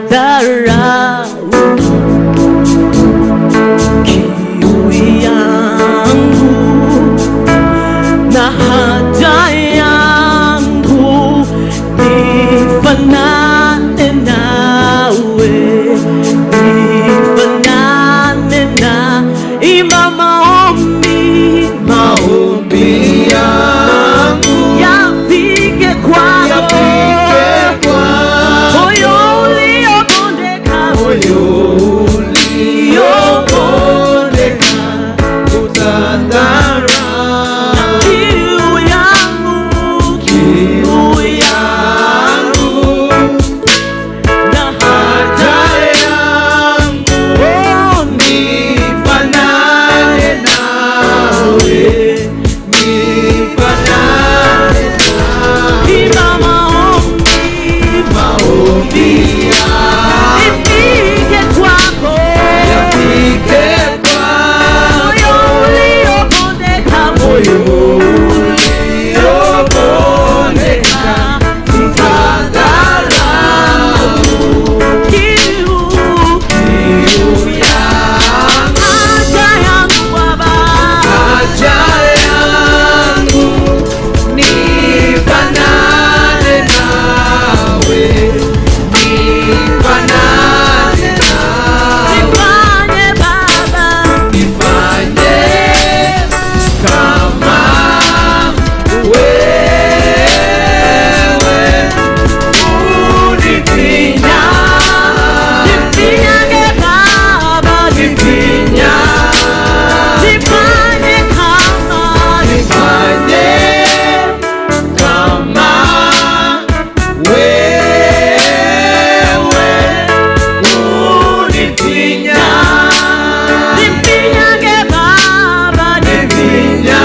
Nitadharau. Kiu yangu na haja yangu nifanane nawe, nifanane na. Imba maombi, Maombi yangu yafike kwako, yafike kwako, moyo uliobondeka, moyo uliobondeka utadharau. Kiu yangu, Kiu yangu na haja yangu oh, nifanane nawe, nifanane nawe. Imba maombi, Maombi yangu ifike kwako, yafike kwako, moyo uliobondeka, moyo uliobondeka utadharau. Kiu, Kiu yangu haja yangu Baba, haja yangu nifanane nawe, nifanane nawe. Nifanye Baba, Nifanye kama wewe unifinya, nifinyange Baba, nifinya, nifanye kama, nifanye kama wewe unifinya, nifinyange Baba, nifinya,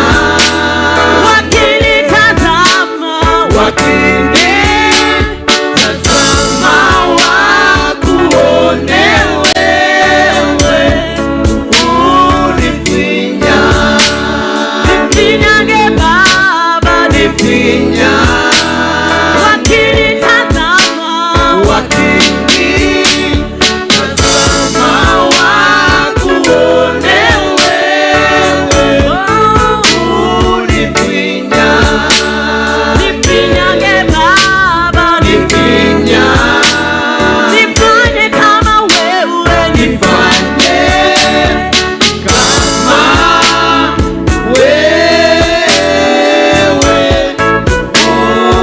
wakinitazama, wakinitazama wakuone wewe unifinya, nifinyange Baba, nifinya, wakinitazama, wakinitazama wakuone wewe unifinya, nifinyange Baba, nifinya, nifanye kama wewe, nifanye kama wewe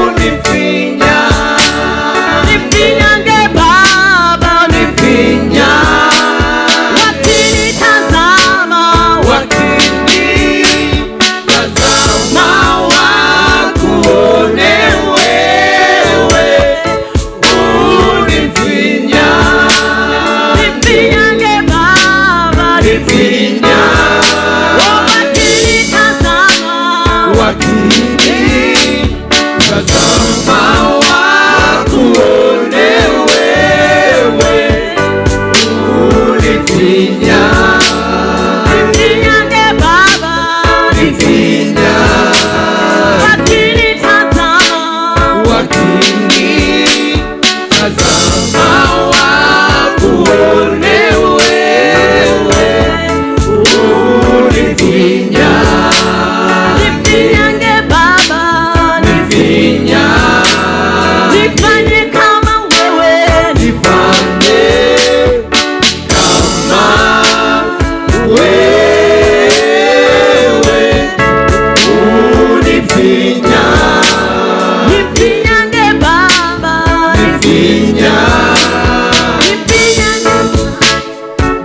unifinya, nifinyange Baba, nifinya, wakinitazama, wakinitazama wakuone wewe unifinya, nifinyange Baba, nifinya, wakinitazama, wakinitazama wakuone wewe unifinya, nifinyange Baba, nifinya, wakinitazama, wakinitazama wakuone wewe unifinya, nifinyange Baba, nifinya, nifanye kama wewe, nifanye kama wewe unifinya, nifinyange Baba, nifinya, nifinyange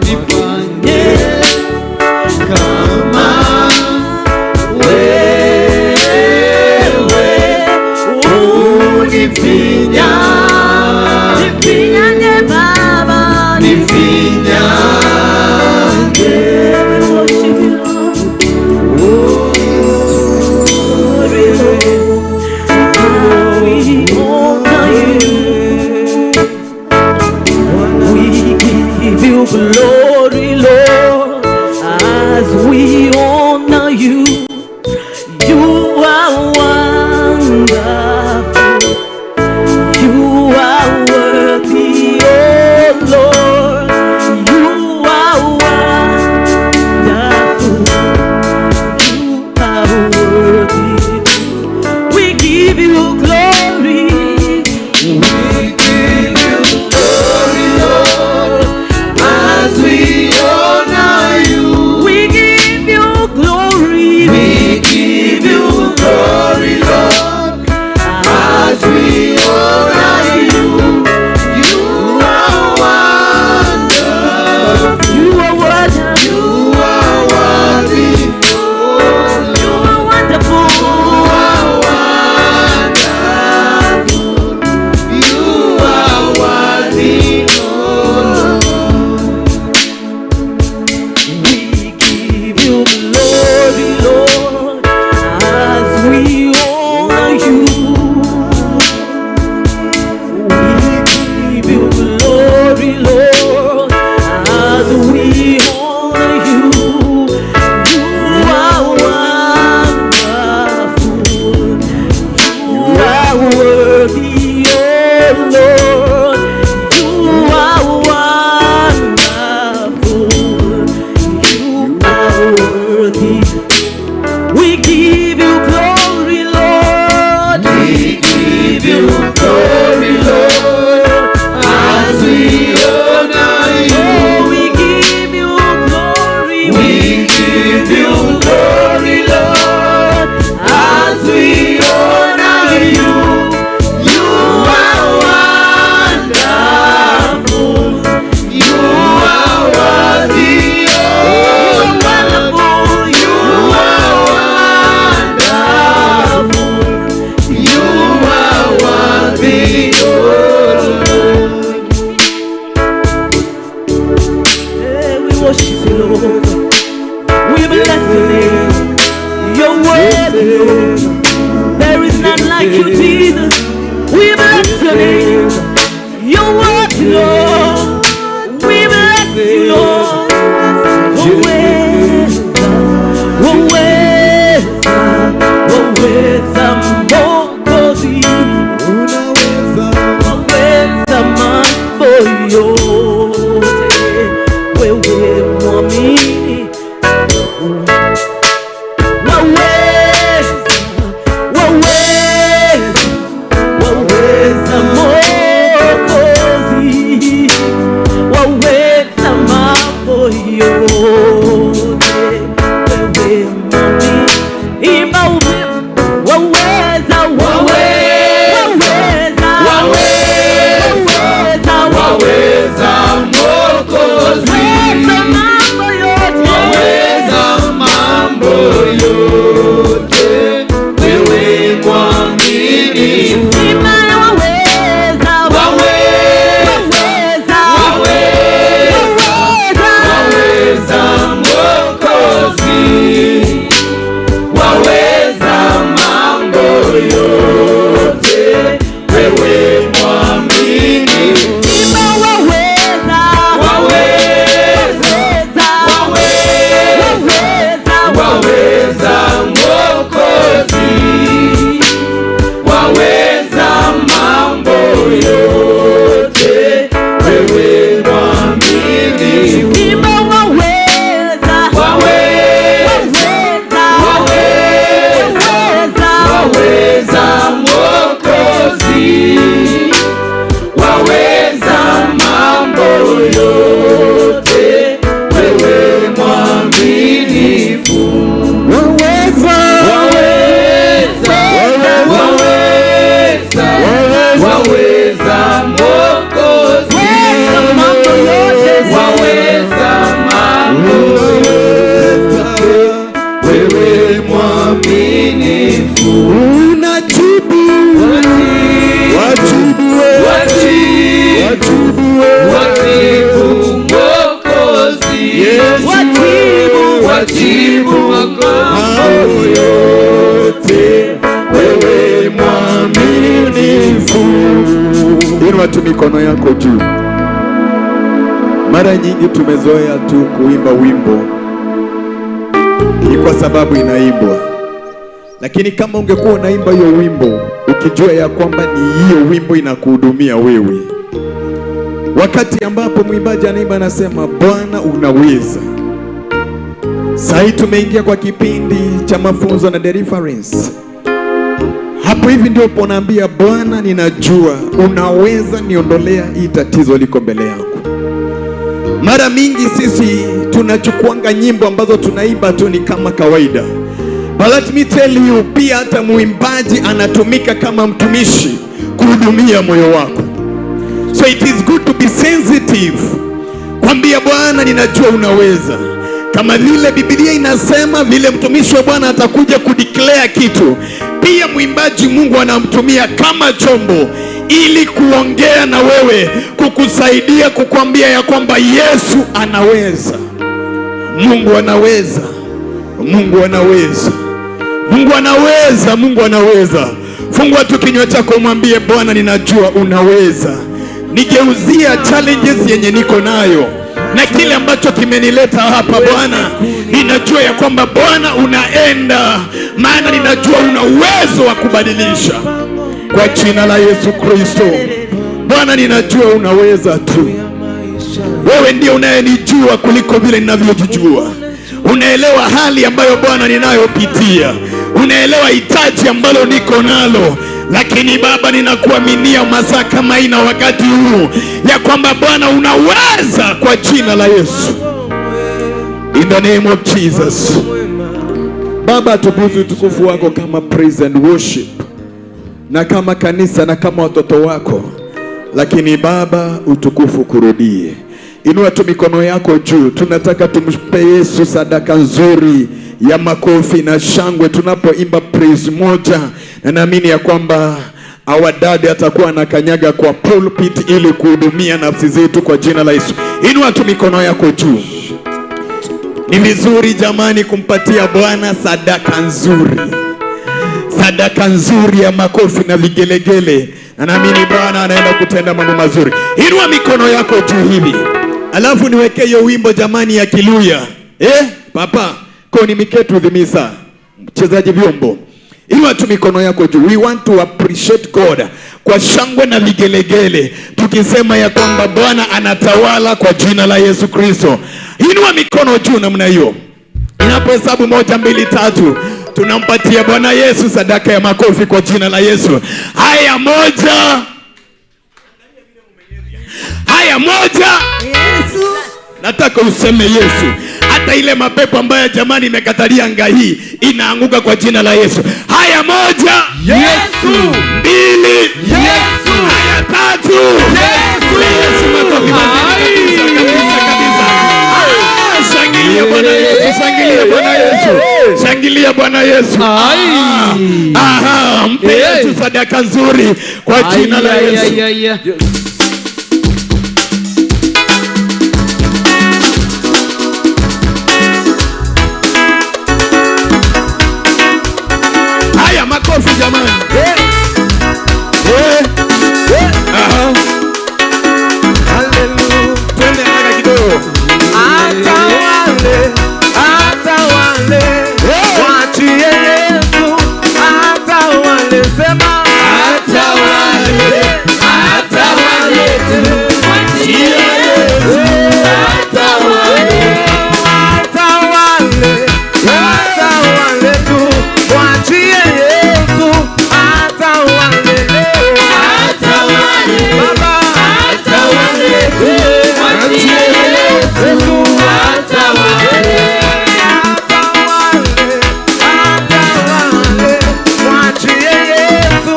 nifanye kama wewe unifinya, nifinyange Baba, nifinyange. Worship you, Lord. We honor you. We give you glory, Lord, as we honor you. You are wonderful. You are worthy, oh. yote, wewe mwaminifu. Sema waweza, Waweza, waweza, waweza, waweza. Waweza Mwokozi, waweza mambo yote, wewe mwaminifu. Sema waweza, Waweza, waweza, waweza, waweza, waweza Mwokozi, waweza mambo yote, wewe mwaminifu. Sema waweza, Waweza, waweza, waweza, waweza. Waweza Mwokozi, waweza mambo yote, wewe mwaminifu. Waweza, Waweza, waweza, waweza Mwokozi, Weza mambo yote. Waweza mambo yote, wewe mwaminifu. Unajibu, wajibu wewe, Wajibu, wajibu wewe, wajibu Mwokozi, Yesu, Wajibu, wajibu mambo Mwokozi, yote, wewe mwaminifu. Inua tu mikono yako juu. Mara nyingi tumezoea tu kuimba wimbo, ni kwa sababu inaimbwa, lakini kama ungekuwa unaimba hiyo wimbo ukijua ya kwamba ni hiyo wimbo inakuhudumia wewe, wakati ambapo mwimbaji anaimba anasema, Bwana unaweza. Sahii tumeingia kwa kipindi cha mafunzo na deliverance. Hapo hivi ndio unaambia Bwana, ninajua unaweza niondolea hii tatizo liko mbele yangu. Mara mingi sisi tunachukuanga nyimbo ambazo tunaimba tu ni kama kawaida. But let me tell you, pia hata mwimbaji anatumika kama mtumishi kuhudumia moyo wako. So it is good to be sensitive. Kwambia Bwana, ninajua unaweza. Kama vile Biblia inasema vile mtumishi wa Bwana atakuja kudeclare kitu, pia mwimbaji Mungu anamtumia kama chombo ili kuongea na wewe, kukusaidia, kukwambia ya kwamba Yesu anaweza. Mungu anaweza. Mungu anaweza. Mungu anaweza, Mungu anaweza. Fungua tu kinywa chako umwambie Bwana, ninajua unaweza. Nigeuzia challenges yenye niko nayo na kile ambacho kimenileta hapa Bwana, ninajua ya kwamba Bwana unaenda, maana ninajua una uwezo wa kubadilisha kwa jina la Yesu Kristo. Bwana, ninajua unaweza tu. Wewe ndiye unayenijua kuliko vile ninavyojijua. Unaelewa hali ambayo Bwana ninayopitia, unaelewa hitaji ambalo niko nalo, lakini Baba, ninakuaminia masaa kama hii na wakati huu ya kwamba Bwana unaweza, kwa jina la Yesu. In the name of Jesus. Baba, tukuze utukufu wako kama praise and worship na kama kanisa na kama watoto wako, lakini Baba, utukufu kurudie. Inua tu mikono yako juu, tunataka tumpe Yesu sadaka nzuri ya makofi na shangwe tunapoimba praise moja, na naamini ya kwamba our dad atakuwa anakanyaga kwa pulpit ili kuhudumia nafsi zetu kwa jina la Yesu. Inua tu mikono yako juu. Ni vizuri jamani kumpatia Bwana sadaka nzuri, sadaka nzuri ya makofi na vigelegele, na naamini Bwana anaenda kutenda mambo mazuri. Inua mikono yako juu hivi, alafu niwekee hiyo wimbo jamani ya Kiluya. Eh, papa koni miketu dhimisa, mchezaji vyombo. Inua tu mikono yako juu. We want to appreciate God kwa shangwe na vigelegele, tukisema ya kwamba Bwana anatawala kwa jina la Yesu Kristo. Inua mikono juu namna hiyo. Inapohesabu moja, mbili, tatu, tunampatia Bwana Yesu sadaka ya makofi kwa jina la Yesu. Haya, moja, haya, moja. Yesu. Nataka useme Yesu. Hata ile mapepo ambayo jamani imekatalia anga hii inaanguka kwa jina la Yesu. Haya, moja, Yesu, mbili, Yesu, haya, tatu. Yesu. Yesu, makofi mazuri kabisa kabisa kabisa. Ah, shangilia Bwana Yesu, shangilia Bwana Yesu. Shangilia. Shangilia Bwana Yesu. Ai. Aha, mpe Hey. Yesu sadaka nzuri kwa jina la Ai, ai, Yesu. ai, ai, ai. Haya, makofi jamani. Eh. Aha. Twende haraka kidogo. Atawale, atawale, mwachie Yesu, atawale, sema Atawale, atawale tu. Mwachie Yesu, atawale. atawale, atawale tu, mwachie Yesu, atawale leo. Atawale, Baba, atawale tu. Mwachie Yesu, atawale. Atawale, atawale, mwachie Yesu,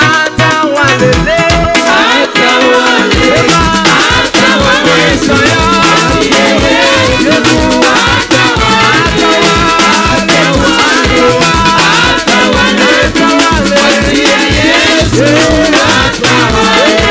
atawale leo. Atawale, atawale tu. Mwachie Yesu, atawale. Atawale, atawale. Mwachie Yesu, atawale.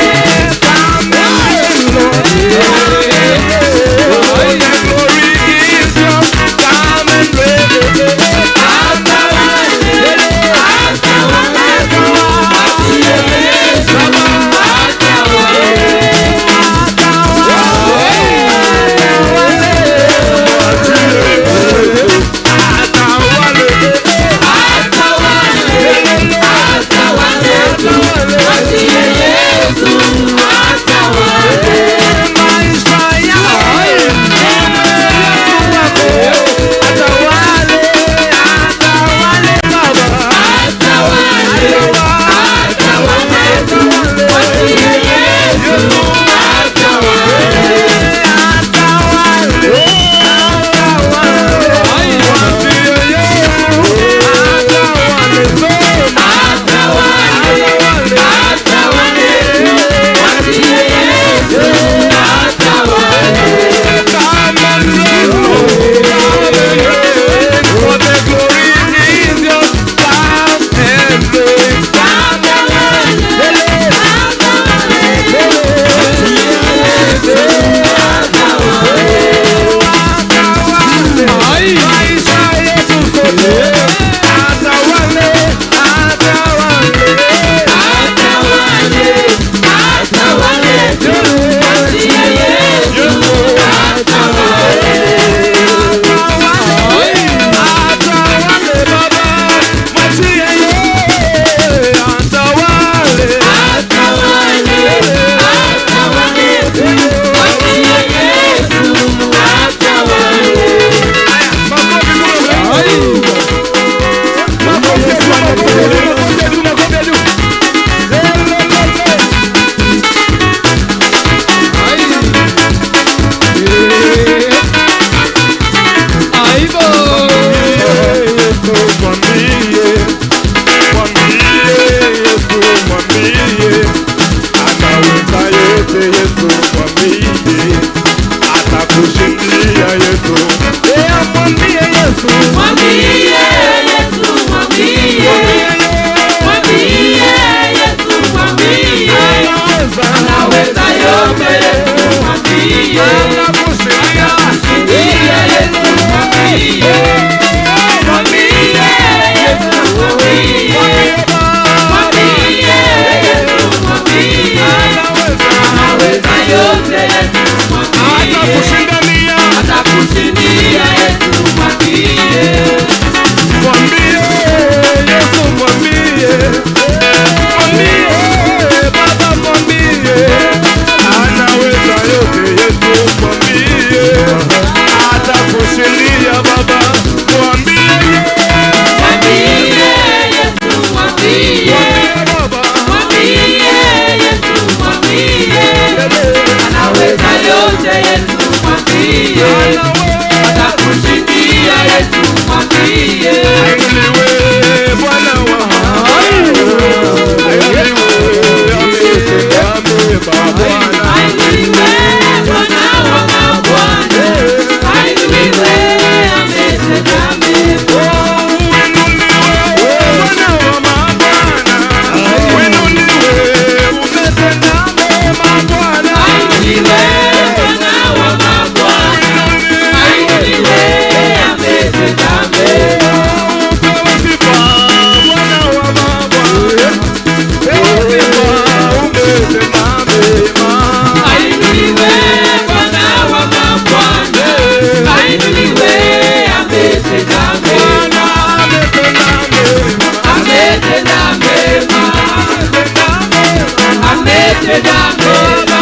Ametenda mema.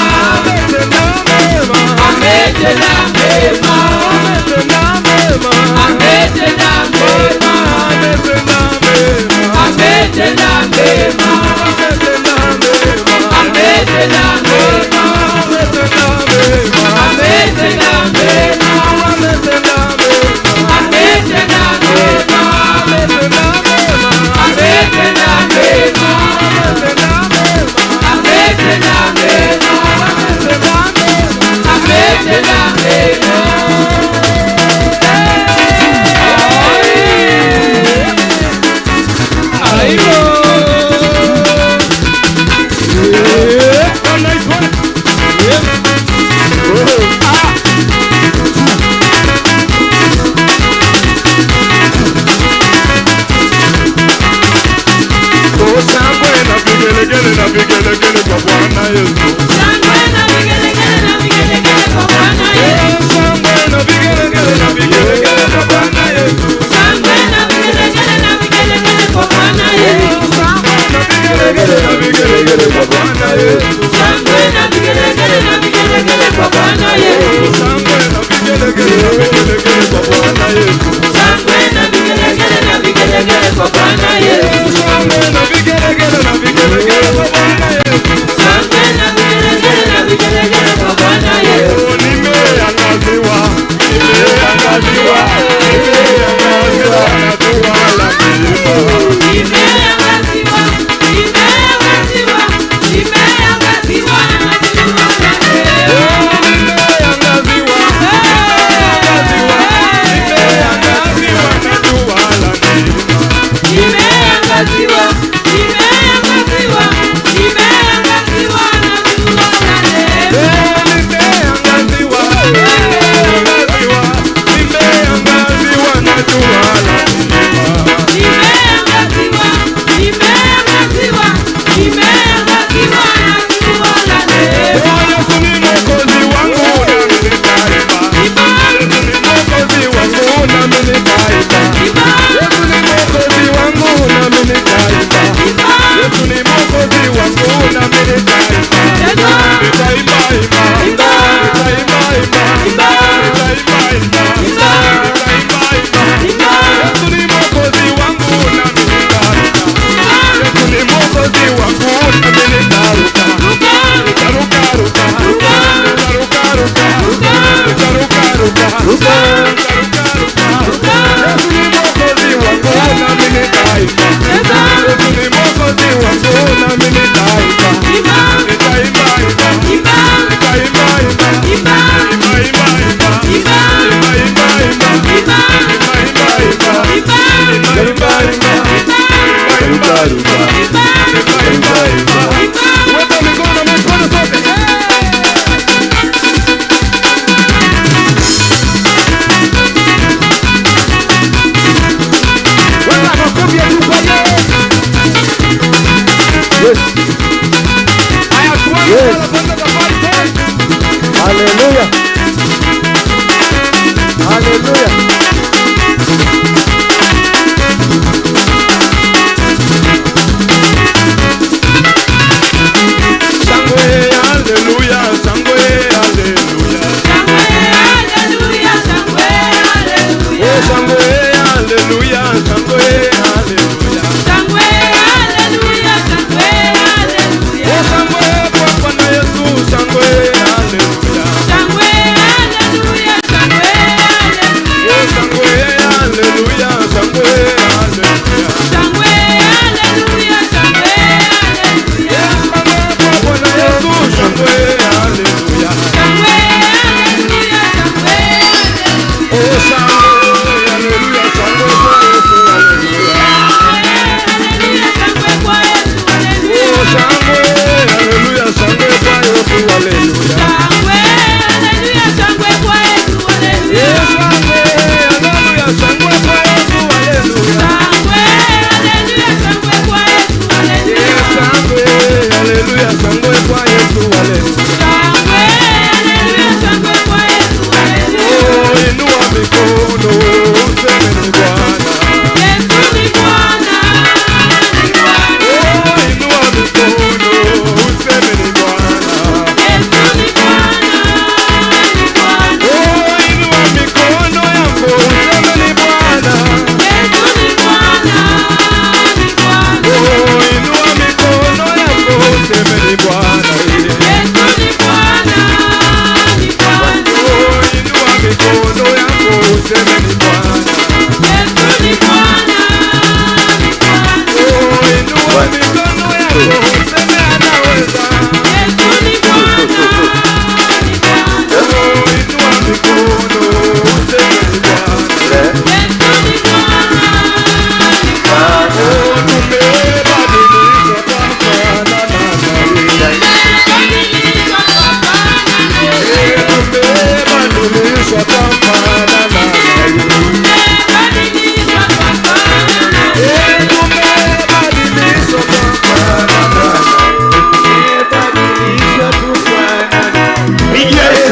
Ametenda mema. Ametenda mema. Ametenda mema. Ametenda mema. Ametenda mema. Ametenda mema. Ametenda mema. Ametenda mema. Ametenda mema. Shangwe na vigelegele na vigelegele kwa Bwana Yesu. Shangwe na vigelegele na vigelegele kwa Bwana Yesu. Shangwe na vigelegele na vigelegele kwa Bwana Yesu. Shangwe na vigelegele na vigelegele kwa Bwana Yesu. Shangwe na vigelegele na vigelegele kwa Bwana Yesu. Shangwe na vigelegele na vigelegele kwa Bwana Yesu. Shangwe na vigelegele na vigelegele kwa Bwana Yesu. Shangwe na vigelegele na vigelegele kwa Bwana Yesu. Shangwe na vigelegele na vigelegele kwa Bwana Yesu. Shangwe na vigelegele na vigelegele kwa Bwana Yesu. Nimeangaziwa, nimeangaziwa, nimeangaziwa na jua la milima. Nimeangaziwa, nimeangaziwa, nimeangaziwa na jua la milima. Nimeangaziwa, nimeangaziwa,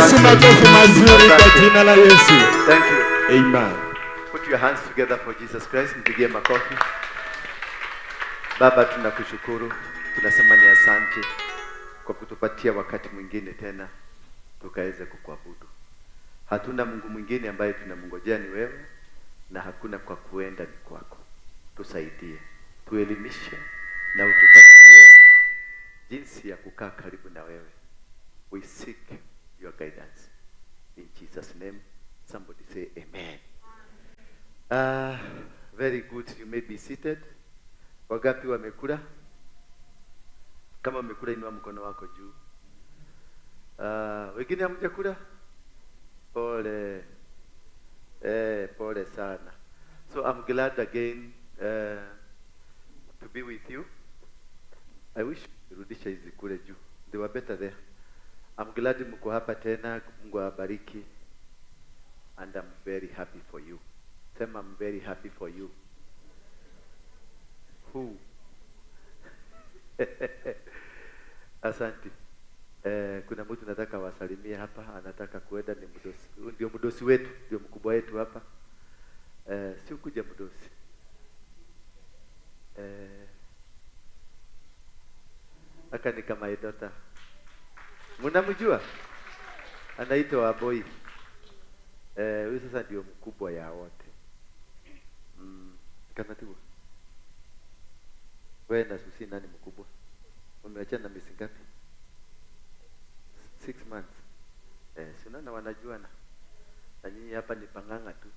Yesu makofi mazuri kwa jina la Yesu. Thank you. Amen. Put your hands together for Jesus Christ. Mpigie makofi. Baba, tunakushukuru, tunasema ni asante kwa kutupatia wakati mwingine tena tukaweze kukuabudu. Hatuna Mungu mwingine ambaye tunamngojea ni wewe, na hakuna kwa kuenda ni kwako. Tusaidie, tuelimishe na utupatie jinsi ya kukaa karibu na wewe. We seek your guidance. In Jesus' name, somebody say amen. Very good. You may be seated. Wagapi wamekula? Kama wamekula, inua mkono wako juu. Wengine hamjakula? Pole. Pole sana. So I'm glad again to be with you. I wish rudisha hizi kule juu. They were better there. I'm glad mko hapa tena. Mungu awabariki. And I'm very happy for you. Sema, I'm very happy for you. Who? Asante. Kuna mtu nataka wasalimie hapa, anataka kuenda, ni mdosi. Ndio mdosi wetu, ndio mkubwa wetu hapa. Si kuja mdosi. Aka ni kama idota. Mnamjua? Anaitwa Aboi. Huyu sasa ndio mkubwa ya wote. Kama tu. Wewe na Susi nani mkubwa? Umeachana na miezi ngapi? 6 months. Si unaona wanajuana. Na nyinyi hapa ni panganga tu.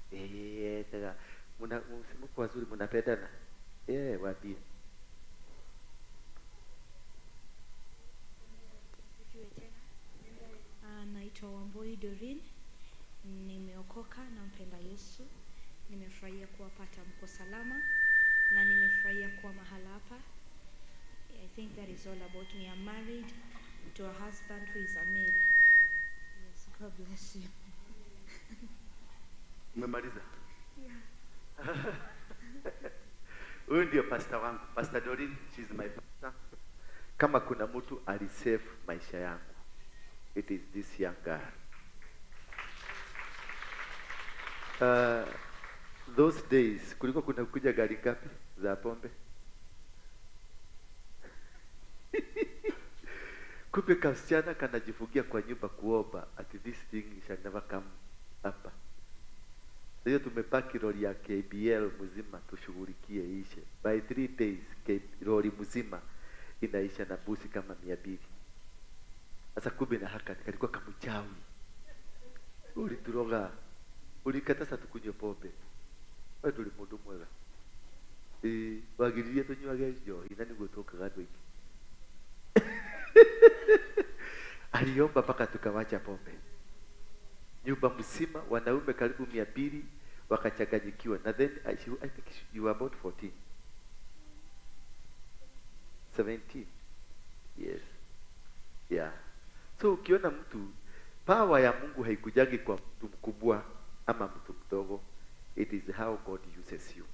Tega. Mna msimuko wazuri, mnapendana. Wapi? Naitwa Wambui Doreen. Nimeokoka na mpenda Yesu. Nimefurahia kuwapata mko salama na nimefurahia kuwa mahala hapa. I think that is all about me. I'm married to a husband who is a male. Yes, God bless you. Umemaliza? Yeah. Huyu ndio pastor wangu, Pastor Doreen, she is my pastor. Kama kuna mtu alisave maisha yangu, it is this young girl. Those days kulikuwa kuna kuja gari ngapi za pombe? Kumbe kasichana kanajifungia kwa nyumba kuomba ati this thing shall never come hapa. Sasa tumepaki lori ya KBL mzima tushughulikie ishe. By 3 days lori mzima inaisha na busi kama 200. Sasa kumbe na haka kalikuwa kamchawi. Ulituroga. Ulikatasa tukunywe pombe. Wewe tuli mundu mwega. Wagiririe tunyuage njohi na niguo tukaga andũ aingĩ. Aliomba mpaka tukawacha pombe. Nyumba mzima wanaume karibu 200 wakachanganyikiwa. Na then I think you were about 14. 17. Yes. Yeah. So ukiona mtu, power ya Mungu haikujagi kwa mtu mkubwa ama mtu mdogo. It is how God uses you.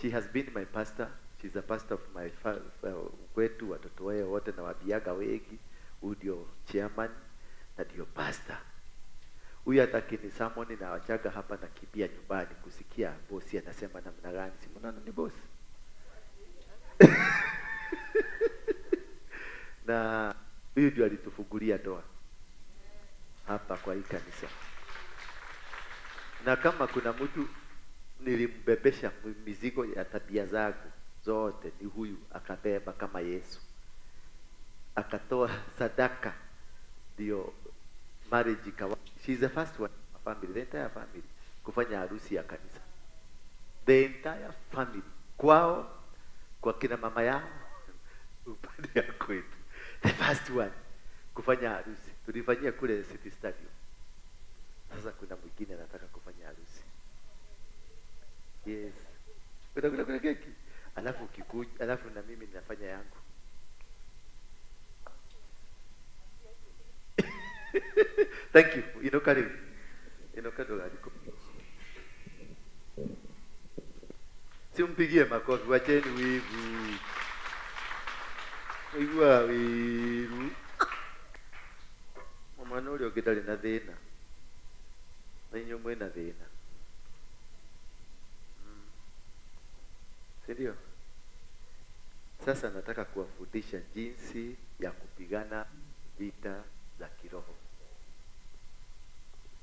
She has been my pastor. She's a pastor of my kwetu, watoto wao wote na wabiaga wengi. Huyu ndio chairman na ndio pastor. Huyu hata akinisamoni na wachaga hapa na kibia nyumbani kusikia bosi anasema namna gani. Si mnaona ni bosi? Na huyu ndio alitufungulia ndoa hapa kwa hii kanisa. Na kama kuna mtu nilimbebesha mizigo ya tabia zangu zote ni huyu, akabeba kama Yesu. Akatoa sadaka ndio marriage ikawa. She is the first one in my family, the entire family kufanya harusi ya kanisa. The entire family, kwao, kwa kina mama yao, upande ya kwetu. The first one kufanya harusi. Tulifanyia kule City Stadium. Sasa kuna mwingine anataka kufanya harusi. Yes. Utakula kuna keki. Alafu ukikuja, alafu na mimi ninafanya yangu. Thank you. Inoka rĩu. Inoka ndũgathiĩ. Simpigie makofi, wacheni wivu. Igua wiru. Mwana ũrĩa ũngĩ ndarĩ na thĩna, na inyuĩ mwĩna thĩna. Si ndio? Sasa nataka kuwafundisha jinsi ya kupigana vita za kiroho.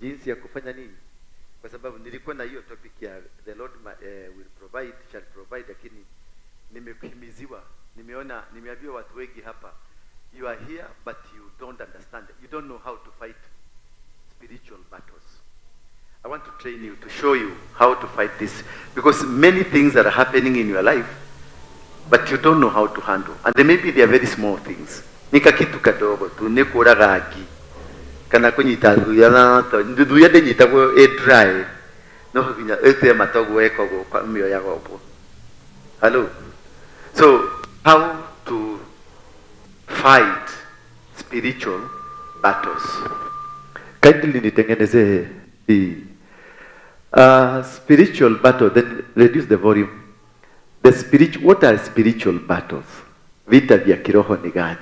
Jinsi ya kufanya nini? Kwa sababu nilikuwa na hiyo topic ya the Lord will provide, shall provide, lakini nimehimiziwa, nimeona, nimeambiwa watu wengi hapa, you are here but you don't understand, you don't know how to fight spiritual battles. I want to train you, to show you how to fight this, because many things that are happening in your life, but you don't know how to handle. And they maybe they are very small things. Nika kitu kadogo tu, ni kũraga ngi kana kũnyita thuya na thuya ndĩnyitagwo ĩ dry, no nginya ĩte matoguo ĩkogwo kwa mĩoyaga ũguo. Hello. So how to fight spiritual battles. Kindly nitengeneze hii spiritual battle, then reduce the volume. The spiritual, what are spiritual battles? Vita vya kiroho ni gani?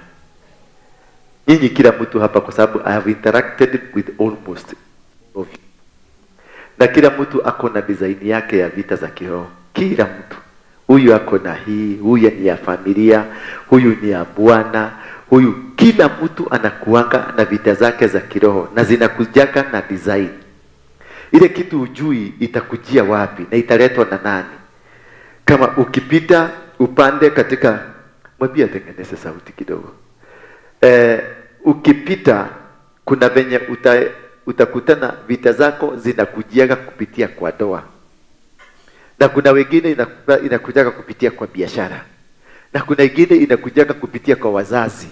Nyinyi kila mtu hapa, kwa sababu I have interacted with almost of you. Na kila mtu ako na design yake ya vita za kiroho. Kila mtu. Huyu ako na hii, huyu ni ya familia, huyu ni ya Bwana, huyu, kila mtu anakuanga na vita zake za kiroho na zinakujaka na design. Ile kitu hujui itakujia wapi na italetwa na nani. Kama ukipita upande katika, mwambie atengeneze sauti kidogo. Ukipita kuna venye utakutana vita zako zinakujiaga kupitia kwa ndoa. Na kuna wengine inakujaga kupitia kwa biashara. Na kuna wengine inakujaga kupitia kwa wazazi.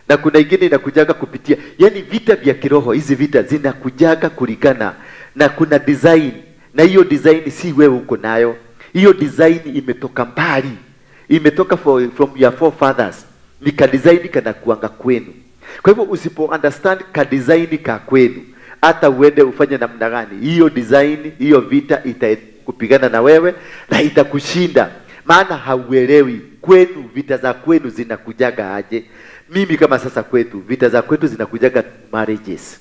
Na kuna wengine inakujaga kupitia, yani vita vya kiroho, hizi vita zinakujaga kulingana na kuna design, na hiyo design si wewe uko nayo. Hiyo design imetoka mbali. Imetoka from your forefathers. Ni ka design kana kuanga kwenu. Kwa hivyo usipo understand ka design ka kwenu, hata uende ufanye namna gani, hiyo design, hiyo vita itakupigana na wewe na itakushinda. Maana hauelewi kwenu vita za kwenu zinakujaga aje. Mimi kama sasa kwetu, vita za kwetu zinakujaga marriages.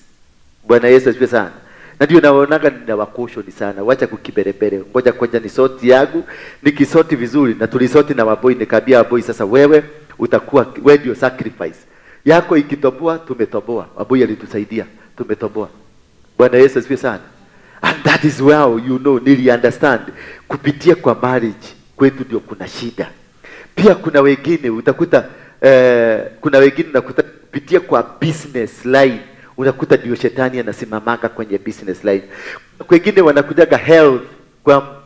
Bwana Yesu asifiwe sana. Na ndio naonaga ninawakoshoni sana. Wacha kukiberebere. Ngoja kwanza ni soti yangu, nikisoti vizuri na tulisoti na waboi, nikaambia waboi sasa wewe utakuwa wewe ndio sacrifice. Yako ikitoboa tumetoboa. Waboi alitusaidia, tumetoboa. Bwana Yesu asifiwe sana. And that is where you know, nili understand kupitia kwa marriage kwetu ndio kuna shida. Pia kuna wengine utakuta kuna wengine unakuta kupitia kwa business line, unakuta ndio shetani anasimamanga kwenye business line. Wengine wanakujaga health, kwa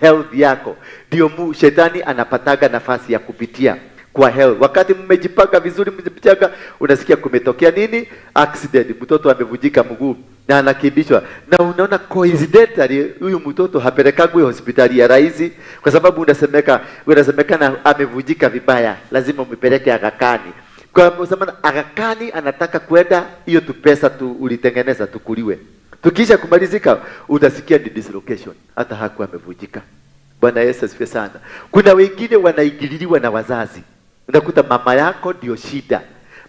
health yako ndio shetani anapataga nafasi ya kupitia kwa health. Wakati mmejipanga vizuri, mmejipanga, unasikia kumetokea nini? Accident, mtoto amevunjika mguu na anakimbishwa. Na unaona coincidentally huyu mtoto hapelekagwi hospitali ya rais, kwa sababu unasemekana amevunjika vibaya, lazima umpeleke Aga Khan. Kwa sababu Aga Khan anataka kwenda hiyo tu pesa tu ulitengeneza tukuliwe. Tukisha kumalizika utasikia ni dislocation, hata hakuwa amevunjika. Bwana Yesu asifiwe sana. Kuna wengine wanaingililiwa na wazazi. Unakuta mama yako ndio shida,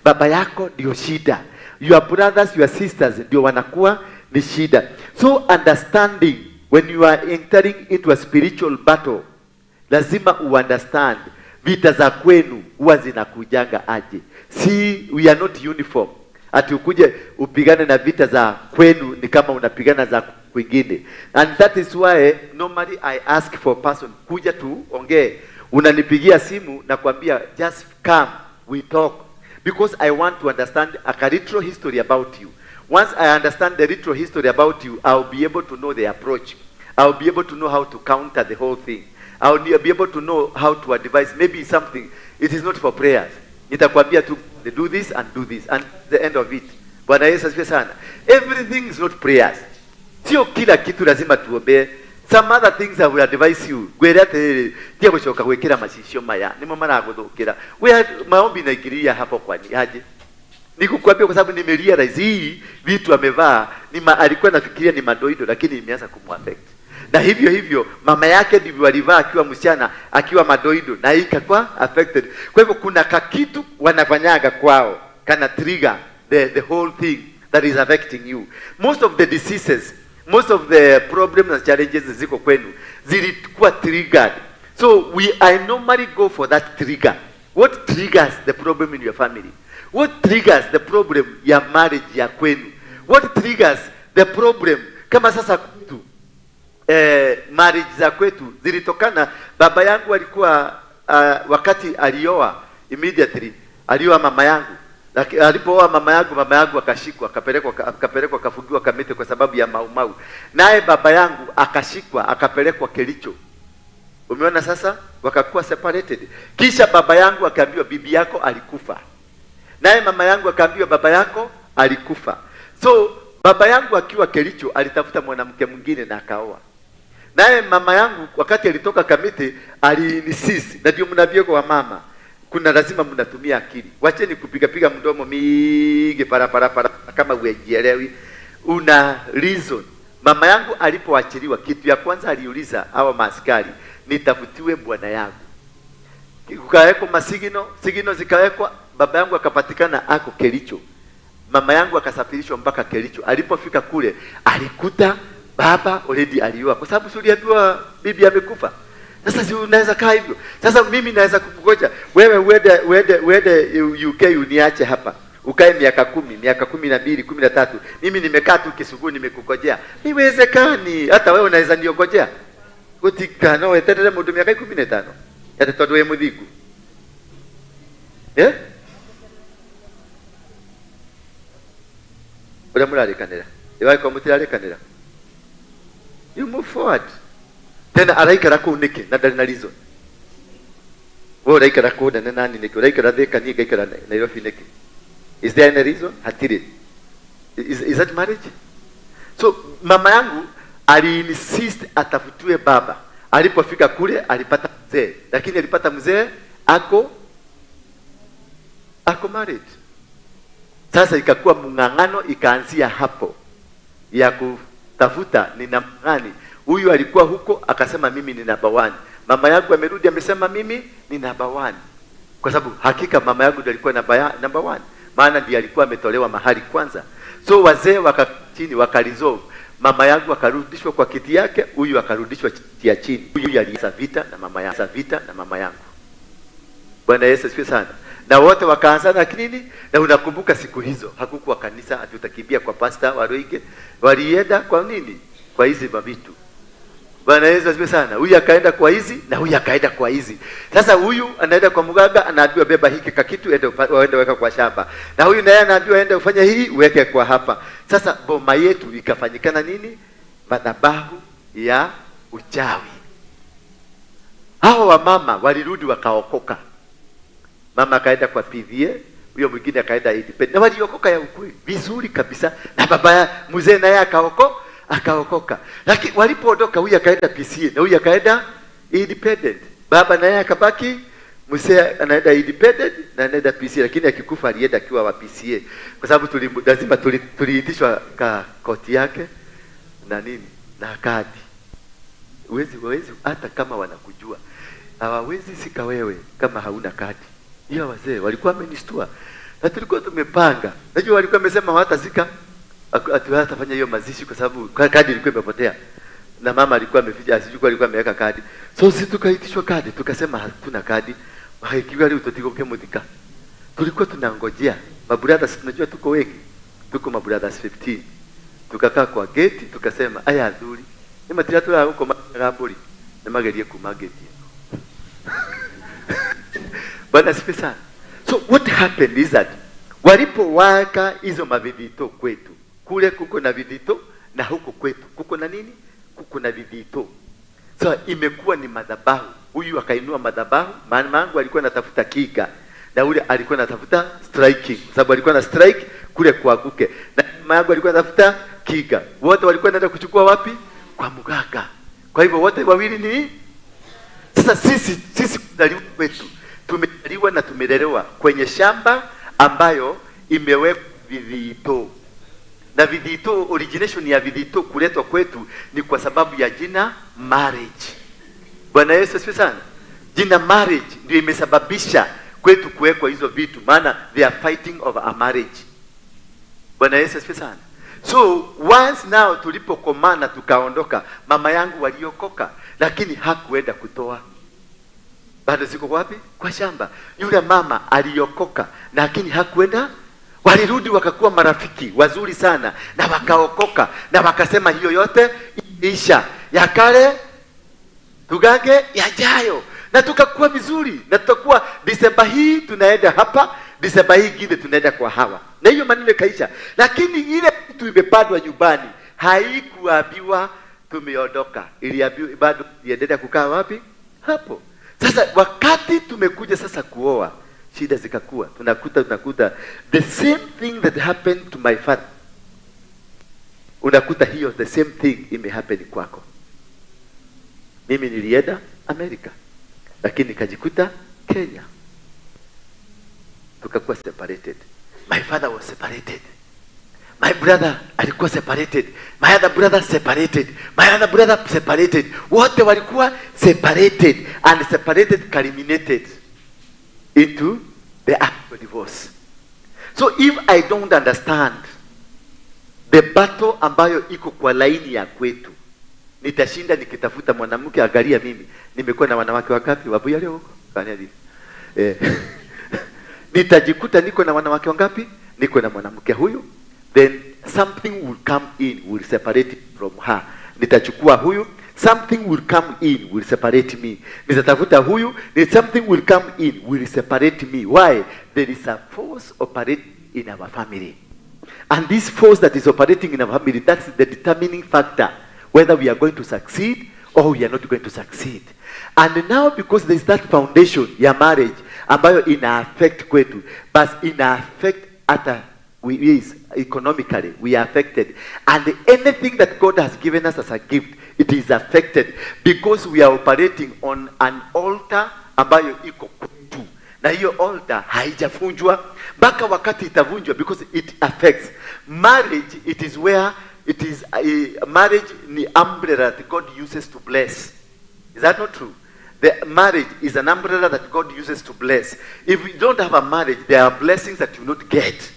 baba yako ndio shida, your brothers, your sisters ndio wanakuwa ni shida. So understanding when you are entering into a spiritual battle, lazima uunderstand vita za kwenu huwa zinakujanga aje. See, we are not uniform. Ati ukuje upigane na vita za kwenu ni kama unapigana za kwingine. And that is why normally I ask for person kuja tuongee. Unanipigia simu na kuambia just come we talk, because I want to understand a retro history about you. Once I understand the retro history about you, I'll be able to know the approach. I'll be able to know how to counter the whole thing. I'll be able to know how to advise. Maybe something, it is not for prayers. Nitakwambia tu do this and do this and the end of it. Bwana Yesu asifiwe sana. Everything is not prayers. Sio kila kitu lazima tuombe. Some other things I will advise you. Gwere atiriri, tia gucoka gwikira macicio maya nimo maraguthukira. We maombi naingiria hapo kwani aje? Nikukwambia kwa sababu nimerealize hii vitu amevaa ni alikuwa nafikiria ni madoido, lakini imeanza kumuaffect. Na hivyo hivyo mama yake ndivyo alivaa akiwa msichana, akiwa madoido, na ikakuwa affected. Kwa hivyo kuna kakitu wanafanyaga kwao kana trigger the whole thing. that is affecting you. Most of the diseases, most of the problems and challenges ziko kwenu zilikuwa triggered. So I normally go for that trigger. What triggers the problem in your family? What triggers the problem ya marriage ya kwenu? What triggers the problem? Kama sasa kwetu, marriage za kwetu zilitokana, baba yangu alikuwa wakati alioa immediately alioa mama yangu. Lakini alipooa mama yangu akashikwa, akapelekwa akafungiwa Kamiti kwa sababu ya maumau. Naye baba yangu akashikwa akapelekwa Kericho. Umeona sasa wakakuwa separated. Kisha baba yangu akaambiwa bibi yako alikufa. Naye mama yangu akaambiwa baba yako alikufa. So baba yangu akiwa Kericho alitafuta mwanamke mwingine na akaoa. Naye mama yangu wakati alitoka Kamiti aliinsist, na ndio mnaambia kwa mama, kuna lazima mnatumia akili. Wacheni kupiga piga mdomo mingi para para para kama hujielewi. Una reason. Mama yangu alipoachiliwa, kitu ya kwanza aliuliza hawa maaskari, nitafutiwe bwana yangu. Kukawekwa masigino, sigino zikawekwa, baba yangu akapatikana ako Kericho. Mama yangu akasafirishwa mpaka Kericho. Alipofika kule alikuta baba already alioa, kwa sababu si uliambiwa bibi amekufa. Sasa si unaweza kaa hivyo? Sasa mimi naweza kukungoja wewe uende UK uniache hapa. Ukae miaka 10, miaka 12, 13. Mimi nimekaa tu Kisugu nimekungojea. Haiwezekani. Hata wewe unaweza niongojea. Utikano weterere mundu miaka 15. Ati tondu we muthingu. Eh? Ura murarikanira. Iwaiko mutirarekanira. You move forward. Tena araikara kuu niki na ndari na reason. Wewe uraikara kuu nene nani niki? Uraikara Thika ni ngaikara Nairobi niki? Is there any reason? Hatiri. Is that marriage? So mama yangu aliinsist atafutiwe baba. Alipofika kule alipata mzee, lakini alipata mzee ako married. Sasa ikakuwa mung'ang'ano, ikaanzia hapo ya kutafuta ni namna gani. Huyu alikuwa huko akasema mimi ni number 1. Mama yangu amerudi amesema mimi ni number 1. Kwa sababu hakika mama yangu ndiye alikuwa number 1. Maana ndiye alikuwa ametolewa mahali kwanza. So wazee waka chini wakaresolve. Mama yangu akarudishwa kwa kiti yake, huyu akarudishwa kiti ya chini. Huyu alianza vita na mama yangu, vita na mama yangu. Bwana Yesu asifiwe sana. Na wote wakaanza na nini? Na unakumbuka siku hizo hakukuwa kanisa, hatutakimbia kwa pastor waroige. Walienda kwa nini? Kwa hizi mavitu. Bwana Yesu asifiwe sana. Huyu akaenda kwa hizi na huyu akaenda kwa hizi. Sasa huyu anaenda kwa mganga anaambiwa beba hiki kakitu ende weka kwa shamba. Na huyu naye anaambiwa ende ufanye hii uweke kwa hapa. Sasa boma yetu ikafanyikana nini? Madhabahu ya uchawi. Hawa wamama walirudi wakaokoka. Mama akaenda kwa PVA, huyo mwingine akaenda independent. Na waliokoka ya ukweli vizuri kabisa. Na baba mzee naye akaokoka. Lakini walipoondoka huyu akaenda PCA na huyu akaenda independent. Baba naye akabaki, mzee anaenda independent na anaenda PCA, lakini akikufa alienda akiwa wa PCA. Kwa sababu lazima tuliitishwa ka koti yake na nini na kadi. Huwezi hata kama wanakujua. Hawawezi sika wewe kama hauna kadi. Hiyo wazee walikuwa wamenishtua. Na tulikuwa tumepanga. Najua walikuwa wamesema hawatazika, hatutafanya hiyo mazishi kwa sababu kadi ilikuwa imepotea. Na mama alikuwa ameficha, asijui alikuwa ameweka kadi. So sisi tukaitishwa kadi, tukasema hatuna kadi. Haikiwa leo tutiko kemutika. Tulikuwa tunangojea. Mabrothers tunajua tuko wengi. Tuko mabrothers 15. Tukakaa kwa gate tukasema aya adhuri. Ni matira huko magamburi. Na magerie kuma gate. Bwana asifiwe sana. So what happened is that walipowaka hizo mavidito kwetu, kule kuko na vidito na huko kwetu kuko na nini? Kuko na vidito. So imekuwa ni madhabahu. Huyu akainua madhabahu, maana yangu alikuwa anatafuta kiga na ule alikuwa anatafuta striking, sababu alikuwa na strike kule kuanguke. Na mama yangu alikuwa anatafuta kiga. Wote walikuwa wanaenda kuchukua wapi? Kwa mganga. Kwa hivyo wote wawili ni sasa sisi kuzaliwa kwetu tumezaliwa na tumelelewa kwenye shamba ambayo imewekwa vidito. Na vidito, origination ya vidito kuletwa kwetu ni kwa sababu ya jina marriage. Bwana Yesu asifiwe sana. Jina marriage ndio imesababisha kwetu kuwekwa hizo vitu, maana they are fighting over a marriage. Bwana Yesu asifiwe sana. So once now tulipokomana tukaondoka, mama yangu waliokoka, lakini hakuenda kutoa. Bado ziko wapi? Kwa shamba. Yule mama aliokoka, lakini hakuenda. Walirudi wakakuwa marafiki wazuri sana na wakaokoka na wakasema hiyo yote isha ya kale tugange yajayo, na tukakuwa vizuri, na tutakuwa Disemba hii tunaenda hapa, Disemba hii ingine tunaenda kwa hawa, na hiyo maneno ikaisha. Lakini ile kitu imepandwa nyumbani haikuambiwa tumeondoka, iliambiwa bado iendelea kukaa wapi? Hapo. Sasa wakati tumekuja sasa kuoa, shida zikakuwa, tunakuta the same thing that happened to my father, unakuta hiyo the same thing imehappen kwako. Mimi nilienda Amerika, lakini nikajikuta Kenya, tukakuwa separated. My father was separated, my brother alikuwa separated, my other brother separated, my other brother separated. Wote walikuwa separated, and separated culminated into the actual divorce. So if I don't understand the battle ambayo iko kwa laini ya kwetu, nitashinda nikitafuta mwanamke. Angalia mimi nimekuwa na wanawake wangapi? Wabuya leo huko Fanya nini? Nitajikuta niko na wanawake wangapi? Niko na mwanamke huyu, then something will come in, will separate from her. Nitachukua huyu, something will come in, will separate me. Nitatafuta huyu, then something will come in, will separate me. Why? There is a force operating in our family. And this force that is operating in our family, that's the determining factor whether we are going to succeed or we are not going to succeed. And now because there is that foundation ya marriage ambayo ina affect kwetu, but ina affect hata we is economically we are affected. And anything that God has given us as a gift, it is affected because we are operating on an altar ambayo iko kwetu, na hiyo altar haijavunjwa mpaka wakati itavunjwa, because it affects marriage. It is where it is marriage ni umbrella that God uses to bless. Is that not true? The marriage is an umbrella that God uses to bless. If you don't have a marriage, there are blessings that you not get.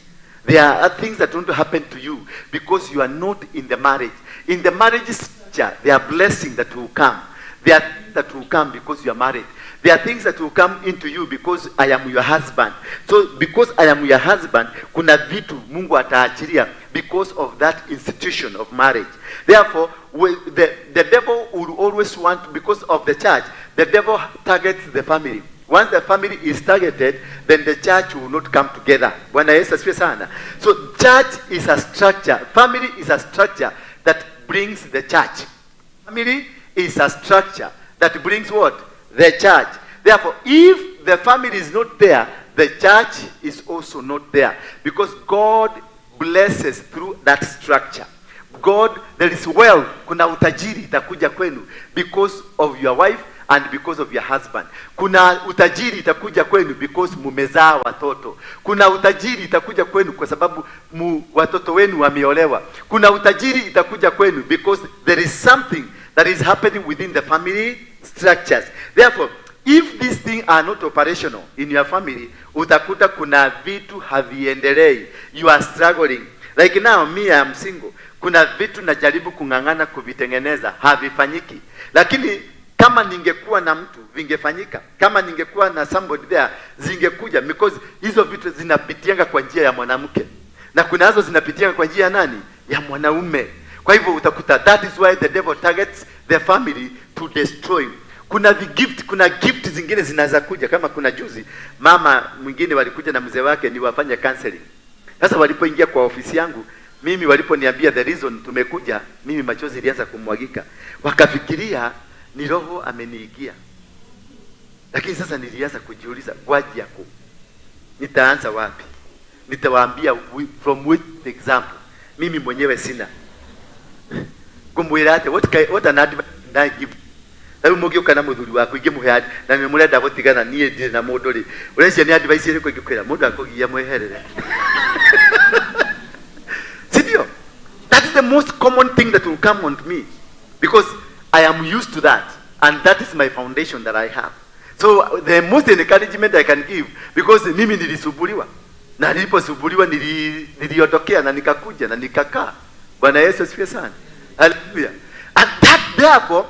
There are things that don't happen to you because you are not in the marriage. In the marriage structure, there are blessings that will come. There are things that will come because you are married. There are things that will come into you because I am your husband. So because I am your husband, kuna vitu Mungu ataachilia because of that institution of marriage. Therefore, the devil will always want, because of the church, the devil targets the family. Once the family is targeted, then the church will not come together. Bwana Yesu asifiwe sana. So church is a structure. Family is a structure that brings the church. Family is a structure that brings what? The church. Therefore, if the family is not there, the church is also not there. Because God blesses through that structure. God, there is wealth. Kuna utajiri itakuja kwenu because of your wife and because of your husband. Kuna utajiri itakuja kwenu because mumezaa watoto. Kuna utajiri itakuja kwenu kwa sababu watoto wenu wameolewa. Kuna utajiri itakuja kwenu because there is something that is happening within the family structures. Therefore, if these things are not operational in your family, utakuta kuna vitu haviendelei. You are struggling. Like now, me, I am single. Kuna vitu najaribu kung'ang'ana kuvitengeneza, havifanyiki. Lakini kama ningekuwa na mtu vingefanyika. Kama ningekuwa na somebody there zingekuja, because hizo vitu zinapitianga kwa njia ya mwanamke, na kunazo zinapitianga kwa njia ya nani? Ya mwanaume. Kwa hivyo utakuta that is why the devil targets the family to destroy. Kuna the gift, kuna gift zingine zinaweza kuja. Kama kuna juzi mama mwingine walikuja na mzee wake ni wafanye counseling. Sasa walipoingia kwa ofisi yangu mimi, waliponiambia the reason tumekuja, mimi machozi ilianza kumwagika. Wakafikiria ni roho ameniingia. Lakini sasa nilianza kujiuliza, gwaji yako nitaanza wapi? Nitawaambia from which example? Mimi mwenyewe sina kumwira ati what an advice can I give? Rĩu mũngĩũka na mũthuri waku ingĩmũhe na nĩ mũrenda gũtigana, niĩ ndirĩ na mũndũ rĩ, ũreciria nĩ advice ĩrĩkũ ingĩkwĩra? Mũndũ akũgia mweherere, si ndio? That is the most common thing that will come on to me because I am used to that, and that is my foundation that I have. So the most encouragement I can give, because mimi nilisumbuliwa. Na niliposumbuliwa niliondokea na nikakuja na nikakaa. Bwana Yesu asifiwe sana. Hallelujah. And that therefore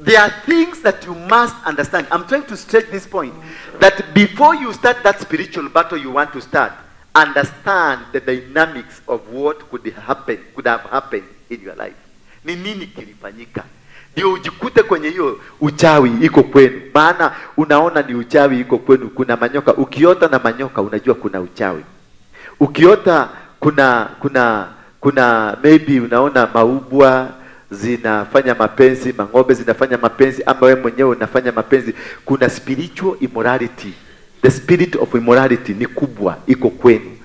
there are things that you must understand. I'm trying to stretch this point that before you start that spiritual battle you want to start, understand the dynamics of what could have happened in your life. Ni nini kilifanyika ndio ujikute kwenye hiyo uchawi iko kwenu? Maana unaona ni uchawi iko kwenu, kuna manyoka. Ukiota na manyoka, unajua kuna uchawi. Ukiota kuna maybe unaona maubwa zinafanya mapenzi, mang'ombe zinafanya mapenzi, ama wewe mwenyewe unafanya mapenzi, kuna spiritual immorality. The spirit of immorality ni kubwa iko kwenu,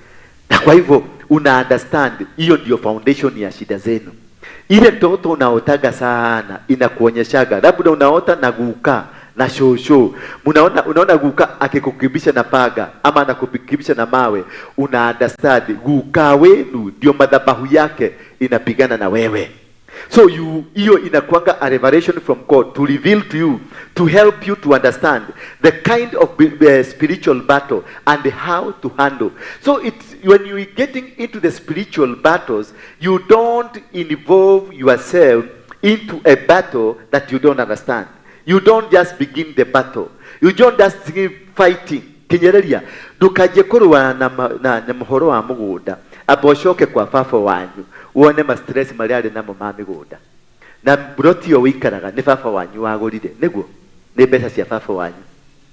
na kwa hivyo una understand hiyo ndio foundation ya shida zenu. Ile ndoto unaotaga sana inakuonyeshaga, labda unaota na guka na shosho, unaona guka akikukibisha na paga ama anakukibisha na mawe, una understand guka wenu ndio madhabahu yake inapigana na wewe. So you, hiyo inakuanga a revelation from God to reveal to you, to help you to understand the kind of spiritual battle and how to handle. So it's when you are getting into the spiritual battles, you don't involve yourself into a battle that you don't understand. You don't just begin the battle. You don't just begin fighting. Kinyereria, ndukaje kurũa na mũhoro wa mũgũnda, amba ũcoke kwa baba wanyu wone ma stress marĩa arĩ namo ma mĩgũnda, na mburoti ĩyo wĩikaraga nĩ baba wanyu wagũrire, nĩguo nĩ mbeca cia baba wanyu,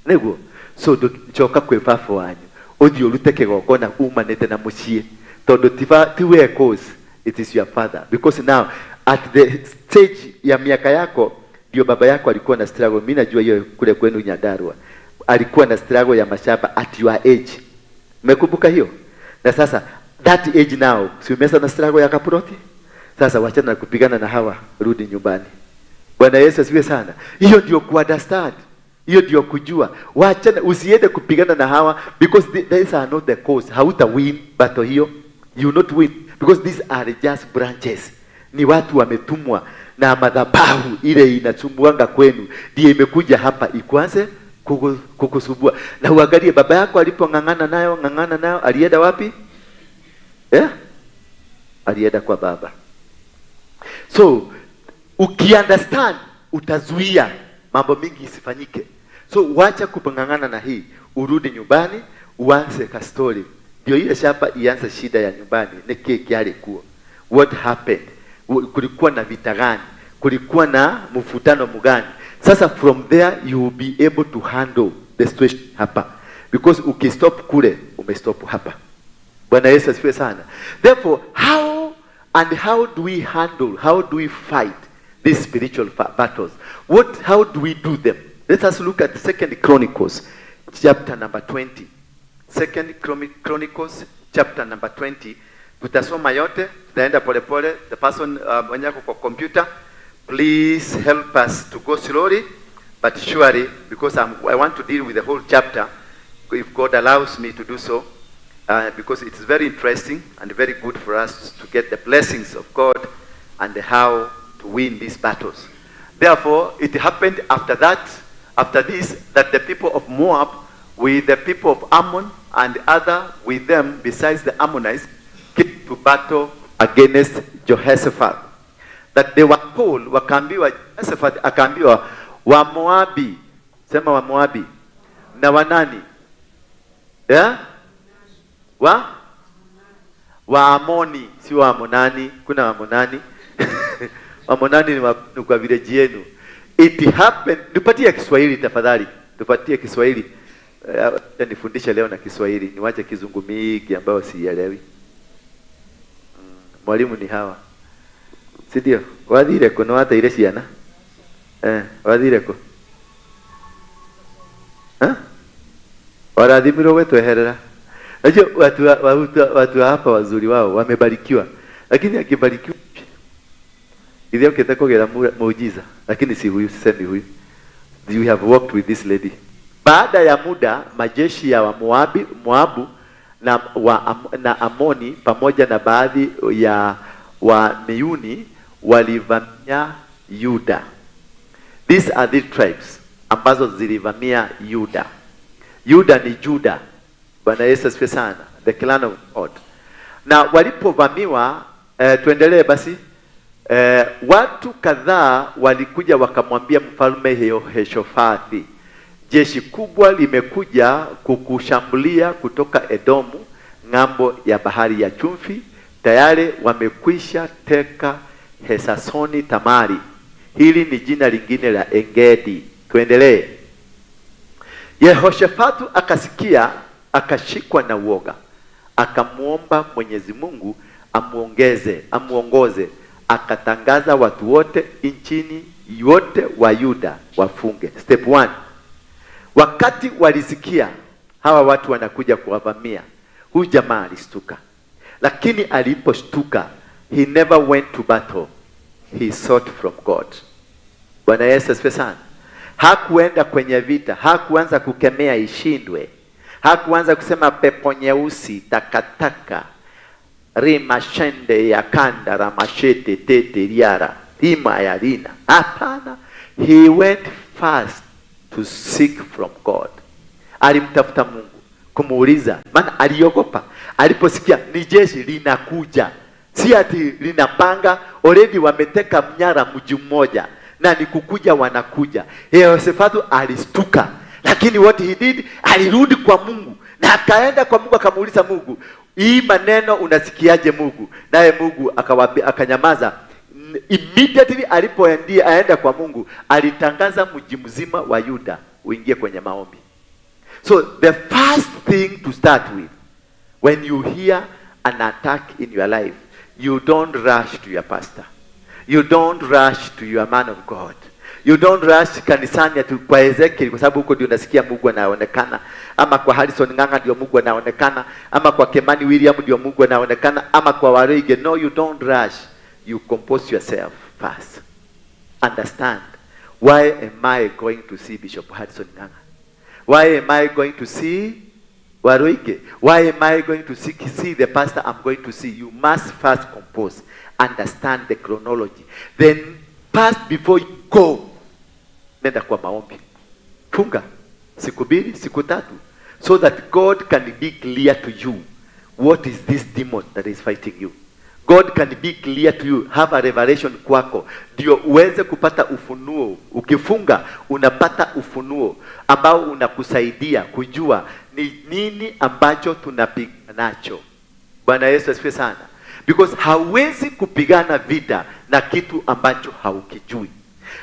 nĩguo. So coka kwĩ baba wanyu, ũthiĩ ũrute kĩgongona umanĩte na mũciĩ, tondũ ti we cause, it is your father, because now at the stage ya miaka yako ndio baba yako alikuwa na struggle. Mimi najua hiyo kule kwenu Nyandarua alikuwa na struggle ya mashamba at your age. Umekumbuka hiyo? Na sasa that age now, si umesa na struggle ya kapuroti? Sasa wachana na kupigana na hawa, rudi nyumbani. Bwana Yesu asifiwe sana. Hiyo ndio kuunderstand. Hiyo ndio kujua. Wachana, usiende kupigana na hawa because these are not the cause. Hauta win battle hiyo. You not win because these are just branches. Ni watu wametumwa na madhabahu ile inasumbuanga kwenu, ndiye imekuja hapa ikwanze kukusumbua. Na uangalie baba yako alipong'ang'ana nayo, ng'ang'ana nayo, alienda wapi? Yeah? Alienda kwa baba. So ukiunderstand utazuia mambo mingi isifanyike. So wacha kupang'ang'ana na hii, urudi nyumbani uanze ka story. Ndio ile shamba ianze shida ya nyumbani, ni keki alikuwa. What happened? Kulikuwa na vita gani? Kulikuwa na mvutano mgani? Sasa from there you will be able to handle the situation hapa. Because ukistop kule, umestop hapa. Bwana Yesu asifiwe sana. Therefore, how and how do we handle, how do we fight these spiritual battles? How do we do them? Let us look at Second Chronicles, chapter number 20. Second Chronicles, chapter number 20. Tutasoma yote, tutaenda polepole. The person mwenye ako kwa computer, please help us to go slowly, but surely, because I want to deal with the whole chapter, if God allows me to do so, because it's very interesting and very good for us to get the blessings of God and how to win these battles. Therefore, it happened after that, after this, that the people of Moab with the people of Ammon and other with them besides the Ammonites came to battle against Jehoshaphat. That they were told, wakaambiwa, Jehoshaphat akaambiwa, wa Moabi, sema wa Moabi, na wanani? Yeah? Wa? Wa Amoni, si wa Amonani, kuna Wamonani. Wamonani ni kwa village yenu. It happened, nipatie Kiswahili tafadhali. Tupatie Kiswahili. Nifundishe leo na Kiswahili, niwache kizungu mingi ambayo sielewi. Mwalimu ni hawa. Si ndio? Wathire ko no wateire ciana? Wathire ko? Eh? Warathimirwo gwetweherera. Najua watu hapa wazuri wao wamebarikiwa. Lakini akibarikiwa ithe okete kugera muujiza, lakini si huyu, sisemi huyu. You have worked with this lady. Baada ya muda majeshi ya wa Moabu na Amoni pamoja na baadhi ya wa Miuni walivamia Yuda. These are the tribes ambazo zilivamia Yuda. Yuda ni Juda. Bwana Yesu asifiwe sana. the clan of God. Na walipovamiwa, tuendelee basi. Watu kadhaa walikuja wakamwambia mfalme Yehoshafati, jeshi kubwa limekuja kukushambulia kutoka Edomu ng'ambo ya bahari ya chumvi, tayari wamekwisha teka Hesasoni Tamari. Hili ni jina lingine la Engedi. Tuendelee. Yehoshafatu akasikia, akashikwa na uoga, akamuomba Mwenyezi Mungu amuongoze. Akatangaza watu wote nchini yote wa Yuda wafunge. Step 1. Wakati walisikia hawa watu wanakuja kuwavamia, huyu jamaa alistuka. Lakini aliposhtuka, he never went to battle. He sought from God. Bwana Yesu asifiwe sana. Hakuenda kwenye vita, hakuanza kukemea ishindwe. Hakuanza kusema pepo nyeusi takataka rimashende ya kanda ramashete tete riara rima ya rina. Hapana, he went first to seek from God. Alimtafuta Mungu kumuuliza, maana aliogopa aliposikia ni jeshi linakuja, si ati linapanga. Already wameteka mnyara mji mmoja na ni kukuja wanakuja. Yehoshafatu alistuka, lakini what he did, alirudi kwa Mungu na akaenda kwa Mungu akamuuliza Mungu, hii maneno unasikiaje Mungu? Naye Mungu akanyamaza. Immediately alipoendia aenda kwa Mungu, alitangaza mji mzima wa Yuda uingie kwenye maombi. So the first thing to start with, when you hear an attack in your life, you don't rush to your pastor. You don't rush to your man of God. You don't rush kanisani ati kwa Ezekiel, kwa sababu huko ndio unasikia Mungu anaonekana, ama kwa Harrison Ng'ang'a ndio Mungu anaonekana, ama kwa Kimani William ndio Mungu anaonekana, ama kwa Waruinge. No, you don't rush. You compose yourself first. Understand, why am I going to see Bishop Harrison Ng'ang'a? Why am I going to see Waruinge? Why am I going to see the pastor I'm going to see? You must first compose, understand the chronology. Then first before you go, nenda kwa maombi. Funga siku 2, siku 3, so that God can be clear to you what is this demon that is fighting you. God can be clear to you, have a revelation kwako, ndio uweze kupata ufunuo. Ukifunga unapata ufunuo ambao unakusaidia kujua ni nini ambacho tunapigana nacho. Bwana Yesu asifiwe sana. Because hauwezi kupigana vita na kitu ambacho haukijui.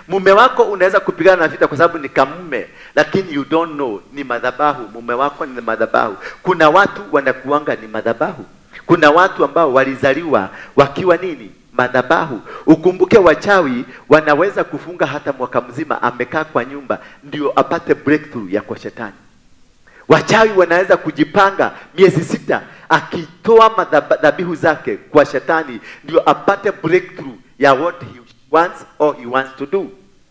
Mume wako unaweza kupigana na vita kwa sababu ni kamume, lakini you don't know ni madhabahu. Mume wako ni madhabahu. Kuna watu wanakuanga ni madhabahu. Kuna watu ambao walizaliwa wakiwa nini? Madhabahu. Ukumbuke wachawi wanaweza kufunga hata mwaka mzima, amekaa kwa nyumba ndio apate breakthrough ya kwa shetani. Wachawi wanaweza kujipanga miezi 6 akitoa dhabihu zake kwa shetani ndio apate breakthrough ya what he wants or he wants to do.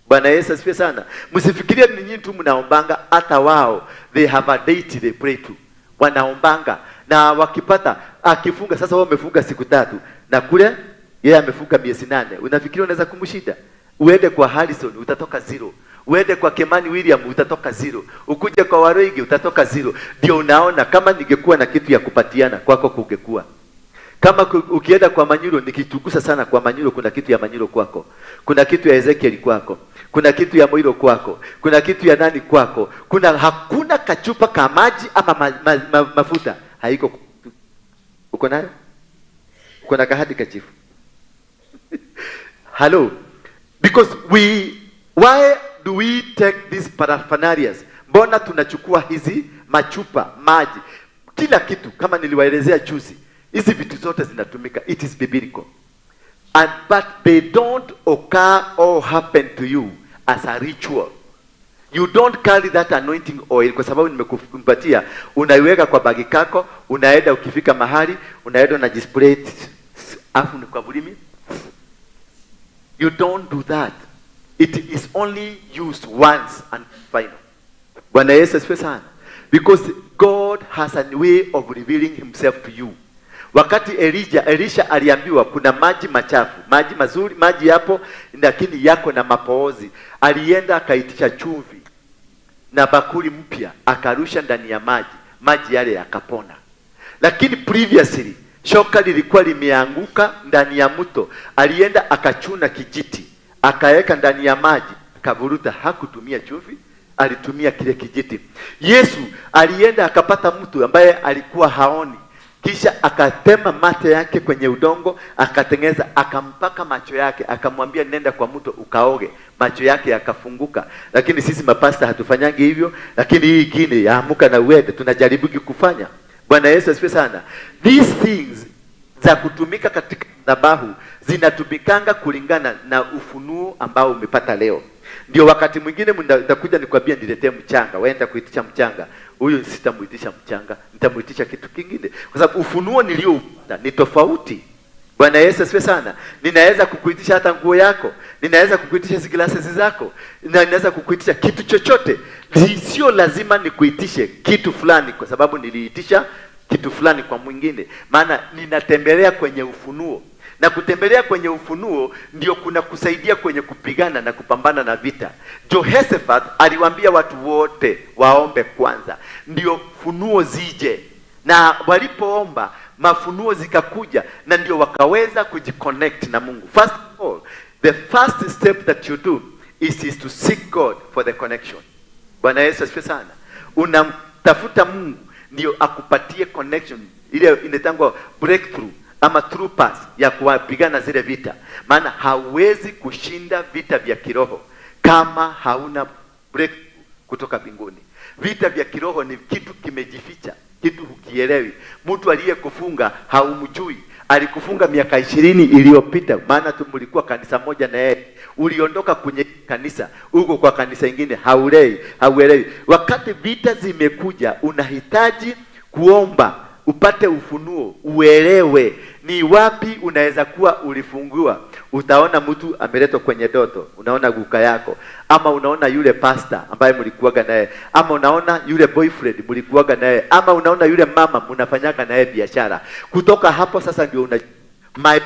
Bwana Yesu asifiwe sana. Msifikirie ni nyinyi tu mnaombanga, hata wao they have a deity they pray to. Wanaombanga na wakipata akifunga, sasa wao wamefunga siku 3 na kule yeye amefunga miezi 8. Unafikiria unaweza kumshinda? Uende kwa Harrison utatoka 0. Uende kwa Kimani William utatoka 0. Ukuje kwa Waruinge utatoka 0. Ndio unaona kama ningekuwa na kitu ya kupatiana kwako kungekuwa. Kama ukienda kwa Manyuro, nikichukusa sana kwa Manyuro, kuna kitu ya Manyuro kwako. Kuna kitu ya Ezekiel kwako. Kuna kitu ya Moiro kwako. Kuna kitu ya nani kwako. Kuna hakuna kachupa ka maji ama mafuta. Haiko. Uko nayo? Uko na kahadi kachifu. Hello. Because why do we take these paraphernalia? Mbona tunachukua hizi machupa, maji, kila kitu kama niliwaelezea juzi. Hizi vitu zote zinatumika. It is biblical. But they don't occur or happen to you as a ritual. You don't carry that anointing oil kwa sababu nimekupatia. Unaiweka kwa bagi kako, unaenda ukifika mahali, unaenda na display afu ni kwa bulimi. You don't do that. It is only used once and final. Bwana Yesu asifiwe sana. Because God has a way of revealing himself to you. Wakati Elisha aliambiwa kuna maji machafu, maji mazuri, maji yapo lakini yako na mapoozi. Alienda akaitisha chumvi na bakuli mpya, akarusha ndani ya maji, maji yale yakapona. Lakini previously shoka lilikuwa limeanguka ndani ya mto. Alienda akachuna kijiti, akaweka ndani ya maji, akavuruta. Hakutumia chumvi, alitumia kile kijiti. Yesu alienda akapata mtu ambaye alikuwa haoni, kisha akatema mate yake kwenye udongo, akatengeza, akampaka macho yake, akamwambia nenda kwa mto ukaoge. Macho yake yakafunguka. Lakini sisi mapasta hatufanyangi hivyo, lakini hii ingine ya amuka na uende tunajaribu kufanya. Bwana Yesu asifiwe sana. These things za kutumika katika dhabahu zinatumikanga kulingana na ufunuo ambao umepata leo. Ndio wakati mwingine nitakuja nikwambia niletee mchanga, wewe nitakuitisha mchanga. Huyu sitamuitisha mchanga, nitamuitisha kitu kingine, kwa sababu ufunuo nilioupata ni tofauti. Bwana Yesu asifiwe sana. Ninaweza kukuitisha hata nguo yako, ninaweza kukuitisha glasses zako, na ninaweza kukuitisha kitu chochote. Sio lazima nikuitishe kitu fulani kwa sababu niliitisha kitu fulani kwa mwingine, maana ninatembelea kwenye ufunuo. Na kutembelea kwenye ufunuo ndio kuna kusaidia kwenye kupigana na kupambana na vita. Jehoshaphat aliwaambia watu wote waombe kwanza, ndio funuo zije. Na walipoomba mafunuo zikakuja, na ndio wakaweza kujiconnect na Mungu. First of all, the first step that you do is to seek God for the connection. Bwana Yesu asifiwe sana. Unamtafuta Mungu ndio akupatie connection, ile inaitangwa breakthrough ama through pass ya kuwapigana zile vita. Maana hauwezi kushinda vita vya kiroho kama hauna breakthrough kutoka mbinguni. Vita vya kiroho ni kitu kimejificha, kitu hukielewi. Mtu aliyekufunga haumjui. Alikufunga miaka 20 iliyopita, maana tumlikuwa kanisa moja na yeye. Uliondoka kwenye kanisa, uko kwa kanisa ingine, haulei, hauelewi. Wakati vita zimekuja, unahitaji kuomba upate ufunuo, uelewe ni wapi unaweza kuwa ulifungiwa. Utaona mtu ameletwa kwenye doto, unaona guka yako, ama unaona yule pastor ambaye mlikuwaga naye, ama unaona yule boyfriend mlikuwaga naye, ama unaona yule mama mnafanyaga naye biashara. Kutoka hapo sasa ndio una my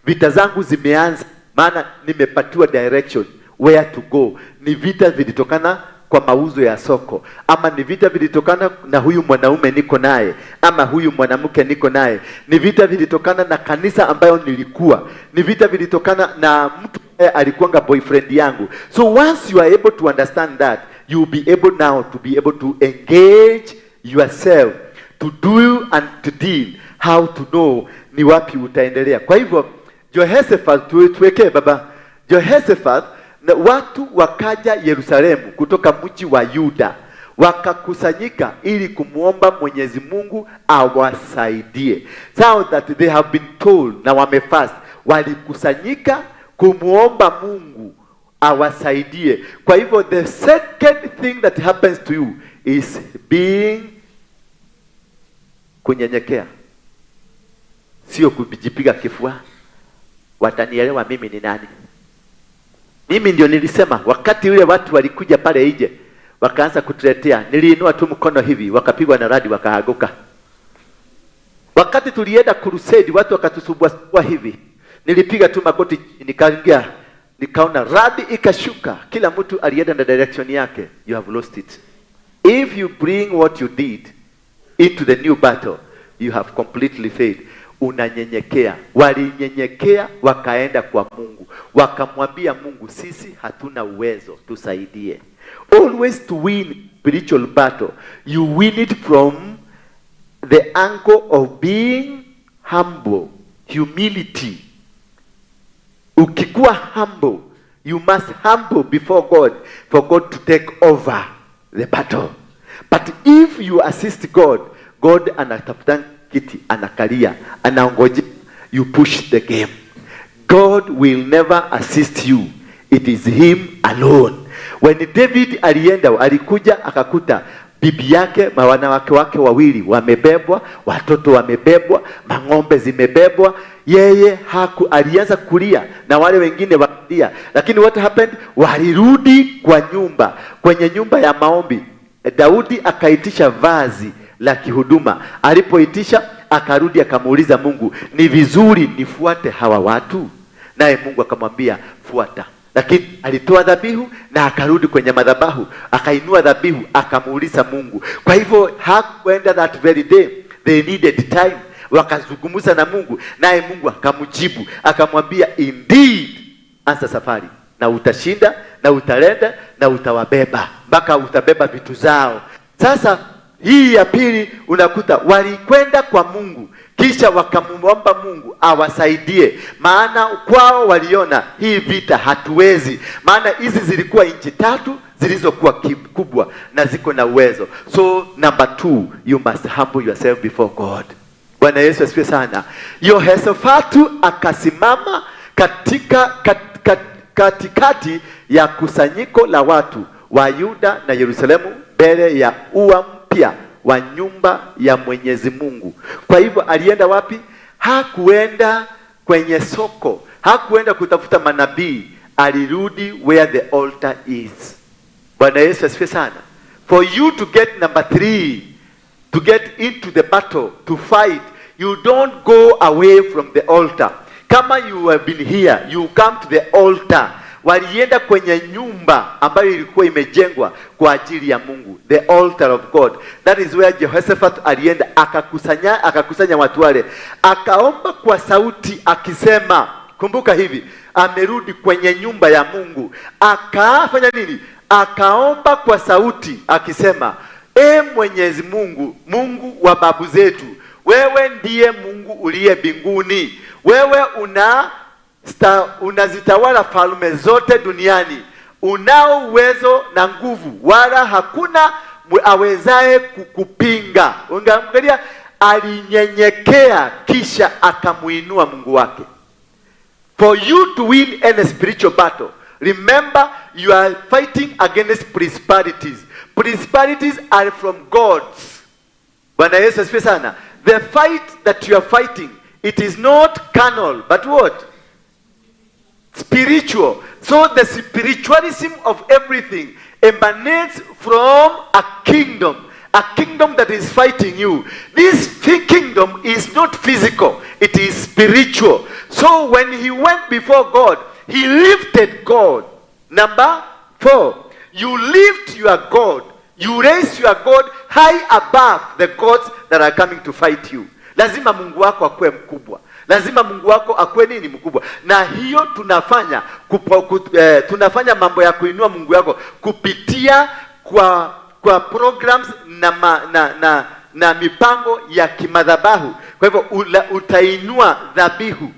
vita zangu zimeanza, maana nimepatiwa direction where to go. Ni vita vilitokana kwa mauzo ya soko, ama ni vita vilitokana na huyu mwanaume niko naye, ama huyu mwanamke niko naye. Ni vita vilitokana na kanisa ambayo nilikuwa, ni vita vilitokana na mtu ambaye alikuwanga boyfriend yangu. So once you are able to understand that, you will be able now to be able to engage yourself to do and to deal how to know ni wapi utaendelea. Kwa hivyo Jehoshaphat, tuwekee baba Jehoshaphat, na watu wakaja Yerusalemu kutoka mji wa Yuda, wakakusanyika ili kumuomba Mwenyezi Mungu awasaidie. So that they have been told na wamefast, walikusanyika kumuomba Mungu awasaidie. Kwa hivyo the second thing that happens to you is being kunyenyekea, sio kujipiga kifua. Watanielewa mimi ni nani? Mimi ndio nilisema wakati ule watu walikuja pale nje wakaanza kutuletea, niliinua tu mkono hivi, wakapigwa na radi wakaaguka. Wakati tulienda crusade watu wakatusumbua hivi, nilipiga tu magoti nikaingia, nikaona radi ikashuka, kila mtu alienda na direction yake. You have lost it. If you bring what you did into the new battle, you have completely failed. Unanyenyekea. Walinyenyekea wakaenda kwa Mungu, wakamwambia Mungu, sisi hatuna uwezo, tusaidie. Always to win spiritual battle, you win it from the angle of being humble, humility. Ukikuwa humble, you must humble before God for God to take over the battle. But if you assist God, God anatafuta kiti, anakalia, anaongoja, you push the game. God will never assist you. It is him alone. When David alienda, alikuja akakuta bibi yake, wanawake wake wawili wamebebwa, watoto wamebebwa, mang'ombe zimebebwa. Yeye haku, alianza kulia na wale wengine wakalia. Lakini what happened? Walirudi kwa nyumba, kwenye nyumba ya maombi. Daudi akaitisha vazi la kihuduma. Alipoitisha akarudi akamuuliza Mungu, ni vizuri nifuate hawa watu? Naye Mungu akamwambia fuata. Lakini alitoa dhabihu na akarudi kwenye madhabahu, akainua dhabihu akamuuliza Mungu. Kwa hivyo hakuenda that very day. They needed time. Wakazungumza na Mungu, naye Mungu akamjibu, akamwambia indeed, anza safari na utashinda na utalenda na utawabeba mpaka utabeba vitu zao. Sasa hii ya pili unakuta walikwenda kwa Mungu kisha wakamwomba Mungu awasaidie, maana kwao waliona hii vita hatuwezi, maana hizi zilikuwa nchi tatu zilizokuwa kubwa na ziko na uwezo. So number 2, you must humble yourself before God. Bwana Yesu asifiwe sana. Yehoshafatu akasimama katika katikati ya kusanyiko la watu wa Yuda na Yerusalemu mbele ya ua mpya wa nyumba ya Mwenyezi Mungu. Kwa hivyo alienda wapi? Hakuenda kwenye soko, hakuenda kutafuta manabii, alirudi where the altar is. Bwana Yesu asifiwe sana. For you to get number 3, to get into the battle, to fight, you don't go away from the altar. Kama you have been here, you come to the altar. Walienda kwenye nyumba ambayo ilikuwa imejengwa kwa ajili ya Mungu, the altar of God. That is where Jehoshaphat alienda, akakusanya watu wale, akaomba kwa sauti akisema, kumbuka hivi, amerudi kwenye nyumba ya Mungu. Akafanya nini? Akaomba kwa sauti akisema, E Mwenyezi Mungu, Mungu wa babu zetu, wewe ndiye Mungu uliye mbinguni. Wewe unazitawala falme zote duniani. Unao uwezo na nguvu, wala hakuna awezaye kukupinga. Ungeangalia, alinyenyekea kisha akamuinua Mungu wake. For you to win any spiritual battle, remember you are fighting against principalities. Principalities are from gods. Bwana Yesu asifiwe sana. The fight that you are fighting, it is not carnal, but what? Spiritual. So the spiritualism of everything emanates from a kingdom. A kingdom that is fighting you. This kingdom is not physical, it is spiritual. So when he went before God, he lifted God. Number 4, you lift your God. You raise your God high above the gods that are coming to fight you. Lazima Mungu wako akuwe mkubwa. Lazima Mungu wako akuwe nini mkubwa. Na hiyo tunafanya tunafanya mambo ya kuinua Mungu wako kupitia kwa programs na mipango ya kimadhabahu. Kwa hivyo utainua dhabihu.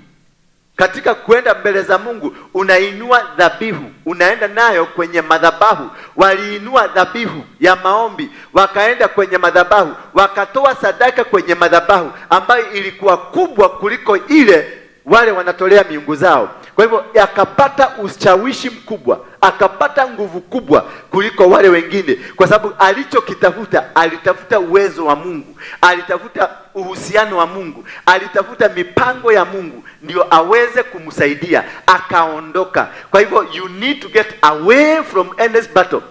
Katika kuenda mbele za Mungu unainua dhabihu, unaenda nayo kwenye madhabahu. Waliinua dhabihu ya maombi, wakaenda kwenye madhabahu, wakatoa sadaka kwenye madhabahu ambayo ilikuwa kubwa kuliko ile wale wanatolea miungu zao. Kwa hivyo akapata ushawishi mkubwa, akapata nguvu kubwa kuliko wale wengine, kwa sababu alichokitafuta, alitafuta uwezo wa Mungu, alitafuta uhusiano wa Mungu, alitafuta mipango ya Mungu ndio aweze kumsaidia, akaondoka. Kwa hivyo you need to get away from endless battle.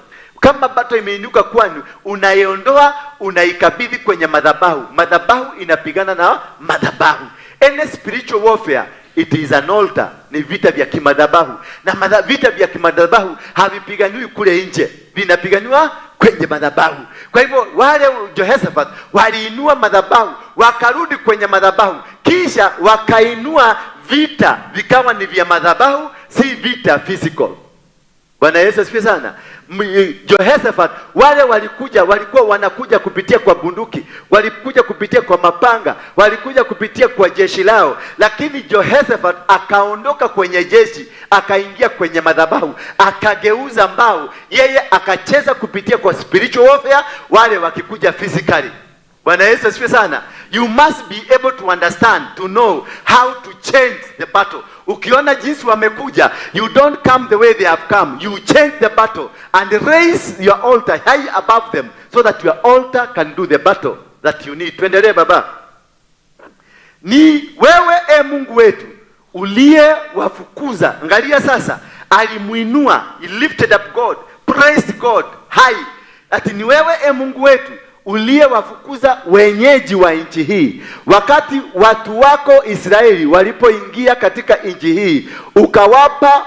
Kama battle imeinuka kwani, unaiondoa, unaikabidhi kwenye madhabahu. Madhabahu inapigana na madhabahu. Any spiritual warfare, it is an altar. Ni vita vya kimadhabahu. Na vita vya kimadhabahu havipiganiwi kule nje, vinapiganiwa kwenye madhabahu. Kwa hivyo wale Jehoshaphat waliinua madhabahu, wakarudi kwenye madhabahu, kisha wakainua vita vikawa ni vya madhabahu, si vita physical. Bwana Yesu asifiwe sana. Jehoshaphat wale walikuja, walikuwa wanakuja kupitia kwa bunduki, walikuja kupitia kwa mapanga, walikuja kupitia kwa jeshi lao, lakini Jehoshaphat akaondoka kwenye jeshi, akaingia kwenye madhabahu, akageuza mbao, yeye akacheza kupitia kwa spiritual warfare, wale wakikuja physically. Bwana Yesu asifiwe sana. You must be able to understand, to know how to change the battle. Ukiona jinsi wamekuja, you don't come the way they have come. You change the battle and raise your altar high above them so that your altar can do the battle that you need. Tuendelee baba. Ni wewe e Mungu wetu uliye wafukuza. Angalia sasa, alimuinua, he lifted up God, praised God high. Ati ni wewe e Mungu wetu uliyewafukuza wenyeji wa nchi hii, wakati watu wako Israeli walipoingia katika nchi hii, ukawapa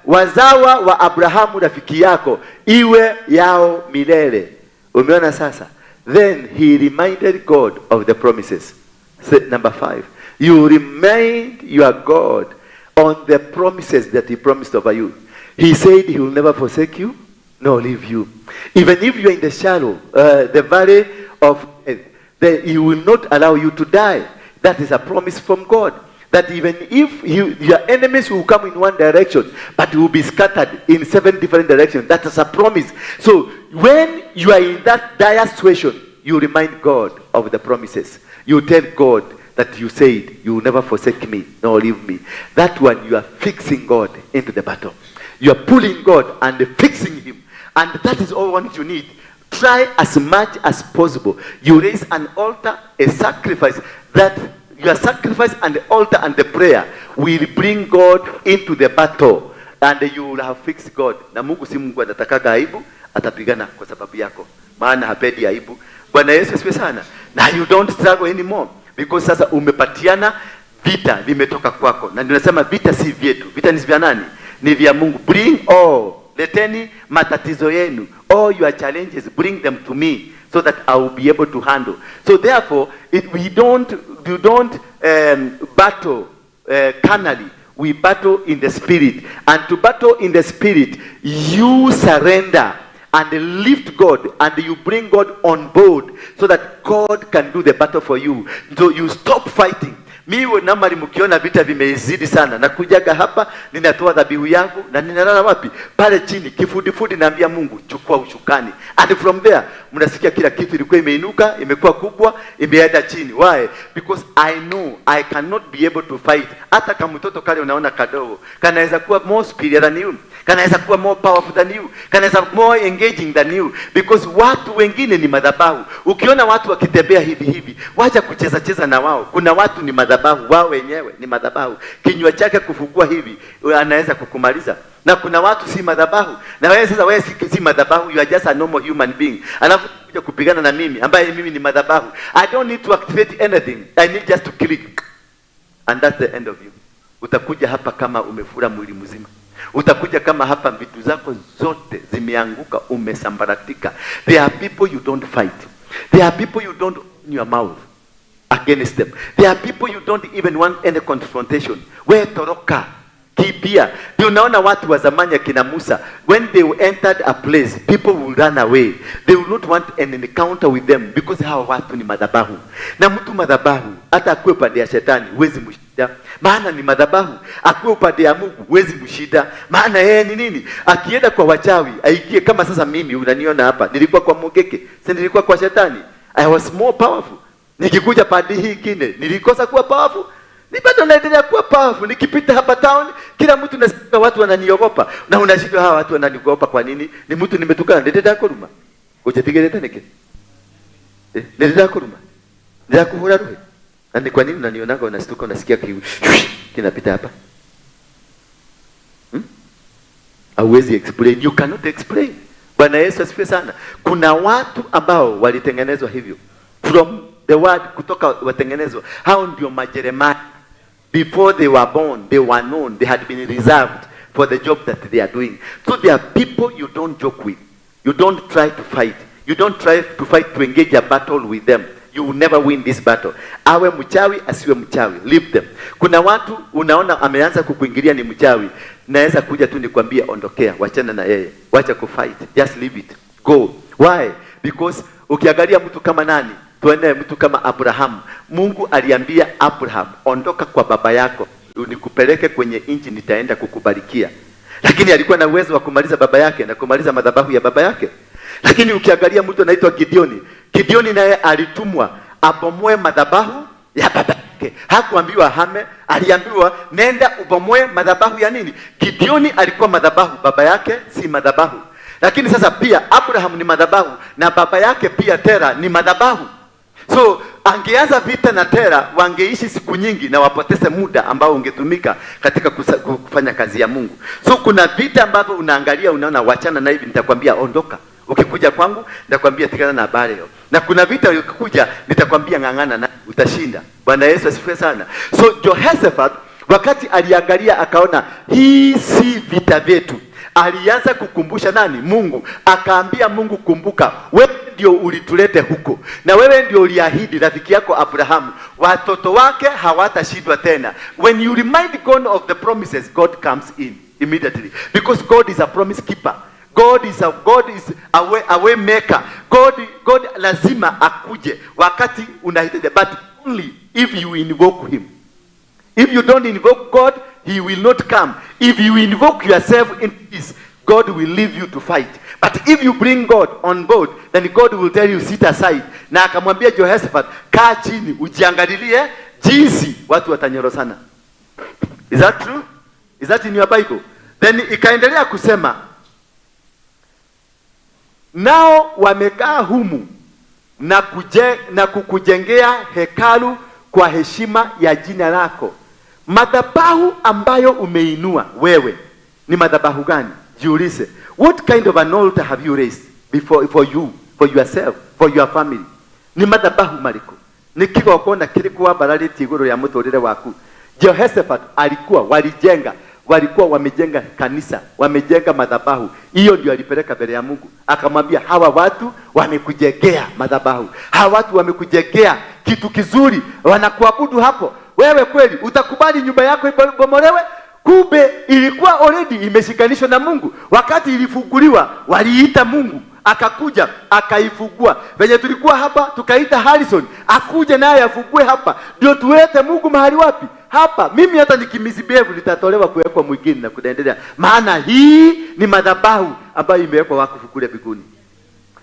wazawa wa Abrahamu rafiki yako iwe yao milele. Umeona sasa, Then he reminded God of the promises. Say, number 5, you remind your God on the promises that he promised over you. He said he will never forsake you, nor leave you. Even if you are in the shadow, the valley of death, then he will not allow you to die. That is a promise from God. That even if your enemies will come in one direction, but will be scattered in 7 different directions. That is a promise. So when you are in that dire situation, you remind God of the promises. You tell God that you said, you will never forsake me, nor leave me. That one, you are fixing God into the battle. You are pulling God and fixing him. And that is all what you need. Try as much as possible. You raise an altar, a sacrifice, that your sacrifice and the altar and the prayer will bring God into the battle. And you will have fixed God. Na Mungu si Mungu anatakaga aibu, atapigana kwa sababu yako. Maana hapendi aibu. Bwana Yesu asifiwe sana. Na you don't struggle anymore. Because sasa umepatiana vita vimetoka kwako. Na ninasema vita si vyetu. Vita ni vya nani? Ni vya Mungu. Bring all. Leteni matatizo yenu. All your challenges, bring them to me so that I will be able to handle. So therefore, you don't battle carnally. We battle in the spirit. And to battle in the spirit, you surrender and lift God, and you bring God on board so that God can do the battle for you. So you stop fighting. Miwe namari mkiona vita vimezidi sana, nakujaga hapa, ninatoa dhabihu yangu na ninalala wapi? Pale chini kifudifudi, naambia Mungu chukua ushukani. And from there mnasikia kila kitu ilikuwa imeinuka, imekuwa kubwa, imeenda chini. Why? Because I know I cannot be able to fight. Hata kama mtoto kale unaona kadogo, kanaweza kuwa more superior than you, kanaweza kuwa more powerful than you, kanaweza more engaging than you, because watu wengine ni madhabahu. Ukiona watu wakitembea hivi hivi, wacha kucheza cheza na wao. Kuna watu ni madhabahu, wao wenyewe ni madhabahu. Kinywa chake kufungua hivi, anaweza kukumaliza. Na kuna watu si madhabahu. Na wewe sasa, wewe si madhabahu, you are just a normal human being. Alafu kuja kupigana na mimi ambaye mimi ni madhabahu. I don't need to activate anything. I need just to click. And that's the end of you. Utakuja hapa kama umefura mwili mzima. Utakuja kama hapa vitu zako zote zimeanguka, umesambaratika. There are people you don't fight. There are people you don't open your mouth against them. There are people you don't even want any confrontation. We toroka, kibia. Ndio unaona watu wa zamani akina Musa, when they entered a place, people will run away. They will not want an encounter with them because hawa watu ni madhabahu. Na mtu madhabahu, hata akuwe upande ya shetani, huwezi mshinda. Maana ni madhabahu. Akuwe upande ya Mungu, huwezi mshinda. Maana yeye ni nini? Akienda kwa wachawi, aingie kama sasa mimi unaniona hapa. Nilikuwa kwa Mugeke, si nilikuwa kwa shetani. I was more powerful. Nikikuja pande hii ingine, nilikosa kuwa powerful. Ni bado naendelea kuwa powerful. Nikipita hapa town, kila mtu nasikia watu wananiogopa. Na unashindwa hawa watu wananiogopa kwa nini? Ni mtu nimetukana, ndeteta kuruma. Ujetigere neke. Ndeteta kuruma. Ndakuhura roho. Na ni kwa nini unanionaga unastuka unasikia kinapita hapa? Hauwezi explain. You cannot explain. Bwana Yesu asifiwe sana. Kuna watu ambao walitengenezwa hivyo. From the word kutoka watengenezwa. Hao ndio majeremani. Before they were born, they were known. They had been reserved for the job that they are doing. So there are people you don't joke with. You don't try to fight. You don't try to fight to engage a battle with them. You will never win this battle. Awe mchawi, asiwe mchawi. Leave them. Kuna watu unaona ameanza kukuingilia ni mchawi. Naweza kuja tu nikwambie ondokea, wachana na yeye. Wacha kufight. Just leave it. Go. Why? Because ukiangalia mtu kama nani? Tuone mtu kama Abraham. Mungu aliambia Abraham, ondoka kwa baba yako, nikupeleke kwenye nchi nitaenda kukubarikia. Lakini alikuwa na uwezo wa kumaliza baba yake na kumaliza madhabahu ya baba yake. Lakini ukiangalia mtu anaitwa Gideoni. Gideoni naye alitumwa abomoe madhabahu ya baba yake. Hakuambiwa ahame, aliambiwa nenda ubomoe madhabahu ya nini? Gideoni alikuwa madhabahu, baba yake si madhabahu. Lakini sasa pia Abraham ni madhabahu na baba yake pia Tera ni madhabahu. So angeanza vita na Tera, wangeishi siku nyingi na wapoteze muda ambao ungetumika katika kufanya kazi ya Mungu. So kuna vita ambavyo unaangalia unaona wachana na hivi, nitakwambia ondoka. Ukikuja kwangu nitakwambia tikana na habari hiyo. Na kuna vita ukikuja nitakwambia ng'ang'ana na utashinda. Bwana Yesu asifiwe sana. So Jehoshaphat wakati aliangalia akaona hii si vita vyetu. Alianza kukumbusha nani? Mungu. Akaambia Mungu, kumbuka, wewe ndio ulitulete huko, na wewe ndio uliahidi rafiki yako Abrahamu watoto wake hawatashindwa tena. When you remind God of the promises, God comes in immediately, because God is a promise keeper. God is a way maker. God lazima akuje wakati unahitaji, but only if you invoke him. If you don't invoke God, he will not come. If you invoke yourself in peace, God will leave you to fight. But if you bring God on board, then God will tell you, "Sit aside." Na akamwambia Jehoshaphat, "Kaa chini ujiangalilie jinsi watu watanyorosana." Is that true? Is that in your Bible? Then ikaendelea kusema, nao wamekaa humu na kukujengea hekalu kwa heshima ya jina lako. Madhabahu ambayo umeinua wewe ni madhabahu gani? Jiulize, what kind of an altar have you raised before for you, for yourself, for your family? Ni madhabahu mariko? Ni kigongona kiriku wambararĩtie igũrũ rĩa mũtũrĩre waku? Jehoshaphat alikuwa walijenga walikuwa wamejenga kanisa, wamejenga madhabahu. Hiyo ndio alipeleka mbele ya Mungu, akamwambia, "Hawa watu wamekujengea madhabahu, hawa watu wamekujengea kitu kizuri, wanakuabudu hapo. Wewe kweli utakubali nyumba yako ibomolewe?" Kumbe ilikuwa already imeshikanishwa na Mungu. Wakati ilifunguliwa, waliita Mungu akakuja akaifungua. Venye tulikuwa hapa tukaita Harrison akuje naye afungue hapa, ndio tuwete Mungu mahali wapi? Hapa. Mimi hata nikimisbehave nitatolewa kuwekwa mwingine na kuendelea, maana hii ni madhabahu ambayo imewekwa wakfu kule mbinguni.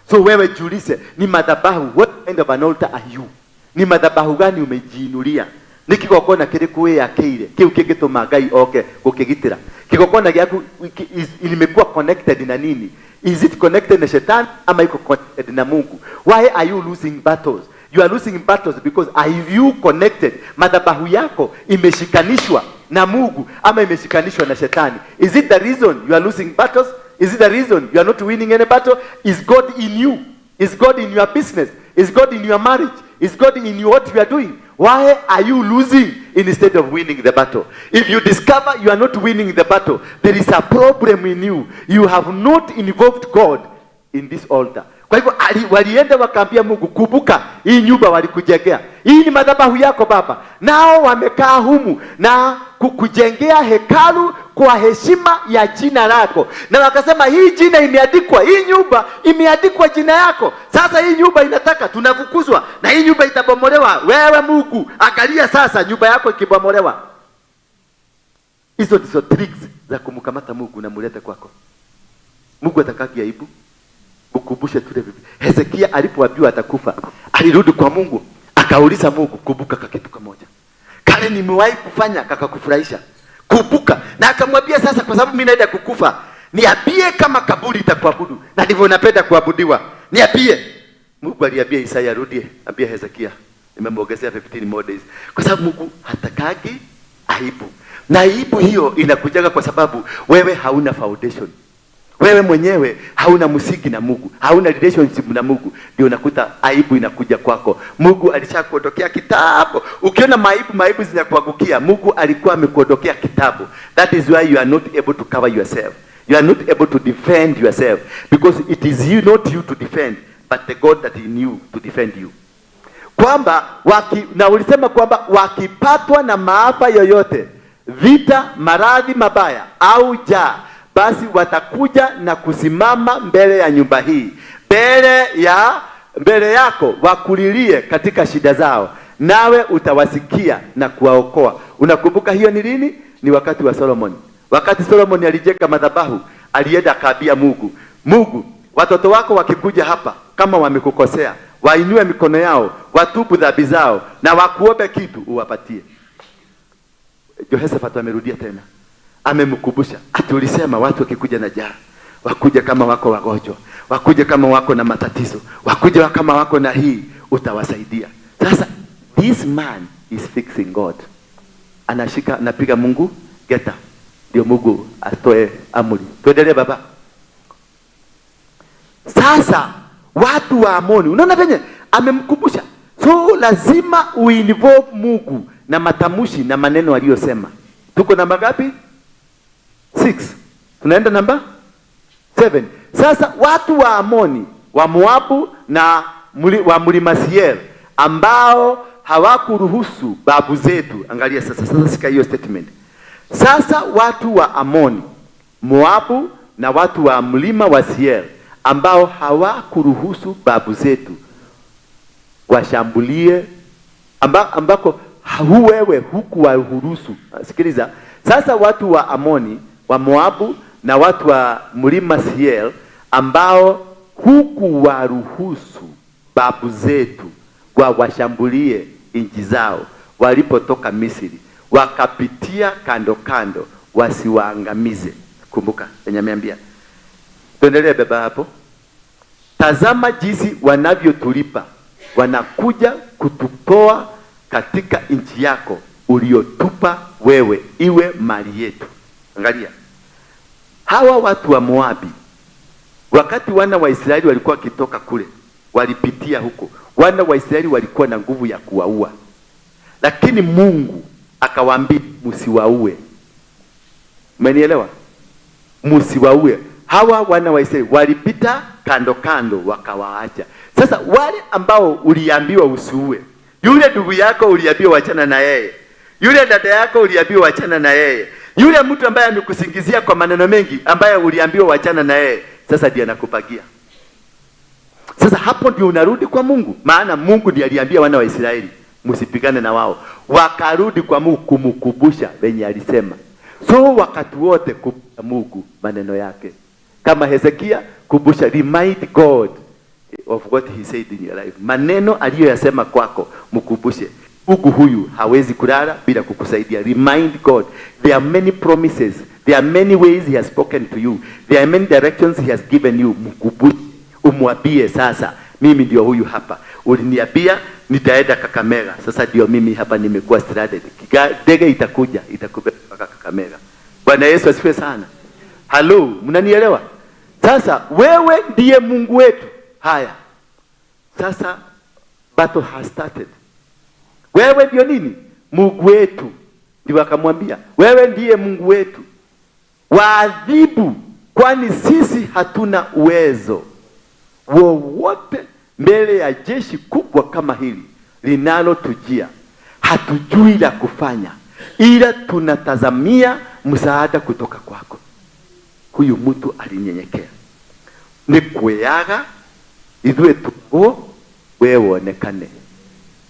So wewe jiulize, ni madhabahu, what kind of an altar are you? Ni madhabahu gani umejiinulia? Nĩ kĩgongona kĩrĩkũ wĩyakĩire kĩu kĩngĩtũma Ngai oke gũkĩgitĩra? Kĩgongona gĩaku imekuwa connected na nini? Is it connected na shetani ama iko connected na Mungu? Why are you losing battles? You are losing battles because are you connected, madhabahu yako imeshikanishwa na Mungu ama imeshikanishwa na shetani? Is it the reason you are losing battles? Is it the reason you are not winning any battle? Is God in you? Is God in your business? Is God in your marriage? Is God in what you are doing? Why are you losing instead of winning the battle? If you discover you are not winning the battle, there is a problem in you. You have not involved God in this altar. Kwa hivyo walienda wakaambia Mungu, "Kumbuka hii nyumba walikujengea, hii ni madhabahu yako Baba, nao wamekaa humu na kukujengea hekalu kwa heshima ya jina lako." Na wakasema, "Hii jina imeandikwa, hii nyumba imeandikwa jina yako. Sasa hii nyumba inataka, tunafukuzwa na hii nyumba itabomolewa. Wewe Mungu, angalia sasa nyumba yako ikibomolewa." Hizo ndizo tricks za kumkamata Mungu na mulete kwako. Mungu atakaki aibu? Ukumbushe tule vipi? Hezekia alipoambiwa atakufa, alirudi kwa Mungu, akauliza Mungu, "Kumbuka kakitu kamoja. Kale nimewahi kufanya kakakufurahisha. Kumbuka." Na akamwambia, "Sasa kwa sababu mimi naenda kukufa, niambie kama kaburi itakuabudu na ndivyo napenda kuabudiwa. Niambie." Mungu aliambia Isaya, "Rudie, ambia Hezekia nimemwongezea 15 more days." Kwa sababu Mungu hatakagi aibu. Na aibu hiyo inakujaga kwa sababu wewe hauna foundation. Wewe mwenyewe hauna msingi na Mungu, hauna relationship na Mungu, ndio unakuta aibu inakuja kwako. Mungu alishakuondokea kitambo. Ukiona maibu maibu zinakuangukia, Mungu alikuwa amekuondokea kitambo. That is why you are not able to cover yourself. You are not able to defend yourself because it is you, not you to defend, but the God that in you to defend you. Kwamba waki, na ulisema kwamba wakipatwa na maafa yoyote, vita, maradhi mabaya au njaa, basi watakuja na kusimama mbele ya nyumba hii, mbele yako wakulilie katika shida zao, nawe utawasikia na kuwaokoa. Unakumbuka hiyo ni lini? Ni wakati wa Solomon. Wakati Solomon alijenga madhabahu, alienda akaambia Mungu, "Mungu, watoto wako wakikuja hapa kama wamekukosea, wainue mikono yao, watubu dhambi zao na wakuombe kitu, uwapatie." Jehoshaphat amerudia tena, amemkumbusha ati ulisema watu wakikuja na njaa, wakuja kama wako wagonjwa, wakuja kama wako na matatizo, wakuja kama wako na hii, utawasaidia. Sasa this man is fixing God, anashika anapiga Mungu geta, ndio Mungu atoe amri. Tuendelee, baba. Sasa watu wa Amoni, unaona venye amemkumbusha, so lazima uinvolve Mungu na matamushi na maneno aliyosema. Tuko namba ngapi? Six. Tunaenda namba 7. Sasa watu wa Amoni, wa Moabu na wa mlima Seir ambao hawakuruhusu babu zetu. Angalia sasa, sasa sika hiyo statement. Sasa watu wa Amoni, Moabu na watu wa mlima wa Seir ambao hawakuruhusu babu zetu washambulie, ambako wewe hukuwaruhusu. Sikiliza. Sasa watu wa Amoni, wa Moabu na watu wa mlima Seir ambao hukuwaruhusu babu zetu washambulie nchi zao walipotoka Misri, wakapitia kando kando wasiwaangamize. Kumbuka yenye ameambia. Tuendelee baba hapo. Tazama jinsi wanavyotulipa, wanakuja kututoa katika nchi yako uliotupa wewe iwe mali yetu. Angalia. Hawa watu wa Moabi, wakati wana wa Israeli walikuwa wakitoka kule, walipitia huko. Wana wa Israeli walikuwa na nguvu ya kuwaua, lakini Mungu akawaambia msiwaue. Umenielewa? Msiwaue. Hawa wana wa Israeli walipita kando kando wakawaacha. Sasa wale ambao uliambiwa usiue, yule ndugu yako uliambiwa wachana na yeye, yule dada yako uliambiwa wachana na yeye, yule mtu ambaye amekusingizia kwa maneno mengi ambaye uliambiwa wachana na yeye, sasa ndiye anakupagia. Sasa hapo ndio unarudi kwa Mungu, maana Mungu ndiye aliambia wana wa Israeli msipigane na wao. Wakarudi kwa Mungu kumkumbusha venye alisema. So wakati wote kumbusha Mungu maneno yake. Kama Hezekia, kumbusha, remind God of what he said in your life. Maneno aliyoyasema kwako mkumbushe. Mungu huyu hawezi kulala bila kukusaidia. Remind God. There are many promises. There are many ways he has spoken to you. There are many directions he has given you. Mkumbushe. Umwambie sasa, mimi ndio huyu hapa. Uliniambia nitaenda Kakamega. Sasa ndio mimi hapa nimekuwa stranded. Ndege itakuja, itakubeba mpaka Kakamega. Bwana Yesu asifiwe sana. Hello, mnanielewa? Sasa wewe ndiye Mungu wetu. Haya. Sasa battle has started. Wewe ndio nini? Mungu wetu. Ndio akamwambia, wewe ndiye Mungu wetu. Waadhibu, kwani sisi hatuna uwezo wowote mbele ya jeshi kubwa kama hili linalotujia. Hatujui la kufanya, ila tunatazamia msaada kutoka kwako. Huyu mtu alinyenyekea. Ni kweaga ithuĩ tuo wewe uonekane.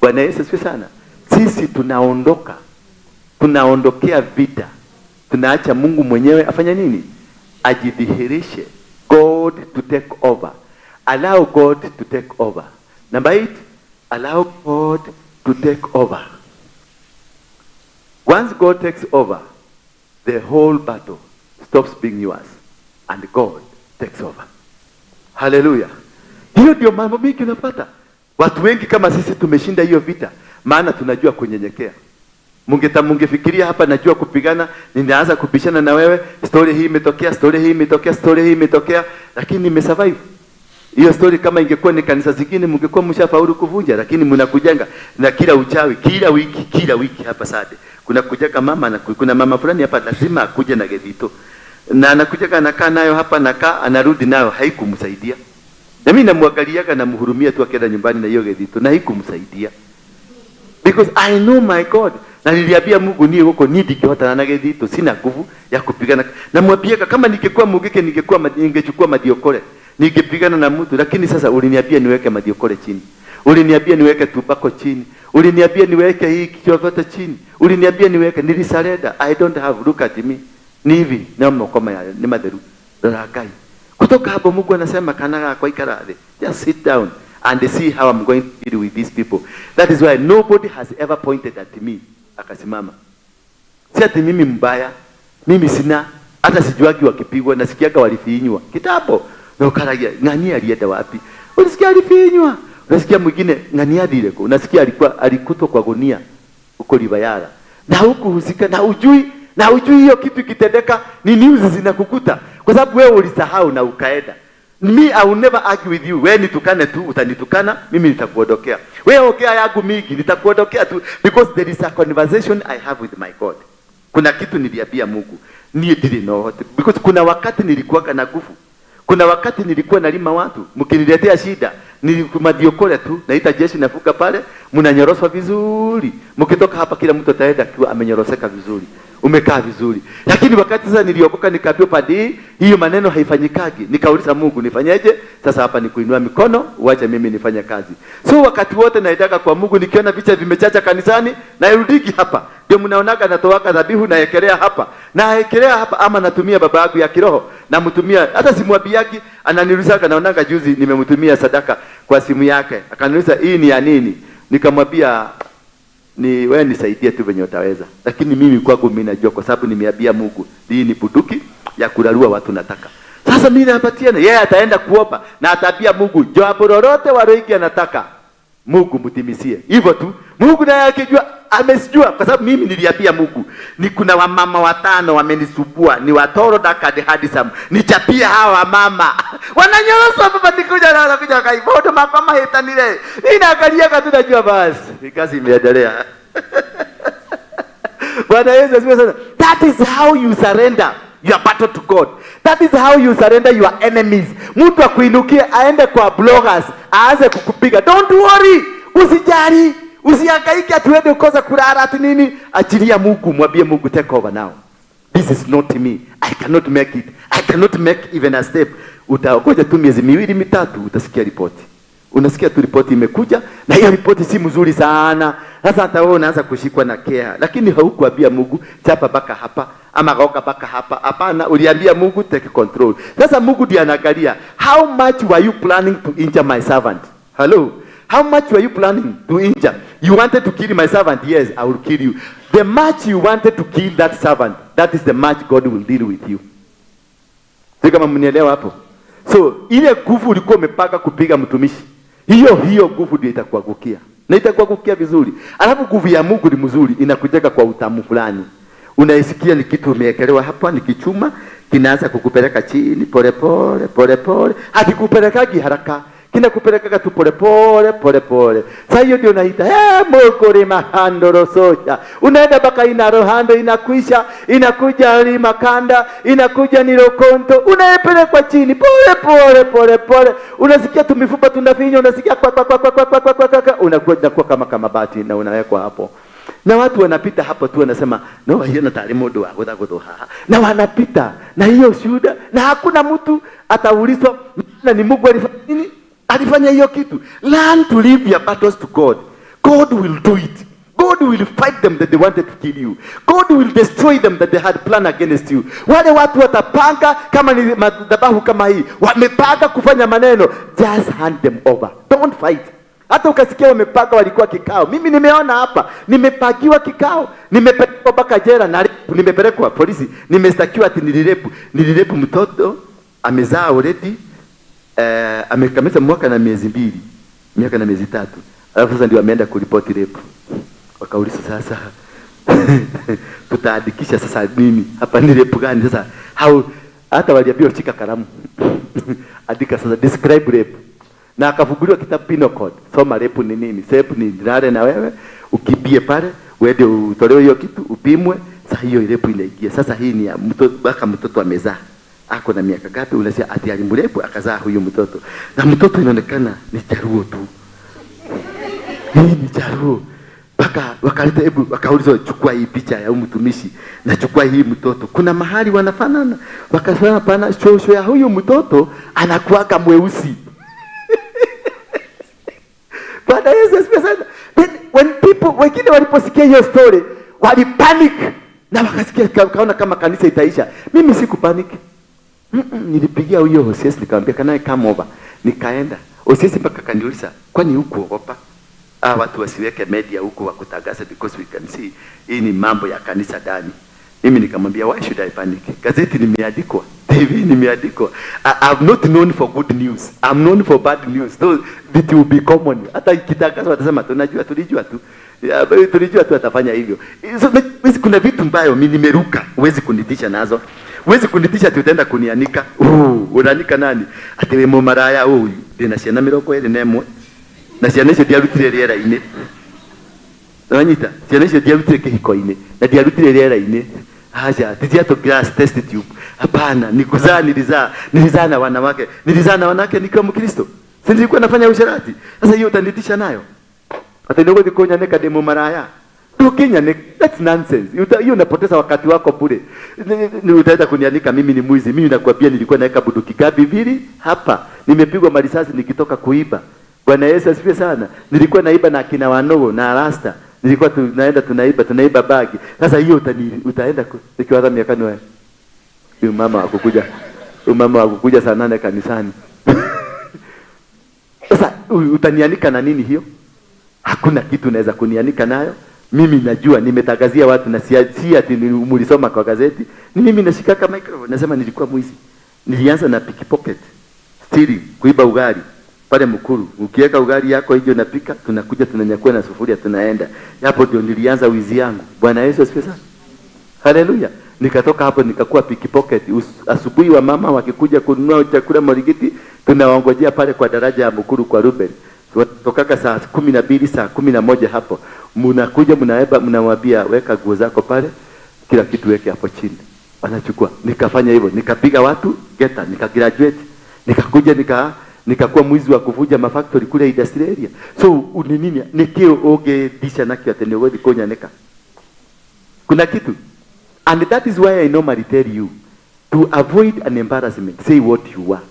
Bwana Yesu asifiwe sana. Sisi tunaondoka, tunaondokea vita, tunaacha Mungu mwenyewe afanye nini? Ajidhihirishe. God to take over. Allow God to take over. Number 8, allow God to take over. Once God takes over, the whole battle stops being yours and God takes over. Hallelujah. Hiyo ndio mambo mingi unapata. Watu wengi kama sisi tumeshinda hiyo vita, maana tunajua kunyenyekea. Mungefikiria hapa najua kupigana, ninaanza kubishana na wewe, story hii imetokea, story hii imetokea, story hii imetokea, lakini nimesurvive. Hiyo story kama ingekuwa ni kanisa zingine mngekuwa mshafaulu kuvunja, lakini mnakujanga na kila uchawi, kila wiki hapa Sade. Kuna kujaga mama na kuna mama fulani hapa lazima akuje na gedito. Na anakujaga anakaa nayo hapa, nakaa anarudi nayo, haikumsaidia. Na mimi namwangaliaga na namhurumia tu akienda nyumbani na hiyo gedito, na haikumsaidia. Because I know my God. Na niliambia Mungu niye huko ni ndingĩhotana na gĩthitũ, sina nguvu ya kupigana. Namwambia kama ningekuwa mugike ningechukua madiokore, ningepigana na mtu, lakini sasa uliniambia niweke madiokore chini. Uliniambia niweke tubako chini. Uliniambia niweke hii kichovote chini. Uliniambia niweke, nilisurrender. I don't have, look at me. Ni hivi, na mkoma ya ni matheru. Rora Ngai. Kutoka hapo Mungu anasema kana kwa ikara thĩ. Just sit down and see how I'm going to deal with these people. That is why nobody has ever pointed at me. Akasimama. Si ati mimi mbaya, mimi sina, hata sijuagi wakipigwa, nasikiaga walifinywa. Kitambo, na ukaragia, ngani alienda wapi? Ulisikia alifinywa. Unasikia mwingine ngani adile ko, unasikia alikuwa alikutwa kwa gunia huko Libayala. Na huku husika na ujui hiyo kitu ikitendeka ni news zinakukuta kwa sababu wewe ulisahau na ukaenda. Me, I will never argue with you. Wewe nitukane tu, utanitukana, mimi nitakuondokea. Wewe ongea yangu mingi, nitakuondokea tu, because there is a conversation I have with my God. Kuna kitu niliambia Mungu, nie dili no, because kuna wakati nilikuwa na nguvu. Kuna wakati nilikuwa nalima watu, mkiniletea shida, nilikuwa tu, naita jeshi nafuka pale, mnanyoroswa vizuri. Mkitoka hapa kila mtu ataenda akiwa amenyoroseka vizuri. Umekaa vizuri. Lakini wakati sasa niliokoka nikaambiwa padi, hiyo maneno haifanyikagi. Nikauliza Mungu nifanyeje? Sasa hapa ni kuinua mikono, uache mimi nifanye kazi. So wakati wote naitaka kwa Mungu, nikiona vicha vimechacha kanisani, nairudiki hapa. Ndio mnaonaga natoaka dhabihu naekelea hapa. Naekelea hapa ama natumia baba yangu ya kiroho, namtumia hata simwambiagi, ananiulizaga, naonaga juzi nimemtumia sadaka kwa simu yake. Akaniuliza hii ni ya nini? Nikamwambia ni wewe nisaidie tu venye utaweza. Lakini mimi kwangu mimi najua kwa sababu nimeambia Mungu, hii ni bunduki ya kurarua watu nataka. Sasa mimi napatia na yeye ataenda kuomba na ataambia Mungu jambo lolote Waruinge anataka Mungu mtimisie. Hivyo tu. Mungu naye akijua amesijua kwa sababu mimi niliambia Mungu ni kuna wamama watano wamenisubua, ni watoro dakade handsome. Nichapia hawa wamama. Wananyorosa baba nikuja na wanakuja kaibodo mama hetanile. Ninaangalia katu najua basi. Kazi imeendelea. Bwana Yesu asifiwe sana. That is how you surrender your battle to God. That is how you surrender your enemies. Mtu akuinukie aende kwa bloggers, aanze kukupiga. Don't worry. Usijali. Usihangaike ati uende ukosa kulala ati nini. Achilia Mungu, mwambie Mungu take over now. This is not me. I cannot make it. I cannot make even a step. Utaogoja tu miezi miwili mitatu utasikia ripoti. Unasikia tu ripoti imekuja na hiyo ripoti si mzuri sana. Sasa hata wewe unaanza kushikwa na care, lakini haukuambia Mungu chapa baka hapa ama goka baka hapa. Hapana, uliambia Mungu take control. Sasa Mungu ndiye anaangalia how much were you planning to injure my servant? Hello. How much were you planning to injure? You wanted to kill my servant? Yes, I will kill you. The much you wanted to kill that servant, that is the much God will deal with you. Sio kama mnielewa hapo? So, ile nguvu ulikuwa umepanga kupiga mtumishi, hiyo hiyo nguvu ndio itakuangukia. Na itakuangukia vizuri. Alafu nguvu ya Mungu ni mzuri, inakujeka kwa utamu fulani. Unaisikia ni kitu umewekelewa hapa, ni kichuma, kinaanza kukupeleka chini pole pole pole pole. Hakikupelekagi haraka. Kinakupeleka tu pole pole pole pole. Sasa hiyo ndio naita Mungu limahando rosocha. Unaenda mpaka ina rohando inakuisha, inakuja limakanda, inakuja ni rokonto, unaepelekwa chini pole pole pole pole. Unasikia tu mifupa tunafinya, unasikia kwa kwa kwa kwa kwa kwa kwa kwa, unakuwa unakuwa kama bati na unawekwa hapo. Na watu wanapita hapo tu wanasema no hiyo na tayari mundu wa gutha guthuha. Na wanapita na hiyo shuhuda na hakuna mtu ataulizwa na ni Mungu alifanya nini? Alifanya hiyo kitu. Learn to leave your battles to God. God will do it. God will fight them that they wanted to kill you. God will destroy them that they had planned against you. Wale watu watapanga kama ni madhabahu kama hii, wamepanga kufanya maneno, just hand them over. Don't fight. Hata ukasikia wamepanga walikuwa kikao. Mimi nimeona hapa, nimepakiwa kikao, nimepelekwa mpaka jela na nimepelekwa polisi, nimestakiwa ati nilirepu. Nilirepu mtoto amezaa already. Amekamilisha mwaka na miezi 2, miaka na miezi 3. Alafu sasa ndio ameenda kuripoti rape. Wakauliza sasa tutaandikisha sasa nini? Hapa ni rape gani sasa? How hata waliambiwa shika kalamu. Andika sasa describe rape. Na akafunguliwa kitabu penal code. Soma rape ni nini? Rape ni nilale na wewe, ukibie pale, uende utolewe hiyo kitu, upimwe, sasa hiyo rape inaingia. Sasa hii ni ya mtoto mpaka mtoto amezaa. Ako na miaka ngapi? Unasikia ati alimrepu akazaa huyu mtoto. Na mtoto inaonekana ni charuo tu. Hii ni charuo. Paka wakaleta hebu wakaulizwa chukua hii picha ya huyu mtumishi na chukua hii mtoto. Kuna mahali wanafanana. Wakasema hapana, shosho ya huyu mtoto anakuaga mweusi. Bwana Yesu asifiwe sana. Then when people wengine waliposikia hiyo story walipanic na wakasikia kaona kama kanisa itaisha. Mimi sikupanic. Nilipigia huyo OCS nikamwambia can I come over? Nikaenda. OCS mpaka akaniuliza kwani hukuogopa? Watu wasiweke media huko wakutangaza because we can see hii ni mambo ya kanisa ndani. Mimi nikamwambia why should I panic? Gazeti nimeandikwa, TV nimeandikwa. I'm not known for good news. I'm known for bad news. So it will be common. Hata ikitangazwa watasema tunajua, tulijua tu. Tulijua tu atafanya hivyo. So, kuna vitu ambayo mimi nimeruka, huwezi kunitisha nazo. Huwezi kunitisha ati utaenda kunianika. Unaanika nani? Ati we mumaraya huyu. Ndina ciana 21. Na ciana icio ndiarutire rĩera-inĩ. Wanyita? Ciana icio ndiarutire kĩhiko-inĩ na ndiarutire rĩera-inĩ. Haja, titia to glass test tube. Hapana, nikuzaa nilizaa. Nilizaa na wanawake. Nilizaa na wanawake nikiwa Mkristo. Si nilikuwa nafanya usherati. Sasa hiyo utanitisha nayo. Ati ndio ndikonya neka demo maraya. Tukenya ne, that's nonsense. Hiyo unapoteza wakati wako bure. Utaenda kunianika mimi ni mwizi. Mimi nakwambia nilikuwa naweka bunduki gabi mbili hapa. Nimepigwa marisasi nikitoka kuiba. Bwana Yesu asifiwe sana. Nilikuwa naiba na akina Wanogo na Rasta. Nilikuwa tunaenda tunaiba bagi. Sasa hiyo utaenda nikiwaza miaka ni wewe. Huyu mama akukuja. Huyu mama akukuja saa 8 kanisani. Sasa utanianika na nini hiyo? Hakuna kitu unaweza kunianika nayo. Mimi najua nimetangazia watu na si ati mlisoma kwa gazeti. Ni mimi nashikaka microphone nasema nilikuwa mwizi. Nilianza na pickpocket, stealing, kuiba ugali pale Mukuru. Ukiweka ugali yako hiyo unapika, tunakuja tunanyakua na sufuria tunaenda. Hapo ndio nilianza wizi yangu. Bwana Yesu asifiwe sana. Haleluya. Nikatoka hapo nikakuwa pickpocket. Asubuhi wa mama wakikuja kununua chakula Marigiti, tunawaongojea pale kwa daraja ya Mukuru kwa Ruben. Tokaka saa 12, saa 11 hapo. Mnakuja mnaeba, mnamwambia weka nguo zako pale, kila kitu weke hapo chini. Wanachukua. Nikafanya hivyo, nikapiga watu geta, nikagraduate. Nikakuja nikakuwa mwizi wa kuvuja mafactory kule industrial area. So ni nini? Nikio oge disha nakio atenyo konya neka. Kuna kitu. And that is why I normally tell you to avoid an embarrassment, say what you are.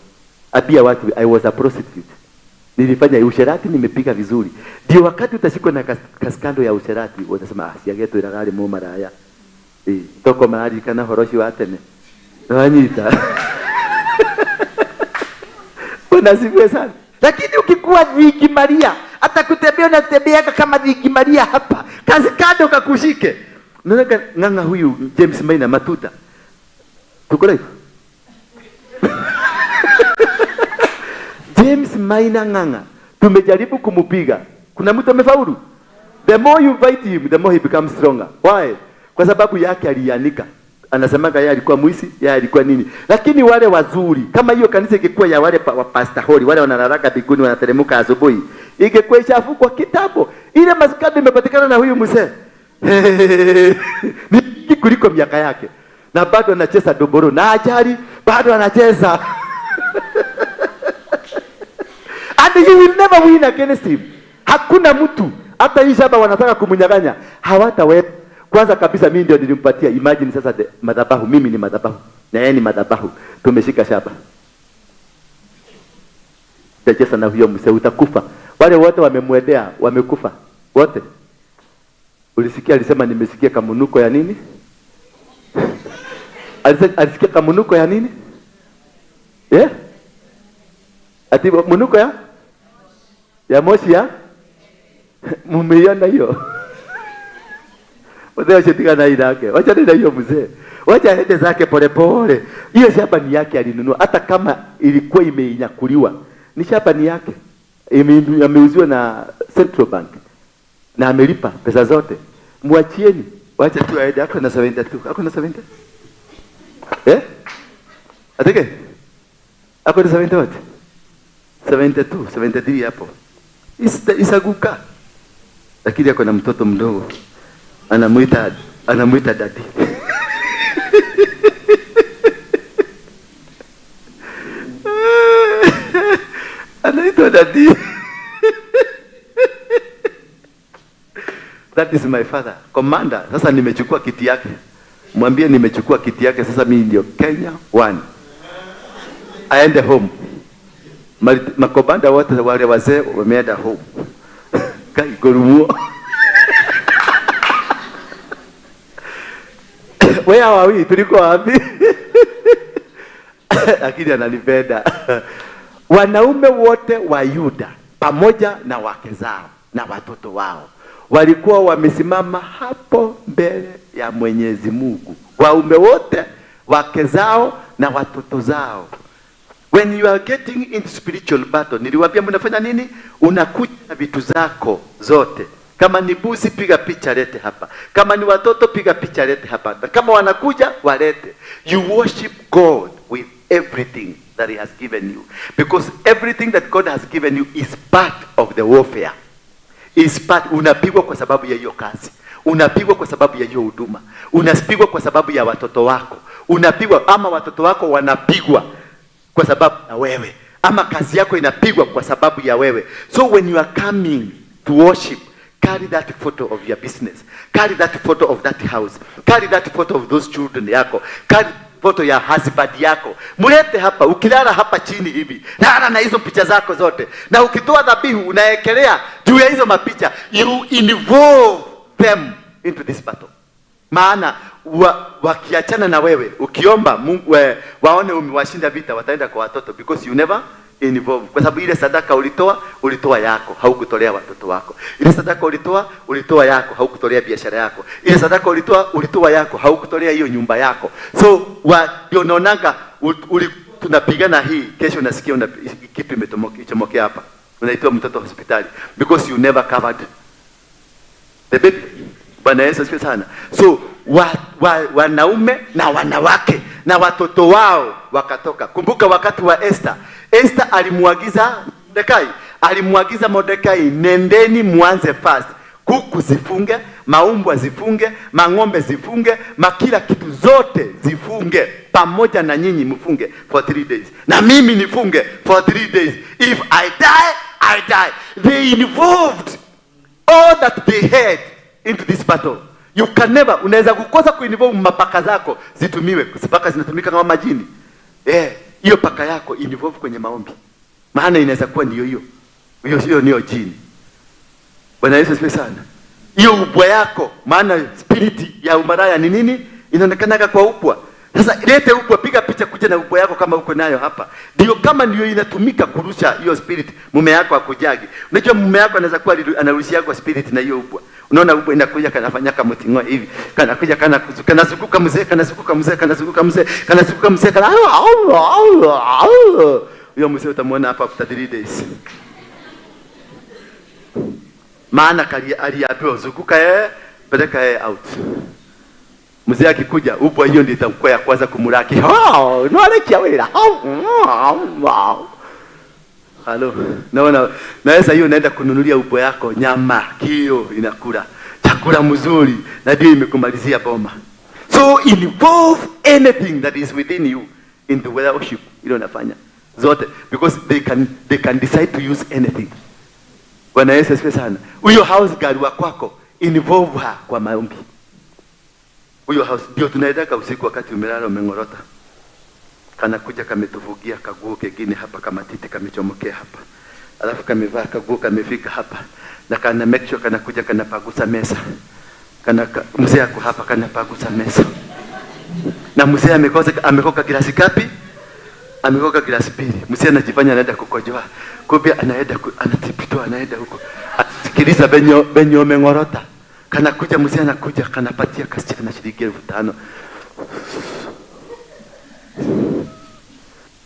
Abia watu, I was a prostitute. Nilifanya usherati, nimepiga vizuri. Ndio wakati utashikwa na kaskando ya usherati, utasema ah, siagetu iragari mu maraya. Toko mahali kana horoshi wa tene. Wanyita. Unasifiwe sana. Lakini ukikuwa Dhiki Maria, hata kutembea unatembea kama Dhiki Maria hapa. Kazi kando kakushike. Naona nganga huyu James Maina Matuta. Tuko live. James Maina Nganga. Tumejaribu kumupiga. Kuna mtu amefaulu? The more you fight him, the more he becomes stronger. Why? Kwa sababu yake alianika. Anasemaga yeye alikuwa mwizi, yeye alikuwa nini. Lakini wale wazuri, kama hiyo kanisa ingekuwa ya wale wa pastor holi, wale wanararaka biguni wanateremka asubuhi, ingekuwa ishafukwa kitambo. Ile maskani imepatikana na huyu mzee. Ni kuliko miaka yake. Na bado anacheza doboro na ajali, bado anacheza. And you will never win against him. Hakuna mtu, hata hii shamba wanataka kumunyang'anya, hawataweza. Kwanza kabisa mimi ndio nilimpatia. Imagine sasa madhabahu, mimi ni madhabahu na yeye ni madhabahu. Tumeshika shamba. Utacheza na huyo mzee utakufa. Wale wote wamemwendea wamekufa. Wote. Ulisikia alisema nimesikia kamunuko ya nini? Alisikia kamunuko ya nini? Eh? Ati munuko ya? Ya moshi ya? Mumeiona hiyo? Mzee ashitika na yake. Wacha nenda hiyo mzee. Wacha aende zake pole pole. Hiyo shamba ni yake alinunua, hata kama ilikuwa imeinyakuliwa. Ni shamba ni yake. Imeuziwa na Central Bank. Na amelipa pesa zote. Mwachieni. Wacha tu aende. Ako na 72. Ako na 70. Eh? Ateke? Ako na 70 wote? 72, 73 hapo. Isaguka. Lakini ako na mtoto mdogo. Anamuita daddy. Anaitwa daddy. That is my father. Commander. Sasa nimechukua kiti yake. Mwambie nimechukua kiti yake, sasa mimi ndio Kenya 1. Aende home. Makobanda wote wale wazee wameenda home. Kai goruo. Where are we? Tuliko wapi? Lakini ananipenda. Wanaume wote wa Yuda pamoja na wake zao na watoto wao walikuwa wamesimama hapo mbele ya Mwenyezi Mungu. Waume wote, wake zao na watoto zao. When you are getting into spiritual battle, niliwaambia mnafanya nini? Unakuja na vitu zako zote. Kama ni buzi piga picha lete hapa. Kama ni watoto piga picha lete hapa. Na kama wanakuja walete. You worship God with everything that he has given you. Because everything that God has given you is part of the warfare. Is part, unapigwa kwa sababu ya hiyo kazi. Unapigwa kwa sababu ya hiyo huduma. Unapigwa kwa sababu ya watoto wako. Unapigwa ama watoto wako wanapigwa kwa sababu ya wewe. Ama kazi yako inapigwa kwa sababu ya wewe. So when you are coming to worship, carry that photo of your business. Carry that photo of that house. Carry that photo of those children yako. Carry photo ya husband yako. Mulete hapa, ukilala hapa chini hivi, lala na hizo picha zako zote. Na ukitoa dhabihu unaekelea juu ya hizo mapicha. You involve them into this battle. Maana wakiachana na wewe, ukiomba Mungu waone umewashinda vita, wataenda kwa watoto because you never involve. Kwa sababu ile sadaka ulitoa, ulitoa yako, haukutolea watoto wako. Ile sadaka ulitoa, ulitoa yako, haukutolea biashara yako. Ile sadaka ulitoa, ulitoa yako, haukutolea hiyo nyumba yako. So ndio unaonanga tunapigana hii, kesho unasikia kitu imechomokea hapa. Unaitoa mtoto hospitali because you never covered the baby. Bwana Yesu asifiwe sana. So wanaume na wanawake na watoto wao wakatoka. Kumbuka wakati wa Esther, Esther alimuagiza Mordekai, alimuagiza Mordekai, nendeni muanze fast. Kuku zifunge, maumbwa zifunge, mang'ombe zifunge, makila kitu zote zifunge, pamoja na nyinyi mfunge for 3 days. Na mimi nifunge for 3 days. If I die, I die. They involved all that they had into this battle. You can never, unaweza kukosa kuinvolve mapaka zako zitumiwe, paka zinatumika kama majini. Hiyo paka yako involve kwenye maombi. Maana inaweza kuwa ndio hiyo. Hiyo sio ndio jini. Bwana Yesu asifiwe sana. Hiyo ubwa yako, maana spirit ya umaraya ni nini? Inaonekana kwa ubwa. Sasa lete ubwa, piga picha kuja na ubwa yako kama uko nayo hapa. Ndio kama ndio inatumika kurusha hiyo spirit, mume yako akujagi. Unajua mume yako anaweza kuwa anarushia kwa spirit na hiyo ubwa. Unaona ubwa inakuja kanafanya kama mtingo hivi. Kanakuja kanazunguka mzee, kanazunguka mzee, kanazunguka mzee, kanazunguka mzee, kana huyo mzee utamuona hapa after 3 days. Maana aliambiwa zunguka yeye, peleka yeye out. Mzee akikuja, ubwa hiyo ndio itakuwa ya kwanza kumulaki. Oh, no wera. Halo, naona naweza hiyo naenda kununulia ubwa yako nyama, kio inakula. Chakula mzuri na ndio imekumalizia boma. So involve anything that is within you in the worship ile unafanya. Zote because they can decide to use anything. Bwana Yesu asifiwe sana. Huyo house girl wa kwako involve her kwa maombi. Huyo house ndio tunaendaka usiku wakati umelala umengorota. Kana kuja kametuvugia kaguo kengine hapa kama titi kamechomokea hapa. Alafu kamevaa kaguo kamefika hapa. Na kana make sure kana kuja kana pagusa meza. Kana mzee yako hapa kana pagusa meza. Na mzee amekoka glasi gapi? Amekoka glasi 2. Mzee anajifanya anaenda kukojoa. Kumbe anaenda anatipitoa anaenda huko. Asikiliza benyo umengorota. Kana kuja mzee anakuja kanapatia kasichana shilingi 5,000.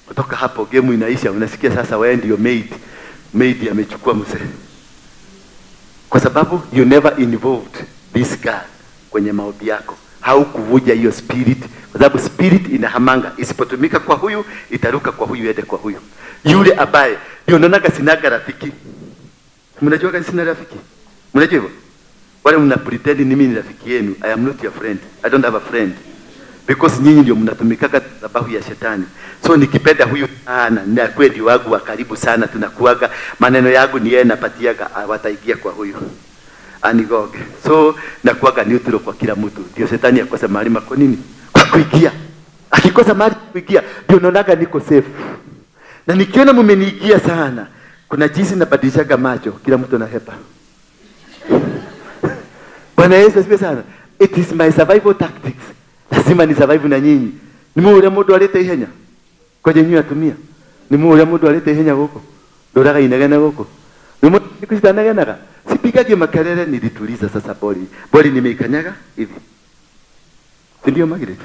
Kutoka hapo game inaisha, unasikia sasa wewe ndio maid. Maid amechukua mzee. Kwa sababu you never involved this girl kwenye maombi yako. Haukuvuja hiyo spirit, kwa sababu spirit inahamanga, isipotumika kwa huyu itaruka kwa huyu ende kwa huyu. Yule ambaye ndio unaonaga sinaga rafiki. Mnajua kama sina rafiki? Mnajua hivyo? Wale mna pretend ni mimi ni rafiki yenu. I am not your friend. I don't have a friend. Because nyinyi ndio mnatumikaka sababu ya shetani. So nikipenda huyu sana, na kweli wangu wa karibu sana tunakuaga, maneno yangu ni yeye napatiaga, wataingia kwa huyu. Anigoge. So nakuaga neutral kwa kila mtu. Ndio shetani akosa mahali kwa nini? Kwa kuingia. Akikosa mahali kuingia, ndio unaonaga niko safe. Na nikiona mmeniingia sana, kuna jinsi nabadilishaga macho, kila mtu anahepa. Bwana Yesu asifiwe sana. It is my survival tactics. Lazima ni survive na nyinyi. Ni mwe ule mundu alete ihenya. Kwa nyinyi atumia. Ni mwe ule mundu alete ihenya huko. Ndoraga inegene huko. Ni mwe nikushitanagenaga. Sipigage makelele, nilituliza sasa boli. Boli nimeikanyaga hivi. Si ndio Margaret?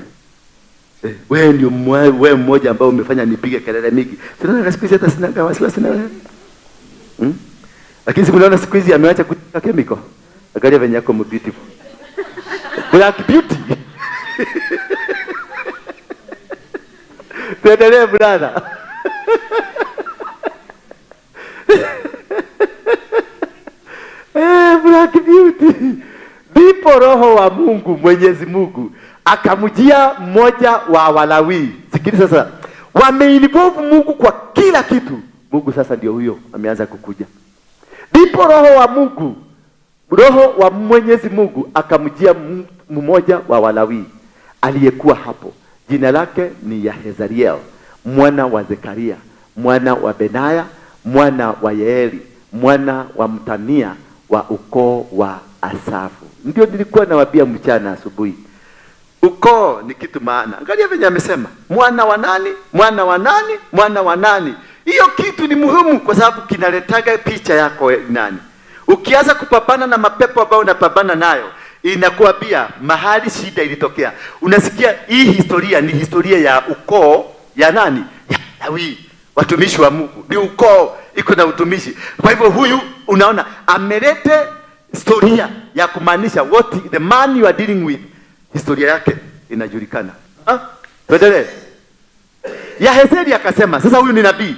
Wewe ndio wewe mmoja ambao umefanya nipige kelele mingi. Tunaona siku hizi hata sina wasiwasi na wewe. Lakini siku naona siku hizi ameacha kutoka chemical. Angalia venye yako beautiful. Black beauty. Tuendelee brother. Black beauty. Ndipo roho Roho wa Mungu Mwenyezi Mungu akamjia mmoja wa Walawi. Sikiliza sasa, wameinvolve Mungu kwa kila kitu. Mungu sasa ndio huyo ameanza kukuja. Ndipo Roho wa Mungu, Roho wa Mwenyezi Mungu akamjia mmoja wa Walawi aliyekuwa hapo. Jina lake ni Yahezariel, mwana wa Zekaria, mwana wa Benaya, mwana wa Yeeli, mwana wa Mtania wa ukoo wa Asafu. Ndio nilikuwa nawaambia mchana asubuhi. Ukoo ni kitu maana. Angalia venye amesema, mwana wa nani, mwana wa nani, mwana wa nani. Hiyo kitu ni muhimu kwa sababu kinaletaga picha yako nani. Ukianza kupambana na mapepo ambayo unapambana nayo, inakuambia mahali shida ilitokea. Unasikia hii historia ni historia ya ukoo ya nani? Ya Lawi, watumishi wa Mungu. Ni ukoo iko na utumishi. Kwa hivyo huyu unaona amelete historia ya kumaanisha what the man you are dealing with, historia yake inajulikana. Tuendelee. Yahezeli akasema, sasa huyu ni nabii,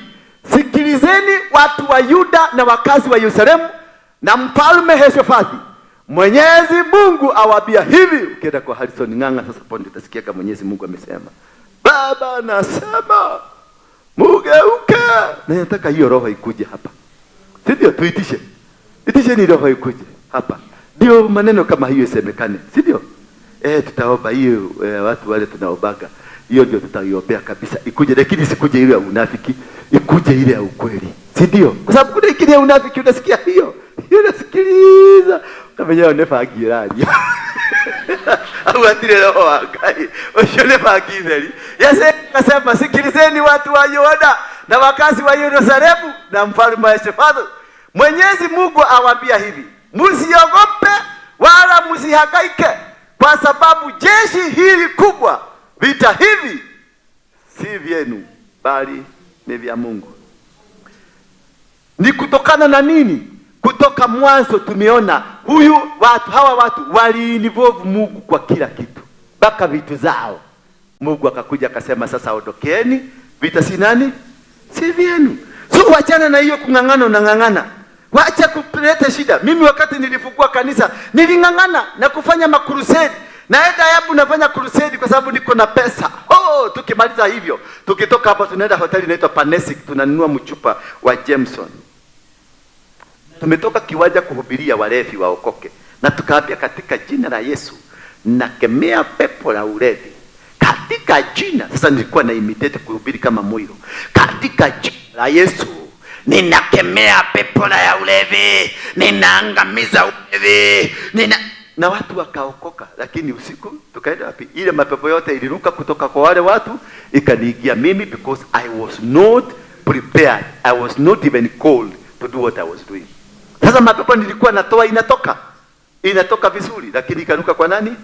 sikilizeni watu wa Yuda na wakazi wa Yerusalemu na mfalme Yehoshafati. Mwenyezi Mungu awaambia hivi. Ukienda kwa Harrison Ng'ang'a sasa hapo ndio utasikia kama Mwenyezi Mungu amesema. Baba nasema mugeuke. Na nataka hiyo roho ikuje hapa. Si ndio? Tuitishe. Itishe ni roho ikuje hapa. Ndio maneno kama hiyo isemekane. Si ndio? Tutaomba hiyo, watu wale tunaobaga. Hiyo ndio tutaiombea kabisa ikuje, lakini isikuje ile ya unafiki, ikuje ile ya ukweli. Si ndio? Kwa sababu kuna ile ya unafiki unasikia hiyo. Hiyo unasikiliza kama yeye onefagirani. Au atire roho wa Ngai. Ucio nefagitheri. Yese akasema sikilizeni watu wa Yuda na wakazi wa Yerusalemu na mfalme wa Yehoshafati. Mwenyezi Mungu awaambia hivi, msiogope wala msihangaike, kwa sababu jeshi hili kubwa, vita hivi si vyenu bali ni vya Mungu. Ni kutokana na nini? Kutoka mwanzo tumeona huyu watu, hawa watu waliinvolve Mungu kwa kila kitu, mpaka vitu zao. Mungu akakuja akasema sasa ondokeni, vita si nani? Si vyenu. So wachana na hiyo kung'ang'ana, unang'ang'ana. Wacha kuleta shida. Mimi wakati nilifungua kanisa, niling'ang'ana na kufanya makrusade. Naenda Yabu nafanya crusade kwa sababu niko na pesa. Oh, tukimaliza hivyo, tukitoka hapa tunaenda hoteli inaitwa Panesic, tunanunua mchupa wa Jameson. Tumetoka kiwanja kuhubiria walevi waokoke. Na tukaambia katika jina la Yesu nakemea pepo la ulevi. Katika jina, sasa nilikuwa na imitate kuhubiri kama Moiro. Katika jina la Yesu ninakemea pepo la ulevi, ninaangamiza ulevi, na watu wakaokoka. Lakini usiku tukaenda wapi? Ile mapepo yote iliruka kutoka kwa wale watu ikaniingia mimi, because I was not prepared. I was not even called to do what I was doing. Sasa mapepo nilikuwa natoa inatoka vizuri, lakini ikaruka kwa nani?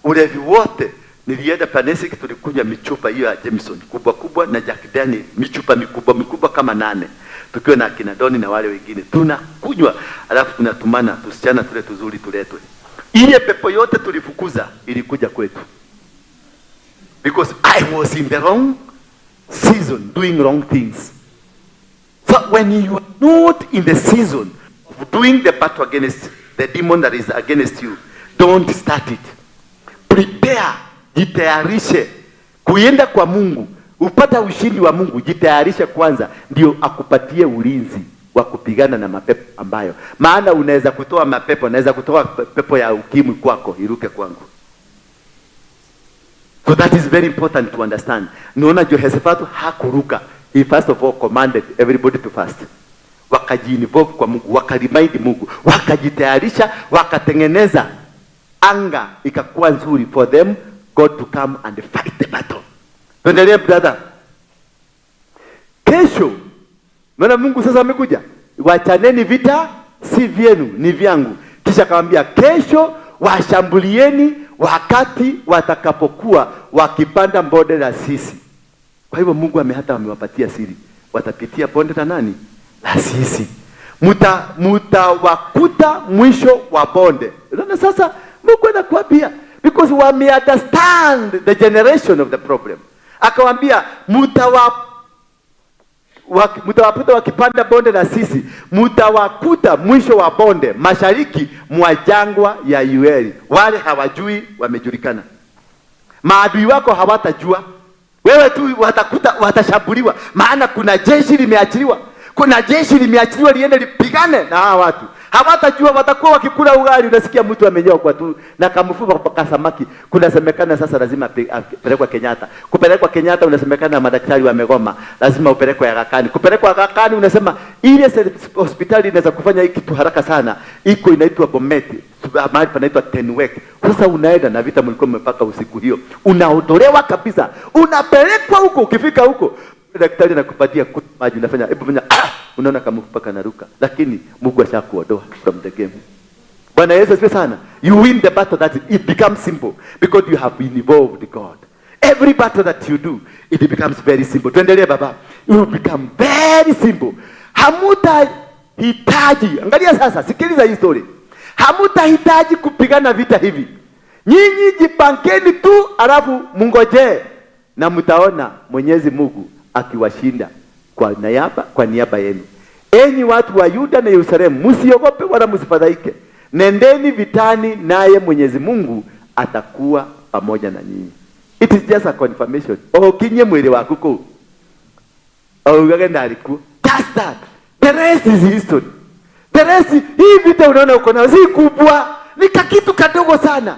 Ulevi wote. Nilienda Panesic, tulikunywa michupa hiyo ya Jameson kubwa kubwa na Jack Daniel, michupa mikubwa mikubwa kama 8, tukiwa na akina Doni na wale wengine tunakunywa, alafu tunatumana tusichana tule tuzuri tuletwe. Ile pepo yote tulifukuza ilikuja kwetu, because I was in the wrong season doing wrong things. So when you are not in the season of doing the battle against the demon that is against you, don't start it. Prepare, jitayarishe kuenda kwa Mungu, upata ushindi wa Mungu. Jitayarishe kwanza ndio akupatie ulinzi wa kupigana na mapepo ambayo, maana unaweza kutoa mapepo, unaweza kutoa pepo ya ukimwi kwako iruke kwangu. So that is very important to understand. Naona Jehoshaphat hakuruka. He first of all commanded everybody to fast. Wakajiinvolve kwa Mungu, wakaremind Mungu, wakajitayarisha, wakatengeneza anga ikakuwa nzuri for them God to come and fight the battle. Tuendelee brother. Kesho maana Mungu sasa amekuja, wachaneni vita si vyenu ni vyangu. Kisha akamwambia kesho washambulieni wakati watakapokuwa wakipanda bonde la Sisi. Kwa hivyo Mungu hata amewapatia siri, watapitia bonde la nani? La Sisi. Mutawakuta mwisho wa bonde. Unaona sasa Mungu anakuambia because wame understand the generation of the problem. Akawaambia Mtawakuta wakipanda bonde la Sisi, mtawakuta mwisho wa bonde mashariki mwa jangwa ya Yueli. Wale hawajui wamejulikana. Maadui wako hawatajua. Wewe tu watakuta, watashambuliwa, maana kuna jeshi limeachiliwa. Kuna jeshi limeachiliwa liende lipigane na hawa watu. Hawatajua, watakuwa wakikula ugali, unasikia mtu amenyokwa tu na kamfupa kwa samaki. Kunasemekana sasa lazima apelekwe Kenyatta. Kupelekwa Kenyatta unasemekana madaktari wamegoma, lazima upelekwe Aga Khan. Kupelekwa Aga Khan unasema ile hospitali inaweza kufanya hiki kitu haraka sana, iko inaitwa Bomet, mahali panaitwa Tenwek. Sasa unaenda na vita mlikuwa mmepaka usiku hiyo, unaondolewa kabisa, unapelekwa huko. Ukifika huko daktari anakupatia maji, unafanya hebu fanya, unaona kama mfupa kanaruka, lakini Mungu ashakuondoa from the game. Bwana Yesu asifiwe sana. You win the battle, that it becomes simple because you have involved God. Every battle that you do, it becomes very simple. Tuendelee baba. It will become very simple. Hamutahitaji, angalia sasa, sikiliza hii story. Hamutahitaji kupigana vita hivi. Nyinyi jipangeni tu, alafu mungojee na mtaona Mwenyezi Mungu akiwashinda kwa niaba yenu. Enyi watu wa Yuda na Yerusalemu, msiogope wala msifadhaike. Nendeni vitani, naye Mwenyezi Mungu atakuwa pamoja na nyinyi. It is just a confirmation. Okinye mwili wako ko. Augage ndaliku. Just that. The rest is history. The rest, hii vita unaona uko nayo si kubwa, ni kakitu kadogo sana.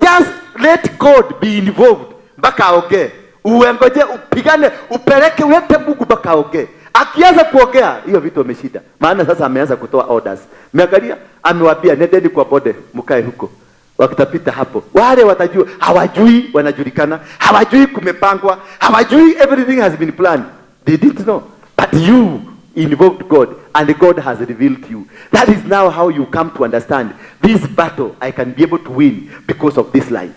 Just let God be involved mpaka aongee. Uengoje, upigane, upeleke, ulete Mungu mpaka aongee. Akianza kuongea, hiyo vitu ameshinda. Maana sasa ameanza kutoa orders. Mmeangalia, amewaambia nendeni kwa bonde, mkae huko. Wakitapita hapo, wale watajua, hawajui wanajulikana, hawajui kumepangwa, hawajui everything has been planned. They didn't know. But you involved God, and God has revealed you. That is now how you come to understand this battle I can be able to win because of this line.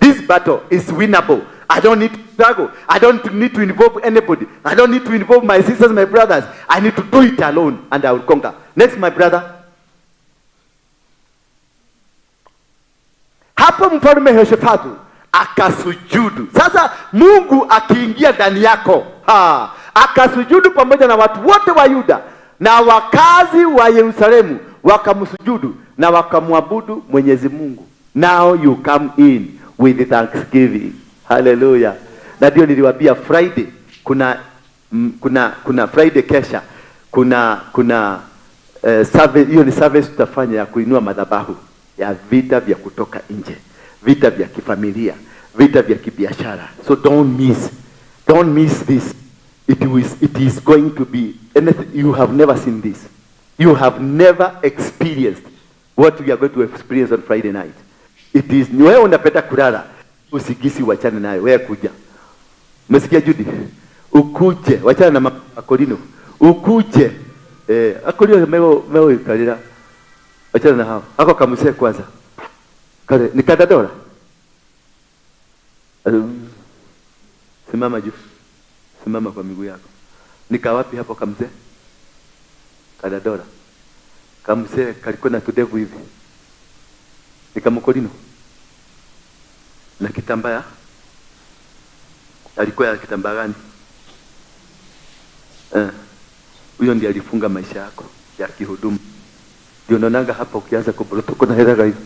This battle is winnable. I don't need to struggle. I don't need to involve anybody. I don't need to involve my sisters, my brothers. I need to do it alone, and I will conquer. Next, my brother. Hapo mfalme Yehoshafatu akasujudu. Sasa Mungu akiingia ndani yako, akasujudu pamoja na watu wote wa Yuda na wakazi wa Yerusalemu, wakamsujudu na wakamwabudu Mwenyezi Mungu. Now you come in with thanksgiving. Hallelujah. Na ndio niliwaambia Friday kuna Friday kesha, kuna service, hiyo ni service tutafanya ya kuinua madhabahu ya vita vya kutoka nje, vita vya kifamilia, vita vya kibiashara. So don't miss this. It is going to be anything you have never seen this. You have never experienced what we are going to experience on Friday night. It is wewe unapenda kulala, usigisi wachane nayo, wewe kuja. Umesikia Judy? Ukuje, wachana na Akolino. Ukuje. Akolino meo ikalira. Wachana na hao. Ako kamuse kwanza. Kale ni kadadora. Simama juu. Simama kwa miguu yako. Nika wapi hapo kamse? Kadadora. Kamse kalikuwa na tudevu hivi. Nikamkolino. Na kitambaa. Alikuwa ya kitambaa gani? Huyo ndiye alifunga maisha yako ya kihudumu. Ndio unaonanga hapa ukianza kuborota kuna hela hivi.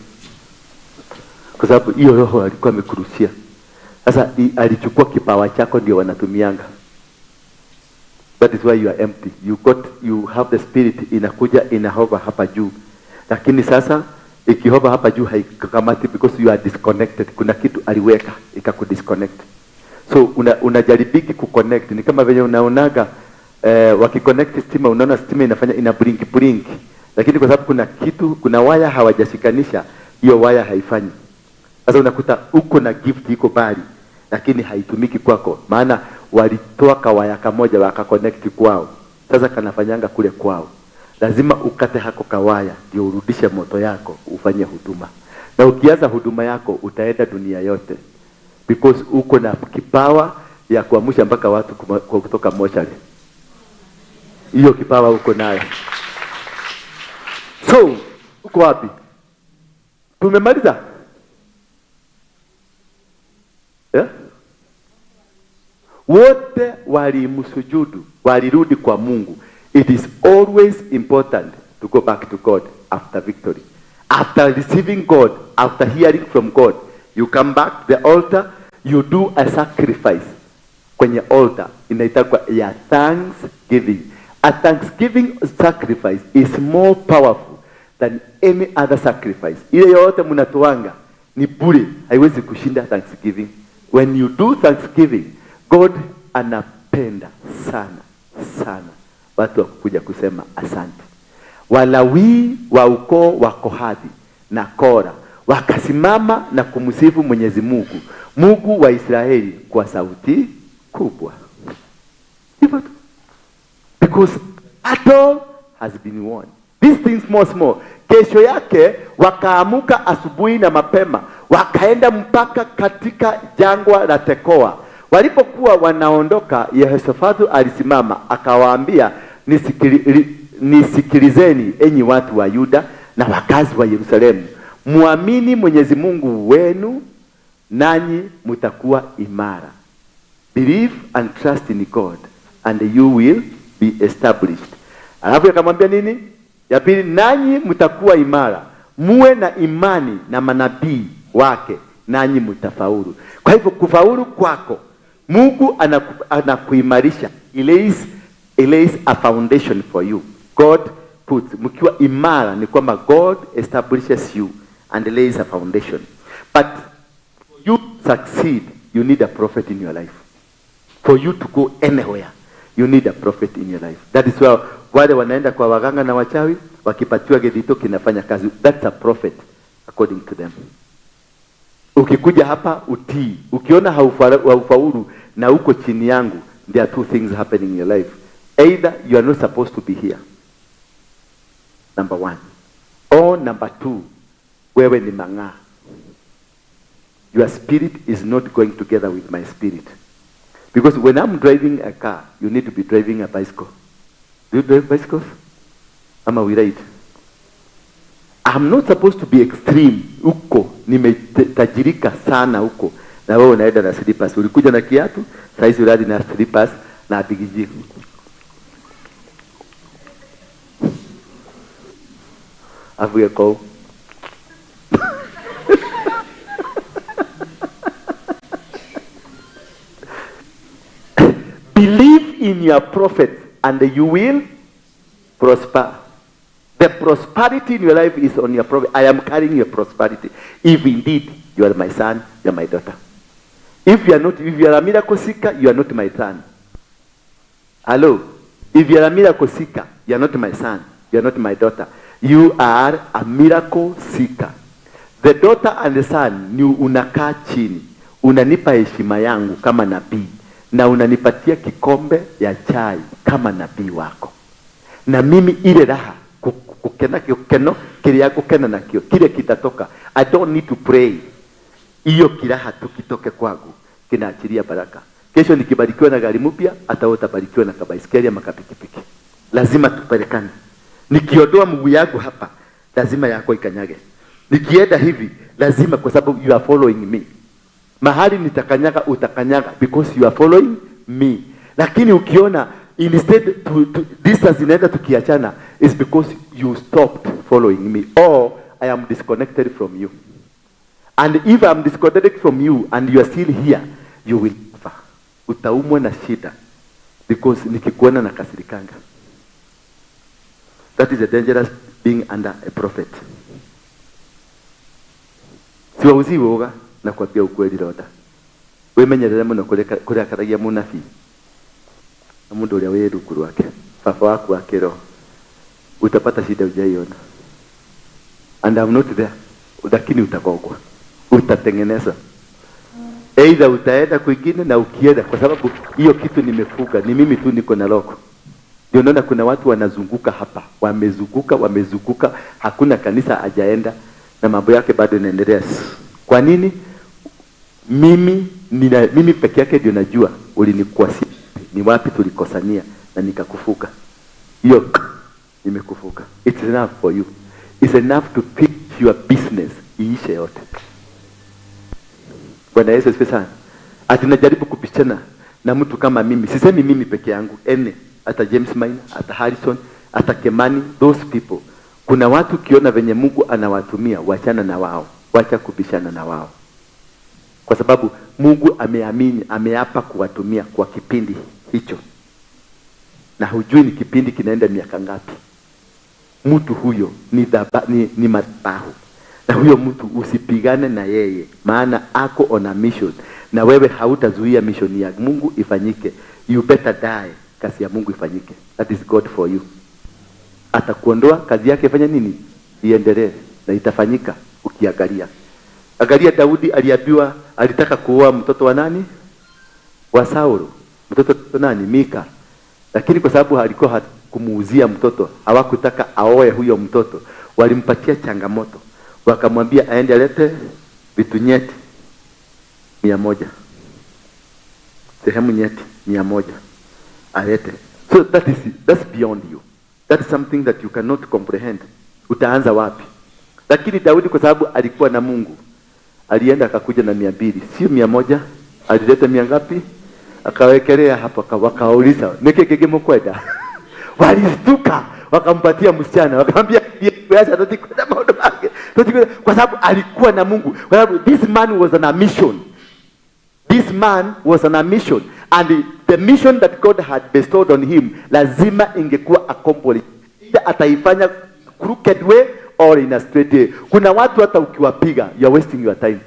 Kwa sababu hiyo roho alikuwa amekurushia. Sasa alichukua kipawa chako ndio wanatumianga. That is why you are empty. You have the spirit inakuja inahova hapa juu. Lakini sasa ikihova hapa juu haikamati because you are disconnected. Kuna kitu aliweka ikakudisconnect. So unajaribiki kuconnect. Ni kama venye unaonaga wakiconnect stima, unaona stima inafanya ina blink blink. Lakini kwa sababu kuna kitu, kuna waya hawajashikanisha, hiyo waya haifanyi. Sasa unakuta uko na gift iko bali, lakini haitumiki kwako. Maana walitoa kawaya kamoja wakaconnect kwao. Sasa kanafanyanga kule kwao. Lazima ukate hako kawaya ndio urudishe moto yako ufanye huduma. Na ukianza huduma yako utaenda dunia yote. Because uko na kipawa ya kuamsha mpaka watu kutoka mochari. Hiyo kipawa uko nayo. So, uko wapi? Tumemaliza? Yeah? Wote walimsujudu Walirudi kwa Mungu. It is always important to go back to God after victory. After receiving God, after hearing from God, you come back to the altar, you do a sacrifice kwenye altar inaitwa ya thanksgiving. A thanksgiving sacrifice is more powerful than any other sacrifice. Ile yote mnatoanga ni bure, haiwezi kushinda thanksgiving. When you do thanksgiving, God anapenda sana sana watu wakuja kusema asante. Walawi wa ukoo wa Kohathi na Kora wakasimama na kumsifu Mwenyezi Mungu, Mungu wa Israeli, kwa sauti kubwa. Hivyo tu. Because battle has been won. These things small small. Kesho yake wakaamuka asubuhi na mapema, wakaenda mpaka katika jangwa la Tekoa. Walipokuwa wanaondoka, Yehoshafatu alisimama akawaambia, nisikilizeni enyi watu wa Yuda na wakazi wa Yerusalemu, muamini Mwenyezi Mungu wenu nanyi mtakuwa imara. Believe and trust in God and you will be established. Alafu akamwambia nini? Ya pili, nanyi mtakuwa imara, muwe na imani na manabii wake, nanyi mtafaulu. Kwa hivyo kufaulu kwako, Mungu anakuimarisha. He lays a foundation for you. God puts, mkiwa imara ni kwamba God establishes you and lays a foundation. But for you to succeed, you need a prophet in your life. For you to go anywhere, you need a prophet in your life. That is why wale wanaenda kwa waganga na wachawi, wakipatiwa gedito kinafanya kazi. That's a prophet according to them. Ukikuja hapa utii, ukiona haufaulu na uko chini yangu, there are two things happening in your life. Either you are not supposed to be here, number one, or number two, wewe ni mang'aa. Your spirit is not going together with my spirit. Because when I'm driving a car, you need to be driving a bicycle. Do you drive bicycles? Ama we ride? I'm not supposed to be extreme. Huko nimetajirika sana huko. Na wewe unaenda na slippers. Ulikuja na kiatu, saizi uradi na slippers na bigiji. Afu yako. Believe in your prophet and you will prosper. The prosperity in your life is on your prophet. I am carrying your prosperity. If indeed you are my son, you are my daughter. If you are not, if you are a miracle seeker, you are not my son. Hello? If you are a miracle seeker, you are not my son, you are not my daughter. You are a miracle seeker. The daughter and the son ni unakaa chini, unanipa heshima yangu kama nabii, na unanipatia kikombe ya chai kama nabii wako. Na mimi ile raha kukena keno kile kukena na kio kile kitatoka. I don't need to pray. Hiyo kiraha tu kitoke kwangu kinaachilia baraka. Kesho nikibarikiwa na gari mpya, hata wewe utabarikiwa na kabaiskeli ama kapikipiki. Lazima tupelekane. Nikiondoa mguu yangu hapa, lazima yako ikanyage. Nikienda hivi, lazima, kwa sababu you are following me. Mahali nitakanyaga utakanyaga because you are following me. Lakini ukiona instead to distance inaenda tukiachana, is because you stopped following me or I am disconnected from you. And if I am disconnected from you and you are still here, you will suffer. Utaumwa na shida because nikikuona na kasirikanga. That is a dangerous being under a prophet. Siwauzi woga na kuambia ukweli roda. Wimenyerere muno kurakaragia munabii na mundu uria wi rungu rwake, baba waku wa kiroho, utapata shida hujaiona. And I'm not there, lakini utakogwa, utatengeneza. Either utaenda kwingine na ukienda, kwa sababu hiyo kitu nimefuga, ni mimi tu niko na loko. Ndio naona kuna watu wanazunguka hapa, wamezunguka, wamezunguka, hakuna kanisa hajaenda na mambo yake bado inaendelea. Kwa nini? Mimi peke yake ndio najua ulinikuasia, ni wapi tulikosania na nikakufuka. Hiyo nimekufuka. It's enough for you. It's enough to pick your business iishe yote. Bwana Yesu asifiwe sana. Ati najaribu kupishana na mtu kama mimi. Sisemi mimi peke yangu, ene hata James Maina, hata Harrison, hata Kemani, those people. Kuna watu ukiona venye Mungu anawatumia, wachana na wao, wacha kubishana na wao, kwa sababu Mungu ameamini, ameapa kuwatumia kwa kipindi hicho, na hujui ni kipindi kinaenda miaka ngapi. Mtu huyo ni madhabahu, na huyo mtu usipigane na yeye, maana ako on a mission, na wewe hautazuia mission ya Mungu ifanyike. You better die, kazi ya Mungu ifanyike. That is God for you. Atakuondoa, kazi yake ifanye nini? Iendelee, na itafanyika. Ukiangalia, angalia Daudi aliambiwa, alitaka kuoa mtoto wa nani? Wa Saulo. Mtoto wa nani? Mika. Lakini kwa sababu alikuwa kumuuzia mtoto, hawakutaka aoe huyo mtoto. Walimpatia changamoto. Wakamwambia aende alete vitu nyeti 100. Sehemu nyeti 100 alete. So that's beyond you. That's something that you cannot comprehend. Utaanza wapi? Lakini Daudi kwa sababu alikuwa na Mungu, alienda akakuja na 200, sio 100. Alileta 100 ngapi? Akawekelea hapo, wakauliza niki kwenda. Walistuka, wakampatia msichana, wakamwambia acha tutikwenda maono yake. Kwa sababu alikuwa na Mungu. Kwa sababu this man was on a mission. This man was on a mission, and the mission that God had bestowed on him lazima ingekuwa accomplished. Either ataifanya crooked way or in a straight way. Kuna watu hata ukiwapiga, you are wasting your time.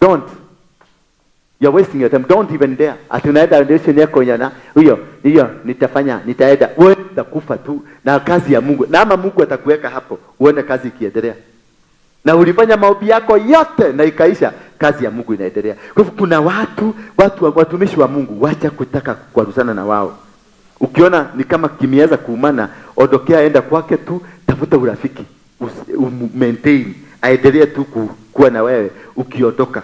Don't. You are wasting your time. Don't even dare. Ati unaenda foundation yako yana hiyo, hiyo nitafanya, nitaenda. Wewe utakufa tu na kazi ya Mungu. Na ama Mungu atakuweka hapo, uone kazi ikiendelea. Na ulifanya maombi yako yote na ikaisha, kazi ya Mungu inaendelea. Kwa hivyo kuna watu watumishi wa Mungu, wacha kutaka kuarusana na wao. Ukiona ni kama kimiaza kuumana, ondokea, enda kwake tu, tafuta urafiki, maintain, aendelee tu kuwa na wewe ukiondoka.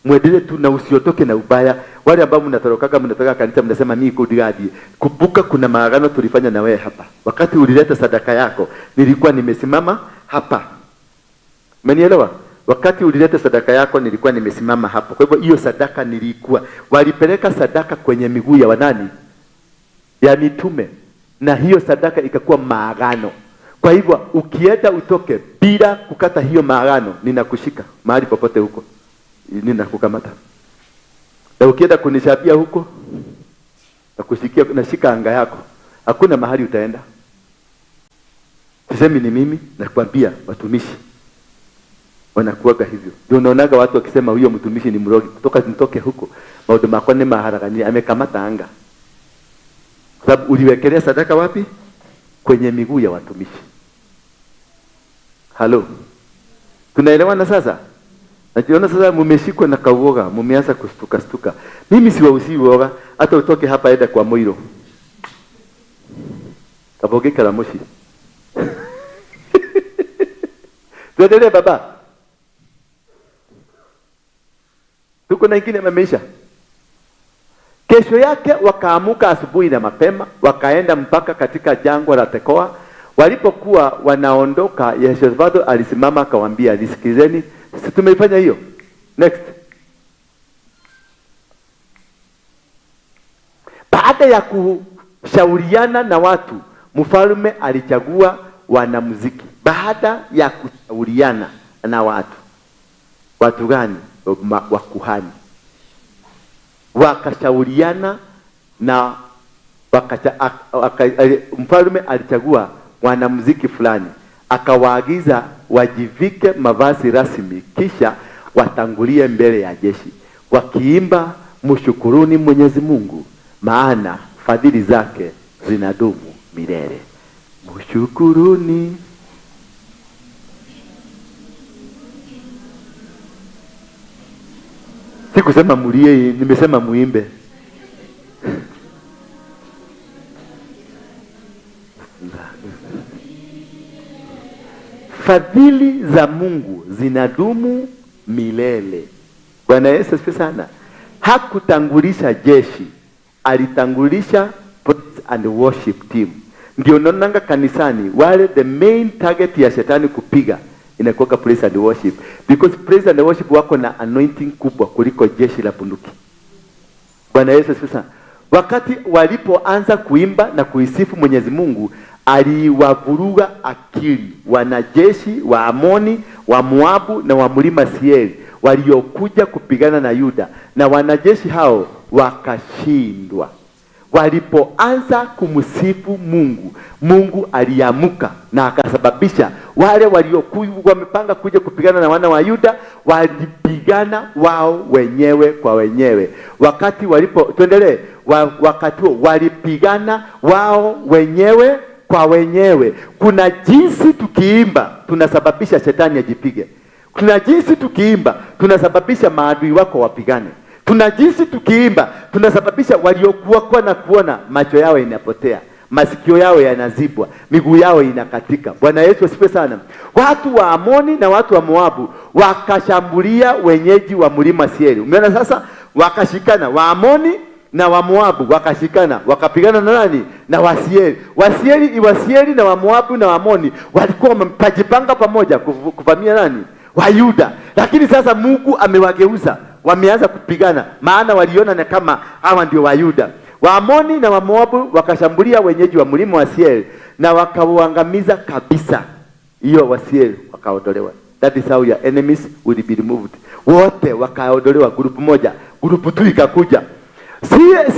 Muendelee tu na usiondoke na ubaya. Wale ambao mnatorokaga, mnatoka kanisa mnasema mimi niko gadi. Kumbuka kuna maagano tulifanya na wewe hapa. Wakati ulileta sadaka yako, nilikuwa nimesimama hapa. Umenielewa? Wakati ulileta sadaka yako nilikuwa nimesimama hapo. Kwa hivyo hiyo sadaka nilikuwa. Walipeleka sadaka kwenye miguu ya wanani? Ya mitume. Na hiyo sadaka ikakuwa maagano. Kwa hivyo ukienda utoke bila kukata hiyo maagano, ninakushika mahali popote huko. Ninakukamata. Na ukienda kunishabia huko, nakushikia, nashika anga yako. Hakuna mahali utaenda. Sisemi ni mimi, nakwambia watumishi wanakuaga hivyo. Ndio unaonaga watu wakisema huyo mtumishi ni mrogi, kutoka nitoke huko. Maodo makone maharagani amekamata anga. Kwa sababu uliwekelea sadaka wapi? Kwenye miguu ya watumishi. Halo. Tunaelewana sasa? Najiona sasa mmeshikwa na kauoga, mmeanza kustuka stuka. Mimi siwahusii uoga, hata utoke hapa enda kwa Moiro. Kaboge kalamoshi. Tuendelee baba. Tuko na ingine mameisha. Kesho yake wakaamuka asubuhi na mapema, wakaenda mpaka katika jangwa la Tekoa. Walipokuwa wanaondoka, Yehoshafati alisimama akawaambia, nisikizeni, si tumeifanya hiyo. Next. Baada ya kushauriana na watu, mfalme alichagua wanamuziki. Baada ya kushauriana na watu. Watu gani? Wakuhani. Wakashauriana na mfalme alichagua wanamuziki fulani, akawaagiza wajivike mavazi rasmi, kisha watangulie mbele ya jeshi wakiimba, mshukuruni Mwenyezi Mungu, maana fadhili zake zinadumu milele. Mshukuruni. Sikusema mulie, nimesema muimbe. Fadhili za Mungu zinadumu milele. Bwana Yesu asifiwe sana. Hakutangulisha jeshi, alitangulisha praise and worship team. Ndio naonanga kanisani wale the main target ya shetani kupiga inakuwa praise and worship, because praise and worship wako na anointing kubwa kuliko jeshi la bunduki. Bwana Yesu asifiwe sana. Wakati walipoanza kuimba na kuisifu Mwenyezi Mungu, aliwavuruga akili wanajeshi wa Amoni, wa Moabu na wa mlima Seiri waliokuja kupigana na Yuda, na wanajeshi hao wakashindwa. Walipoanza kumsifu Mungu, Mungu aliamuka na akasababisha wale waliokuwa wamepanga kuja kupigana na wana wa Yuda walipigana wao wenyewe kwa wenyewe. Wakati walipo tuendelee, wakati huo walipigana wao wenyewe kwa wenyewe. Kuna jinsi tukiimba tunasababisha shetani ajipige. Kuna jinsi tukiimba tunasababisha maadui wako wapigane. Tuna jinsi tukiimba tunasababisha waliokuwa kwa na kuona macho yao inapotea, masikio yao yanazibwa, miguu yao inakatika. Bwana Yesu asifiwe sana. Watu wa Amoni na watu wa Moabu wakashambulia wenyeji wa mlima Seiri. Umeona sasa, wakashikana wa Amoni na wa Moabu wakashikana, wakapigana na nani? Na Wasieri. Wasieri na wa Moabu na wa Amoni walikuwa wamepajipanga pamoja kuvamia nani? Wayuda. Lakini sasa Mungu amewageuza, wameanza kupigana, maana waliona na kama hawa ndio Wayuda. Waamoni na Wamoabu wakashambulia wenyeji wa mlima wa Seiri na wakauangamiza kabisa. Hiyo Wasieri wakaondolewa. That is how your enemies will be removed. Wote wakaondolewa, grupu moja, grupu tu ikakuja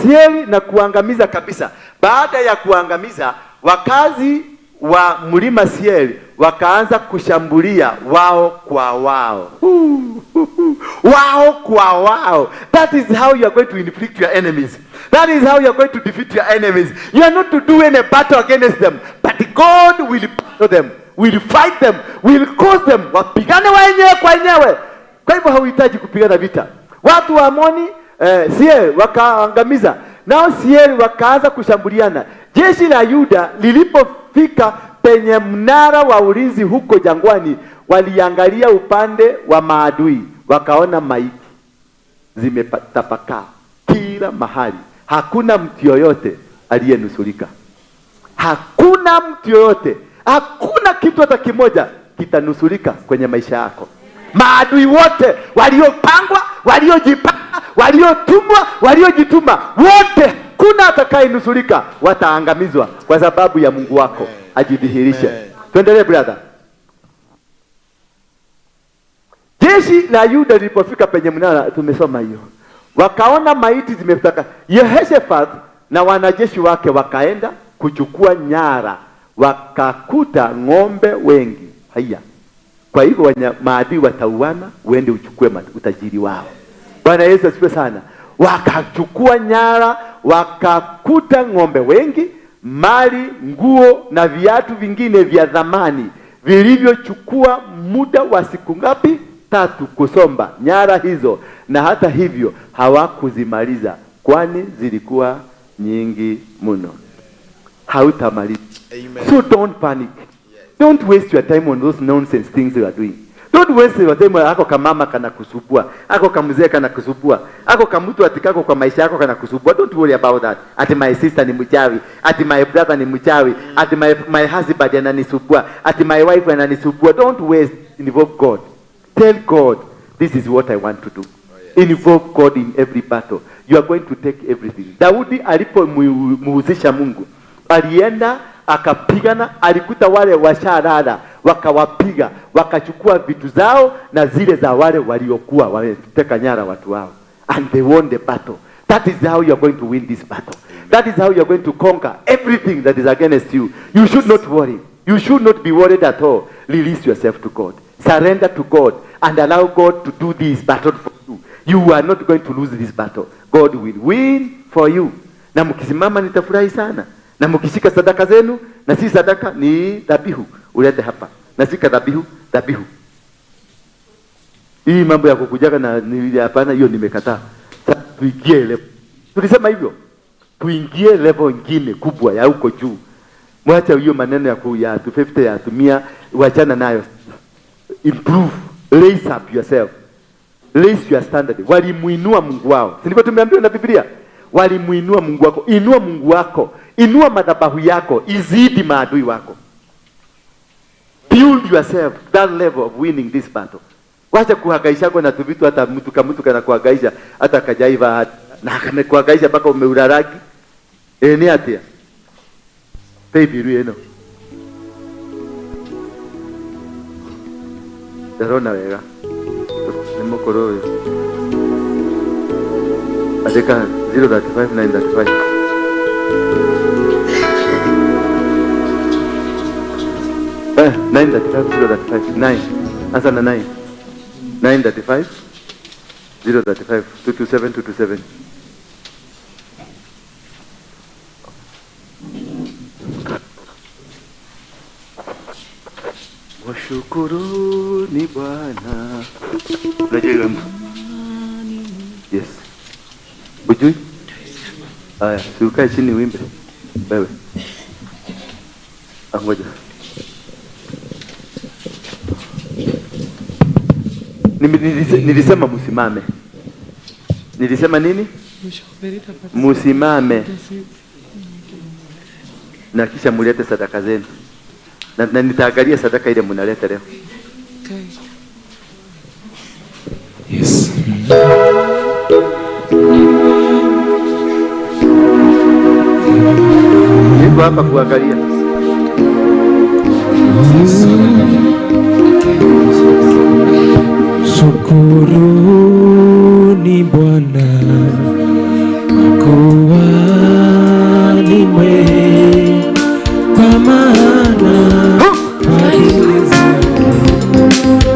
Seiri na kuangamiza kabisa. Baada ya kuangamiza, wakazi wa mlima Seiri wakaanza kushambulia wao kwa wao. Wao kwa wao. That is how you are going to inflict your enemies. That is how you are going to defeat your enemies. You are not to do any battle against them, but God will battle them, will fight them, will cause them wapigane wenyewe kwa wenyewe. Kwa hivyo hauhitaji kupigana vita. Watu wa Amoni Seiri wakaangamiza. Nao Seiri wakaanza kushambuliana. Jeshi la Yuda lilipofika penye mnara wa ulinzi huko jangwani, waliangalia upande wa maadui, wakaona maiti zimetapakaa kila mahali. Hakuna mtu yoyote aliyenusurika. Hakuna mtu yoyote, hakuna kitu hata kimoja kitanusurika kwenye maisha yako. Maadui wote waliopangwa, waliojipanga, waliotumwa, waliojituma, wote kuna atakayenusurika, wataangamizwa kwa sababu ya Mungu wako ajidhihirishe. Tuendelee brother. Jeshi la Yuda lilipofika penye mnara, tumesoma hiyo, wakaona maiti zimetaka. Yehoshafat na wanajeshi wake wakaenda kuchukua nyara, wakakuta ng'ombe wengi. Haya. Kwa hivyo maadui watauana, uende uchukue utajiri wao. Bwana Yesu asifiwe sana. Wakachukua nyara, wakakuta ng'ombe wengi, mali, nguo na viatu vingine vya thamani vilivyochukua muda wa siku ngapi? 3 kusomba nyara hizo, na hata hivyo hawakuzimaliza, kwani zilikuwa nyingi mno. Hautamaliza. So don't panic. Don't waste your time on those nonsense things you are doing. Don't waste your time. Ako kamama kana kusubua, ako kamzee kana kusubua, ako kamtu atikako kwa maisha yako kana kusubua. Don't worry about that. Ati my sister ni mchawi, ati my brother ni mchawi, ati my husband ananisubua, ati my wife ananisubua. Don't waste. Involve God. Tell God, this is what I want to do. Involve God in every battle. You are going to take everything. Daudi alipomuhusisha Mungu, alienda akapigana, alikuta wale washarara, wakawapiga, wakachukua vitu zao na zile za wale waliokuwa wameteka nyara watu wao. And they won the battle. That is how you are going to win this battle. That is how you are going to conquer everything that is against you. You should not worry. You should not be worried at all. Release yourself to God. Surrender to God and allow God to do this battle for you. You are not going to lose this battle. God will win for you. Na mkisimama nitafurahi sana. Na mkishika sadaka zenu, na si sadaka ni dhabihu, ulete hapa. Na sika dhabihu, dhabihu. Hii mambo ya kukujaga na ni hapana, hiyo nimekataa. Tuingie level. Tulisema hivyo. Tuingie level nyingine kubwa ya huko juu. Mwacha hiyo maneno ya ya 250 ya 100, wachana nayo. Improve, raise up yourself. Raise your standard. Walimuinua Mungu wao. Si ndivyo tumeambiwa na Biblia? Walimuinua Mungu wako. Inua Mungu wako. Inua madhabahu yako, izidi maadui wako. Build yourself that level of winning this battle. Wacha kuhangaisha kwa na tuvitu, hata mtu kama mtu kana kuhangaisha, hata kajaiva na amekuhangaisha mpaka umeuraragi. Ĩ nĩ atĩa? Paybill ĩno. Ndarona wega. Nĩ mũkũrũ ũyũ. Andĩka 035 935. 935 035 9. Anza na 9. 935 035 227 227. Washukuruni Bwana. Unajua hiyo wimbo? Yes. Hujui? Haya, si ukae chini uimbe. Wewe. Ngoja. Nilisema msimame. Nilisema nini? Msimame. Na kisha mulete sadaka zenu. Na nitaangalia sadaka ile mnaleta leo. Yes. Niko hapa kuangalia. Shukuruni Bwana kwa kuwa ni mwema, kwa maana fadhili zake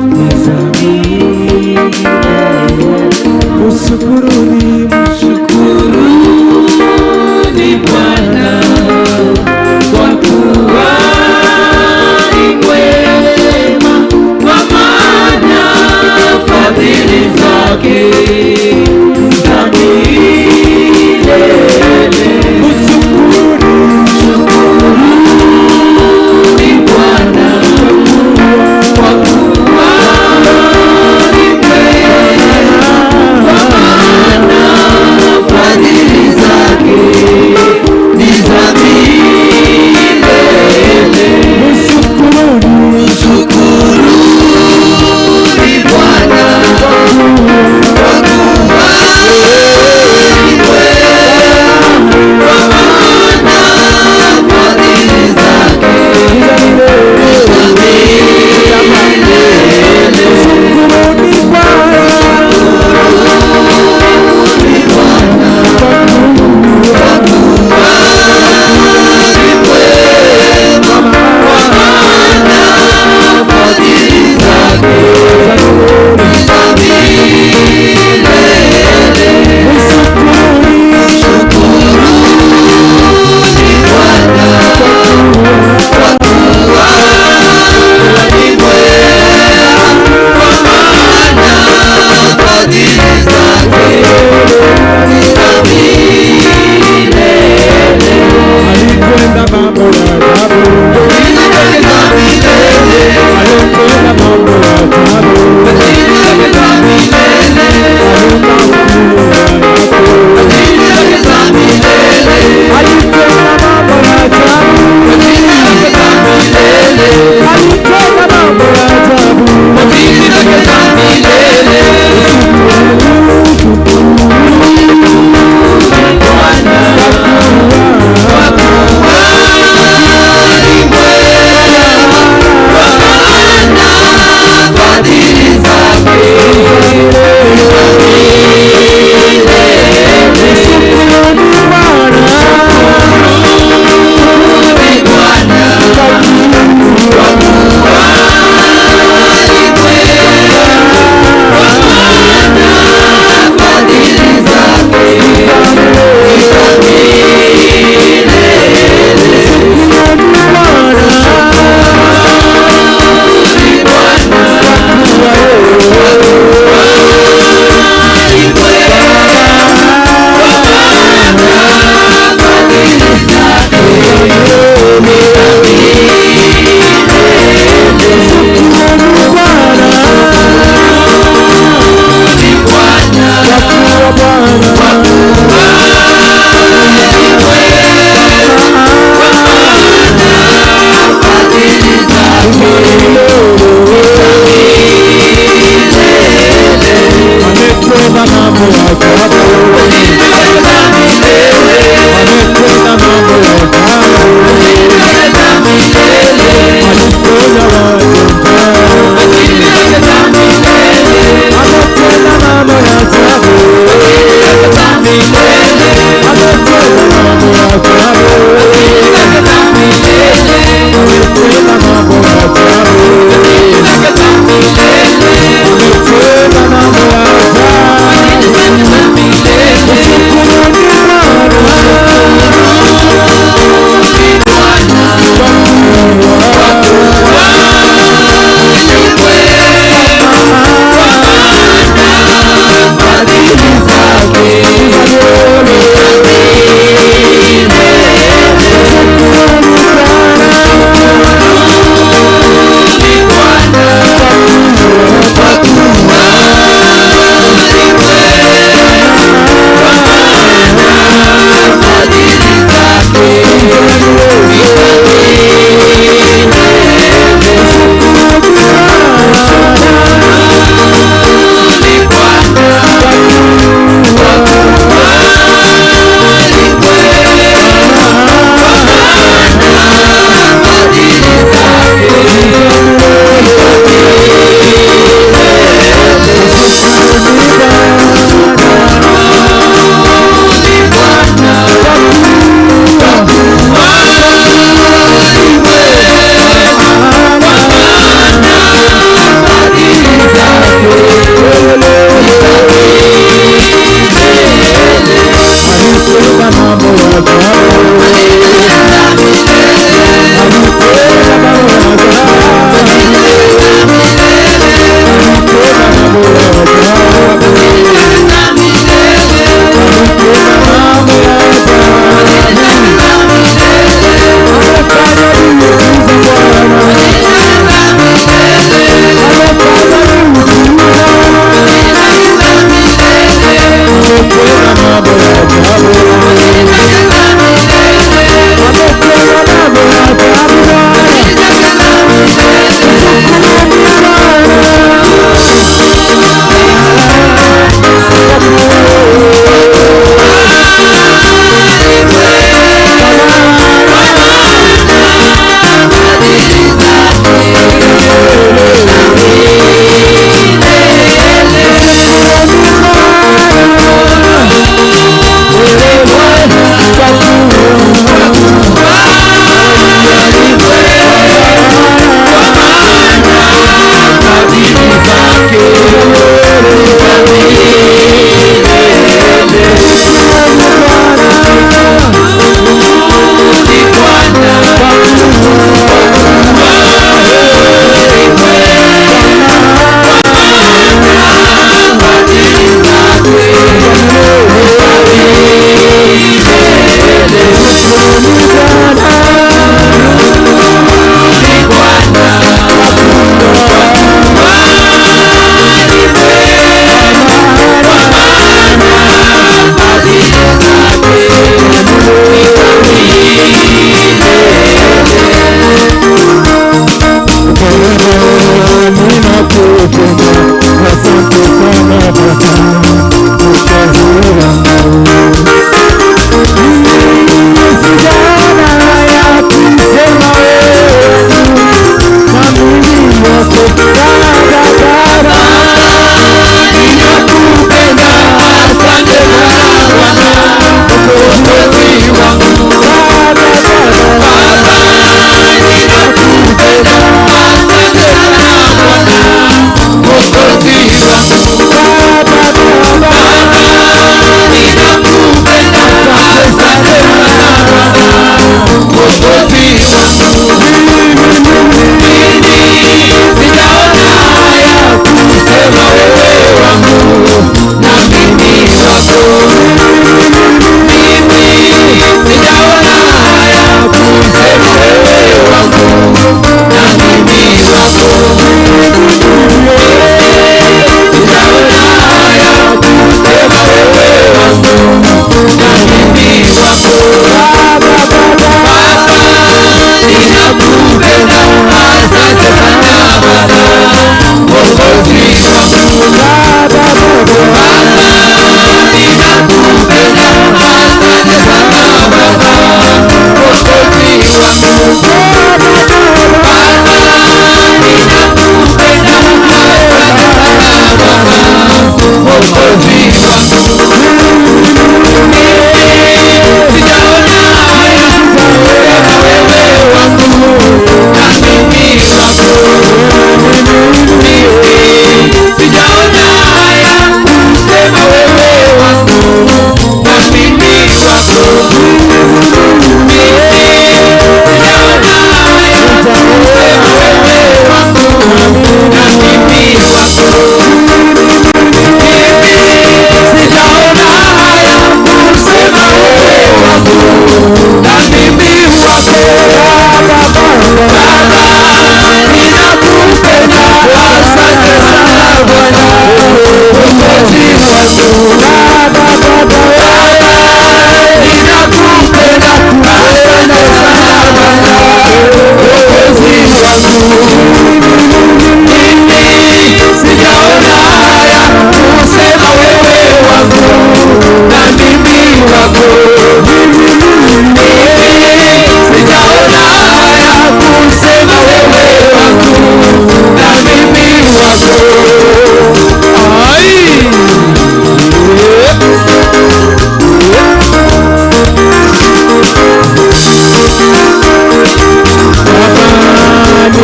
ni za milele. Mshukuruni, mshukuruni Bwana kwa kuwa ni mwema, kwa maana fadhili zake za milele. Mshukuruni, mshukuruni Bwana kwa kuwa ni mwema, kwa maana fadhili zake ni za milele. Mshukuruni, mshukuruni Bwana kwa kuwa ni mwema,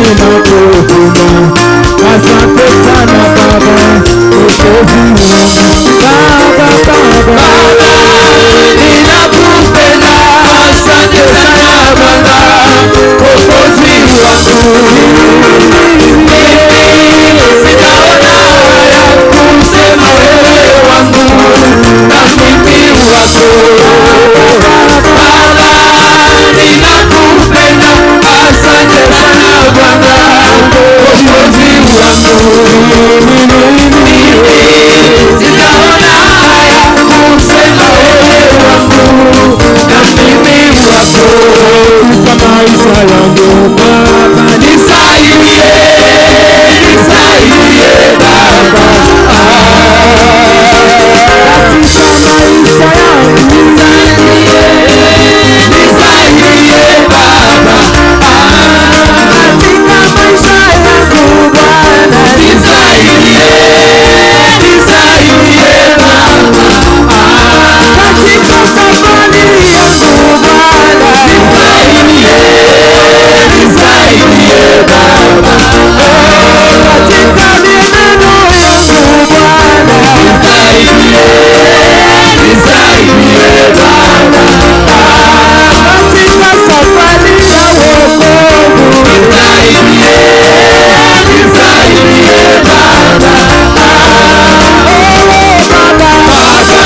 Ninakupenda, asante sana Baba, Mwokozi wangu. Baba, Baba, Baba, ninakupenda, asante sana Baba, Mwokozi wangu. Mimi sitaona haya kusema wewe wangu na mimi wako. Baba, ninakupenda, asante sana Baba, Mwokozi wangu. Mimi sitaona haya kusema wewe wangu na mimi wako. Katika maisha yangu Baba, Nisaidie, nisaidie Baba, katika maisha yangu nisaidie Baba, katika maisha yangu Bwana, nisaidie, nisaidie Baba, katika safari yangu Bwana, nisaidie, nisaidie Baba, katika mienendo yangu Bwana, nisaidie, nisaidie Baba, katika safari ya wokovu, nisaidie, nisaidie Baba, oh Baba, Baba,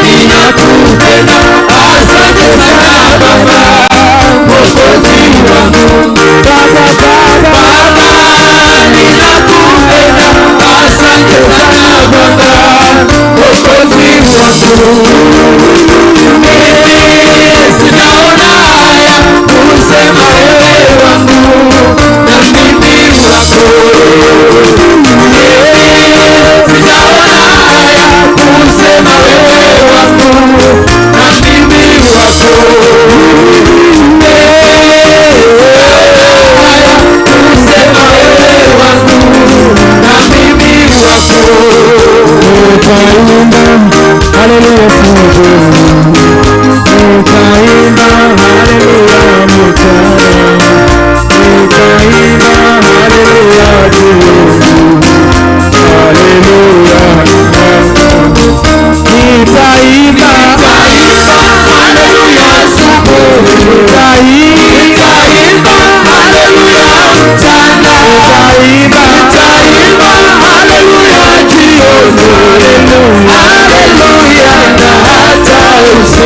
ninakupenda, asante sana Baba, Mwokozi wangu. Baba, Baba, Baba, ninakupenda, asante sana Baba, Mwokozi wangu. Mimi sitaona haya kusema wewe wangu na mimi wako. Mimi sitaona haya kusema wewe wangu na mimi wako. Haya kusema wewe wangu na mimi wako. nitaimba haleluya asubuhi, nitaimba haleluya mchana, nitaimba haleluya jioni, haleluya. Nitaimba, Nitaimba haleluya asubuhi, nitaimba, nitaimba haleluya mchana, nitaimba, nitaimba haleluya jioni, haleluya na hata usiku.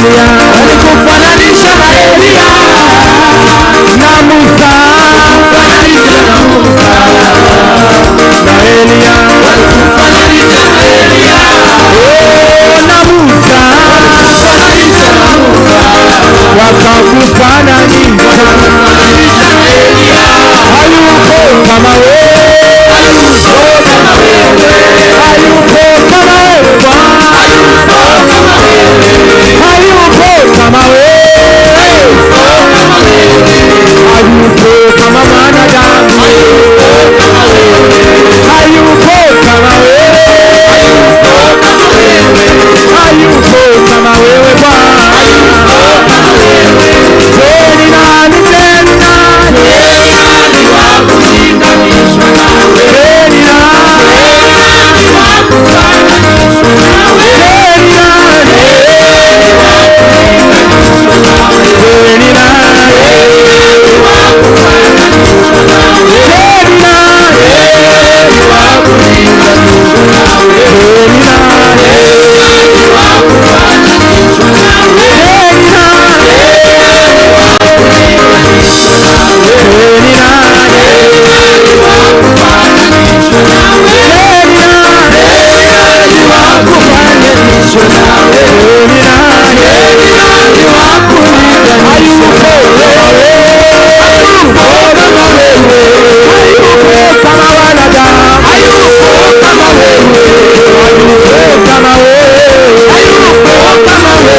Eliya, walikufananisha na Eliya na Musa, walikufananisha na Musa na Eliya, walikufananisha na Eliya na Musa, walikufananisha na Musa, wakakufananisha na Eliya. Hayupo kama wewe, hayupo kama wewe, hayupo kama wewe Bwana, hayupo kama wewe, hayupo kama wewe, hayupo kama wewe, hayupo kama mwanadamu, hayupo kama wewe, hayupo kama wewe, hayupo kama wewe, hayupo kama wewe Bwana, hayupo kama wewe. Teni nani, teni nani, teni nani wa kulinganishwa nawe? Teni nani, teni nani wa kufananishwa nawe? Teni nani, teni wa kulinganishwa nawe? Teni nani, teni nani wa kufananishwa nawe? Teni nani, teni wa kulinganishwa nawe? Teni nani, teni nani wa kufananishwa nawe? Teni nani, teni nani wa kulinganishwa nawe? Teni nani, teni nani wa kufananishwa nawe? Teni nani, teni nani wa kufananishwa nawe? Teni nani, teni nani wa kulinganishwa nawe? Hayupo kama wewe, hayupo kama wanadamu, hayupo kama wewe, hayupo kama wewe, hayupo kama wewe, hayupo kama wewe,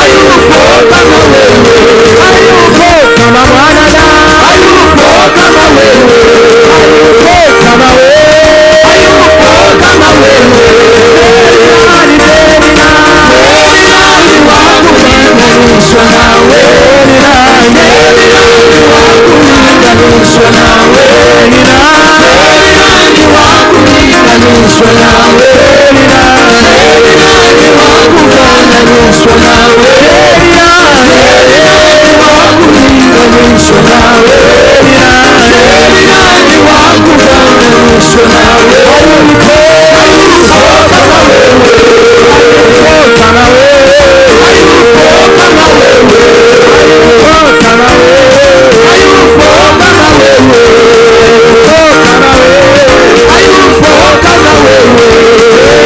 hayupo kama wewe, hayupo kama mwanadamu, hayupo kama wewe, hayupo kama wewe, hayupo kama wewe. Nani, teni nani, teni nani wa kulinganishwa nawe? Ni nani, teni nani wa kulinganishwa nawe? Ni nani, teni nani wa kulinganishwa nawe? Ni nani, teni nani wa kufananishwa nawe? Ni nani, teni nani wa kulinganishwa nawe? Ni nani, teni nani wa kufananishwa nawe? Hayupo, hayupo kama wewe, hayupo kama wewe, hayupo kama wewe, hayupo kama wewe, hayupo kama wewe, hayupo kama wewe, hayupo kama wewe.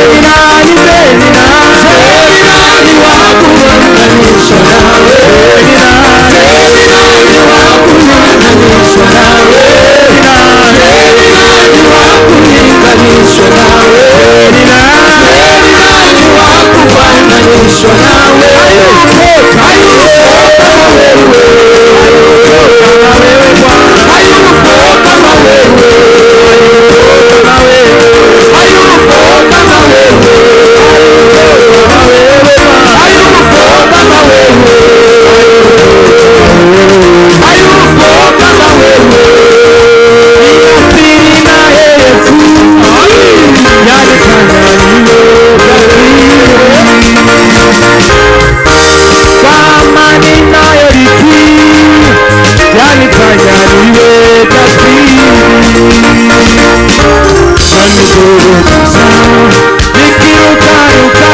Ni nani, teni nani, teni nani wa kulinganishwa nawe? Ni nani, teni nani wa kulinganishwa nawe? Ni nani, teni nani wa kulinganishwa nawe? Ni nani, teni nani wa kufananishwa nawe? Hayupo, hayupo kama wewe, hayupo kama wewe Bwana, hayupo kama wewe, hayupo kama wewe, hayupo kama wewe, hayupo kama wewe Bwana, hayupo kama wewe, hayupo kama wewe. Ninasiri naye Yesu, yanifanya niwe jasiri. Kwa amani nayoliki, yanifanya niwe jasiri. Waniburudisha nikirukaruka,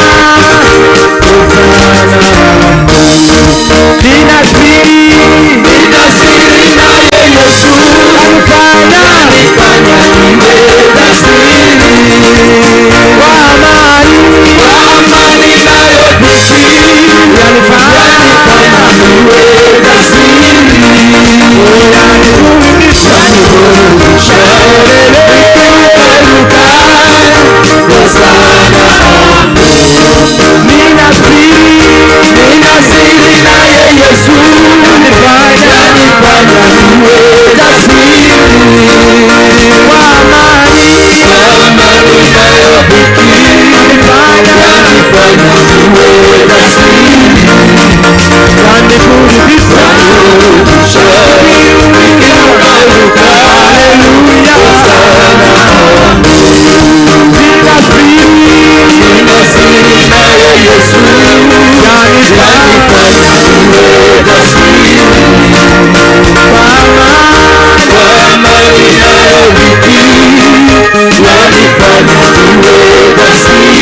Hosana. Nina siri, nina siri naye Yesu, anifanya, anifanya niwe jasiri. Kwa amani, kwa amani nayoliki, yanifanya, yanifanya niwe jasiri. Yaniburudisha, yaniburudisha, nikirukaruka, Hosana. Nina siri, nina siri naye Yesu, anifanya, anifanya niwe jasiri. Kwa amani, kwa amani nayobiki, anifanya, anifanya niwe jasiri. Yaniburudisha, yaniburudisha, nikirukaruka, haleluya, Hosana. Nina siri, nina siri naye Yesu, yanifanya niwe jasiri. Kwa amani, kwa amani nayobiki, yanifanya niwe jasiri.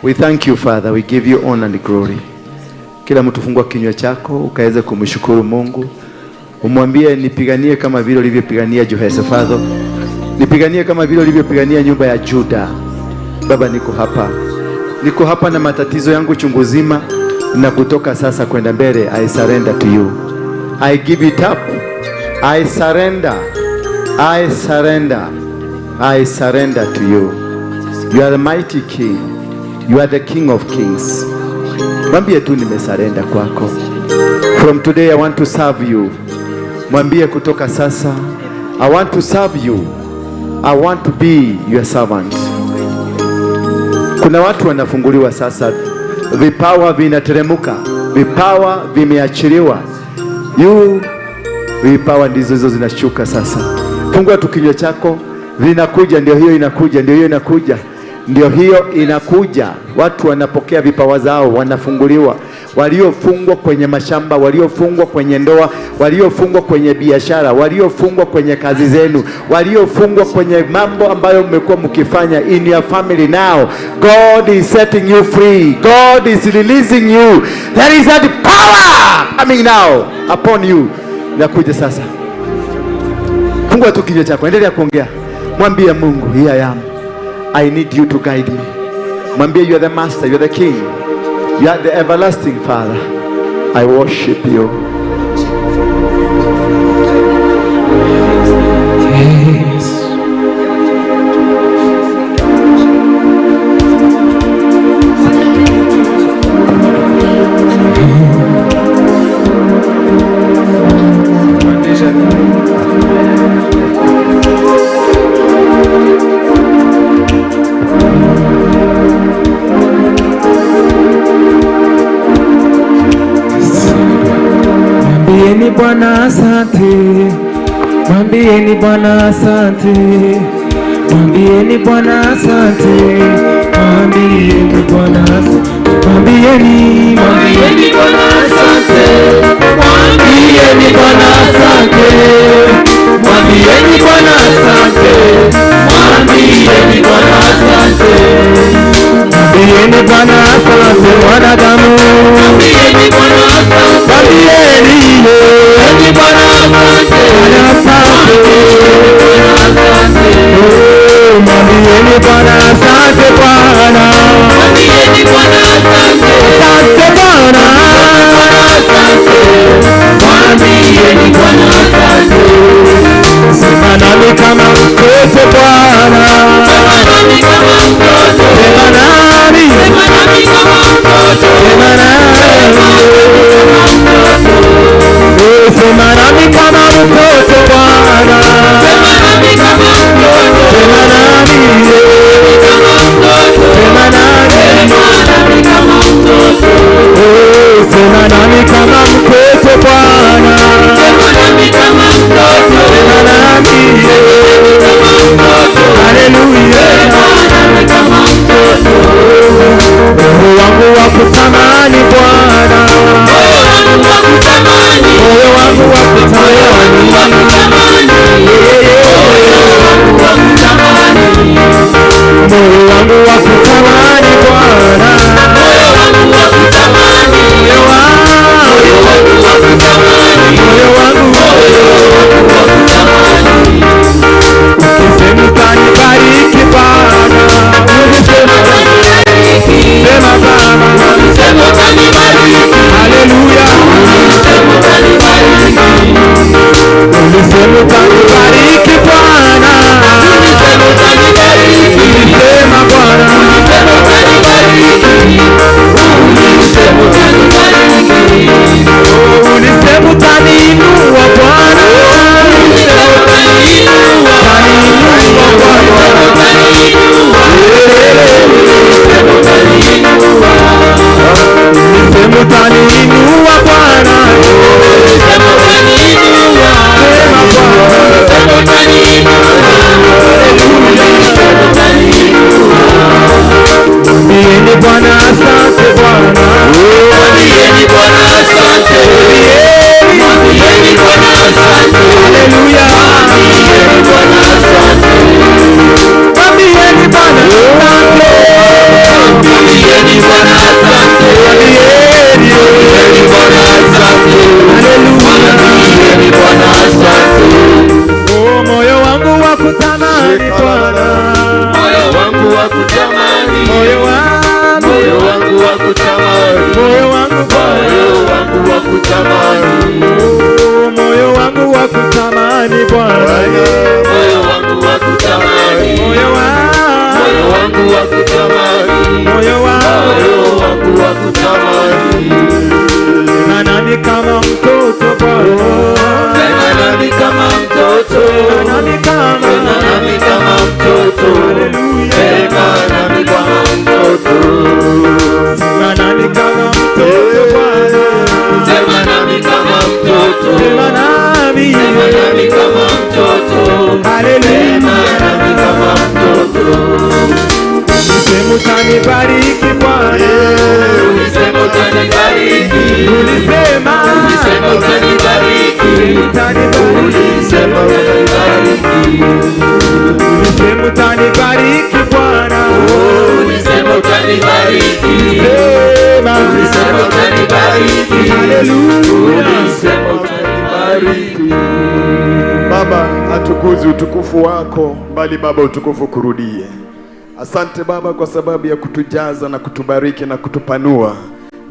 We thank you, Father. We give you honor and glory. Kila mtu fungua kinywa chako ukaweze kumshukuru Mungu. Umwambie, nipiganie kama vile ulivyopigania Jehoshafat. Nipiganie kama vile ulivyopigania nyumba ya Juda. Baba, niko hapa. Niko hapa na matatizo yangu chungu zima, na kutoka sasa kwenda mbele, I surrender to you. I give it up. I surrender. I surrender. I surrender to you. You are the mighty King. You are the King of Kings. Mwambie tu, nimesarenda kwako. From today I want to serve you. Mwambie kutoka sasa, I want to serve you. I want to be your servant. Kuna watu wanafunguliwa sasa, vipawa vinateremuka, vipawa vimeachiliwa. Yu vipawa ndizo hizo zinashuka sasa. Fungua tu kinywa chako, vinakuja. Ndio hiyo inakuja, ndio hiyo inakuja, ndio hiyo inakuja. Watu wanapokea vipawa zao, wanafunguliwa. Waliofungwa kwenye mashamba, waliofungwa kwenye ndoa, waliofungwa kwenye biashara, waliofungwa kwenye kazi zenu, waliofungwa kwenye mambo ambayo mmekuwa mkifanya in your family, now God is setting you free. God is releasing you. There is that power coming now upon you. Inakuja sasa. Fungua tu kinywa chako, endelea kuongea. Mwambie Mungu, "Here I am. I need you to guide me." Mwambie, "You are the master, you are the king. You are the everlasting Father. I worship you." Yes. Mwambieni Bwana asante, mwambieni Bwana asante, mwambieni Bwana asante, mwambieni Bwana asante, mwambieni, Mwambieni Bwana asante, mwambieni Bwana asante, mwambieni Bwana asante, mwambieni Bwana asante. Mwambieni Bwana asante wanadamu, Mwambieni Bwana asante, mwambieni mwambieni Bwana asante, Bwana asante, Bwana asante. Oh, mwambieni Bwana asante Bwana, Mwambieni Bwana asante, asante Bwana. Bwana asante, mwambieni Bwana asante. Sema nami kama mtoto Bwana, Sema nami kama mtoto, sema nami, sema nami kama mtoto, sema nami, oh, sema nami kama mtoto Bwana, sema nami kama mtoto, sema nami, kama mtoto, sema nami, sema nami kama mtoto, oh, sema nami kama mtoto Bwana, sema nami kama mtoto, sema nami, kama mtoto, haleluya. Sema nami kama mtoto. Moyo wangu wa kutamani Bwana, Moyo wangu wa kutamani, moyo wangu wa moyo kutamani, wangu wa kutamani, moyo wangu wa kutamani, moyo wangu wa kutamani Bwana, moyo wangu wa kutamani, moyo wangu, moyo wangu wa kutamani, moyo wangu, moyo wangu wa kutamani. Ukisema utanibariki Bwana, Ulisema utanibariki, sema Baba, ulisema utanibariki, haleluya. Ulisema utanibariki, Ulisema utanibariki Bwana, ulisema utanibariki, ulisema Bwana, ulisema utanibariki, ulisema utanibariki. Oh, ulisema utaniinua Bwana, Ulisema utaniinua, utaniinua Bwana, utaniinua, ulisema utaniinua, ulisema utaniinua Bwana, ulisema utaniinua, sema Bwana, ulisema utaniinua, ulisema utaniinua. Mwambieni Bwana asante Bwana, Mwambieni Bwana asante, mwambieni Bwana asante, haleluya. Mwambieni Bwana asante, Mwambieni Bwana asante, mwambieni Bwana asante, mwambieni, mwambieni Bwana asante, haleluya. Mwambieni Bwana asante. Oh, moyo wangu wa kutamani Bwana, Moyo wangu wa kutamani, moyo wangu, moyo wangu wa kutamani, moyo wangu Bwana, moyo wangu wa kutamani, oh, moyo wangu wa kutamani Bwana, moyo wangu wa kutamani, moyo wangu, moyo wangu wa kutamani, moyo wangu moyo wangu wa kutamani. Utanibariki Bwana. Ulisema utanibariki. Sema. Ulisema utanibariki. Haleluya. Ulisema utanibariki. Baba, hatukuzi utukufu wako, bali Baba utukufu kurudie. Asante Baba kwa sababu ya kutujaza na kutubariki na kutupanua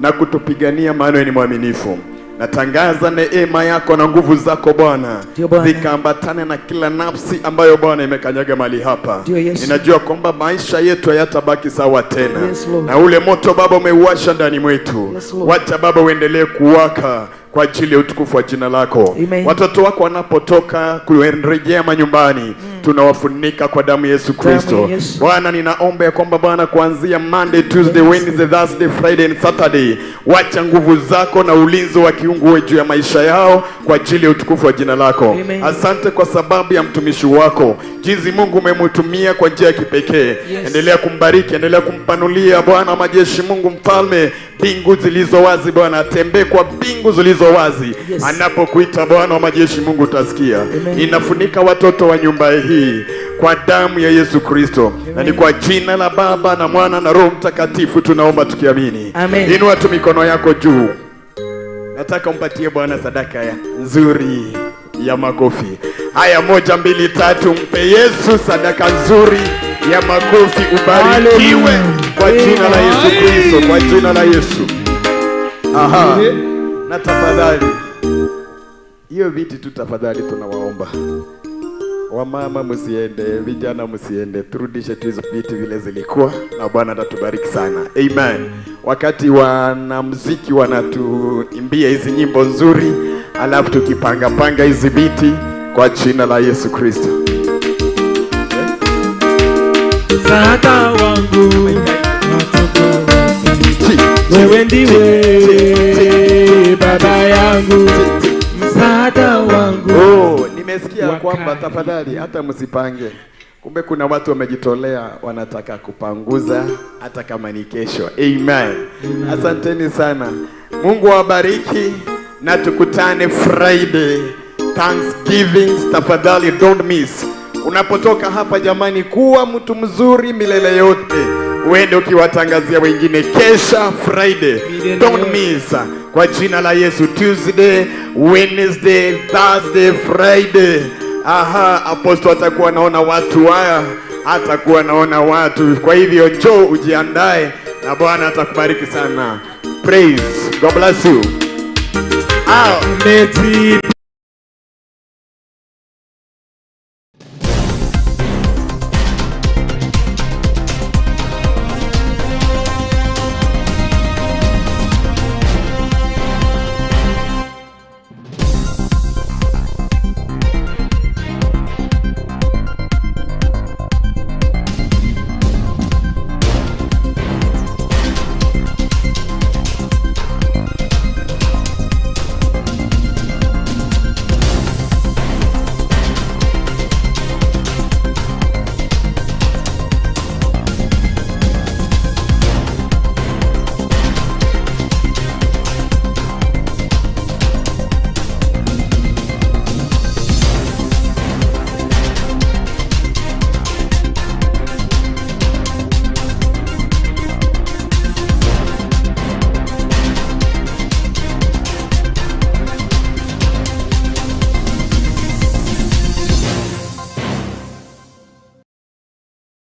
na kutupigania, maana wewe ni mwaminifu. Natangaza neema yako na nguvu zako Bwana Ndio Bwana. zikaambatane na kila nafsi ambayo Bwana imekanyaga mali hapa. Ndio Yesu. Ninajua kwamba maisha yetu hayatabaki sawa tena. Yes, Lord. Na ule moto Baba umeuasha ndani mwetu. Yes, Lord. Wacha Baba uendelee kuwaka kwa ajili ya utukufu wa jina lako. Amen. Watoto wako wanapotoka kurejea manyumbani, tunawafunika kwa damu ya Yesu Kristo. Yesu. Bwana, ninaomba ya kwamba Bwana, kuanzia Monday, Tuesday, Wednesday, Thursday, Friday and Saturday, wacha nguvu zako na ulinzi wa kiungu uwe juu ya maisha yao kwa ajili ya utukufu wa jina lako. Amen. Asante kwa sababu ya mtumishi wako, jinsi Mungu umemtumia kwa njia ya kipekee. Endelea kumbariki, endelea kumpanulia Bwana wa majeshi, Mungu mfalme, mbingu zilizo wazi Bwana, atembee kwa mbingu zilizo wazi. Anapokuita Bwana wa majeshi, Mungu utasikia. Amen. Ninafunika watoto wa nyumba hii kwa damu ya Yesu Kristo, na ni kwa jina la Baba na Mwana na Roho Mtakatifu tunaomba tukiamini. Amen. Inua tu mikono yako juu. Nataka umpatie Bwana sadaka ya nzuri ya makofi. Haya, moja, mbili, tatu, mpe Yesu sadaka nzuri ya makofi. Ubarikiwe kwa jina la Yesu Kristo, kwa jina la Yesu. Aha. Na tafadhali hiyo viti tu, tafadhali tunawaomba wamama, msiende, vijana msiende, turudishe tu hizo viti vile zilikuwa, na Bwana atatubariki sana. Amen. Wakati wanamuziki wanatuimbia hizi nyimbo nzuri, alafu tukipanga panga hizi viti kwa jina la Yesu Kristo. Msaada wangu watoka wapi? Wewe ndiwe baba yangu, msaada wangu. Oh, nimesikia Wakati. kwamba tafadhali hata msipange. Kumbe kuna watu wamejitolea wanataka kupanguza hata kama ni kesho. Amen. Asanteni sana. Mungu awabariki na tukutane Friday. Thanksgiving, tafadhali don't miss. Unapotoka hapa jamani, kuwa mtu mzuri milele yote. Uende ukiwatangazia wengine kesha Friday. Milele Don't yote. miss. Kwa jina la Yesu, Tuesday, Wednesday, Thursday, Friday. Aha, apostle atakuwa naona watu haya, atakuwa naona watu. Kwa hivyo njoo ujiandae na Bwana atakubariki sana. Praise. God bless you. Ah. Umejibu.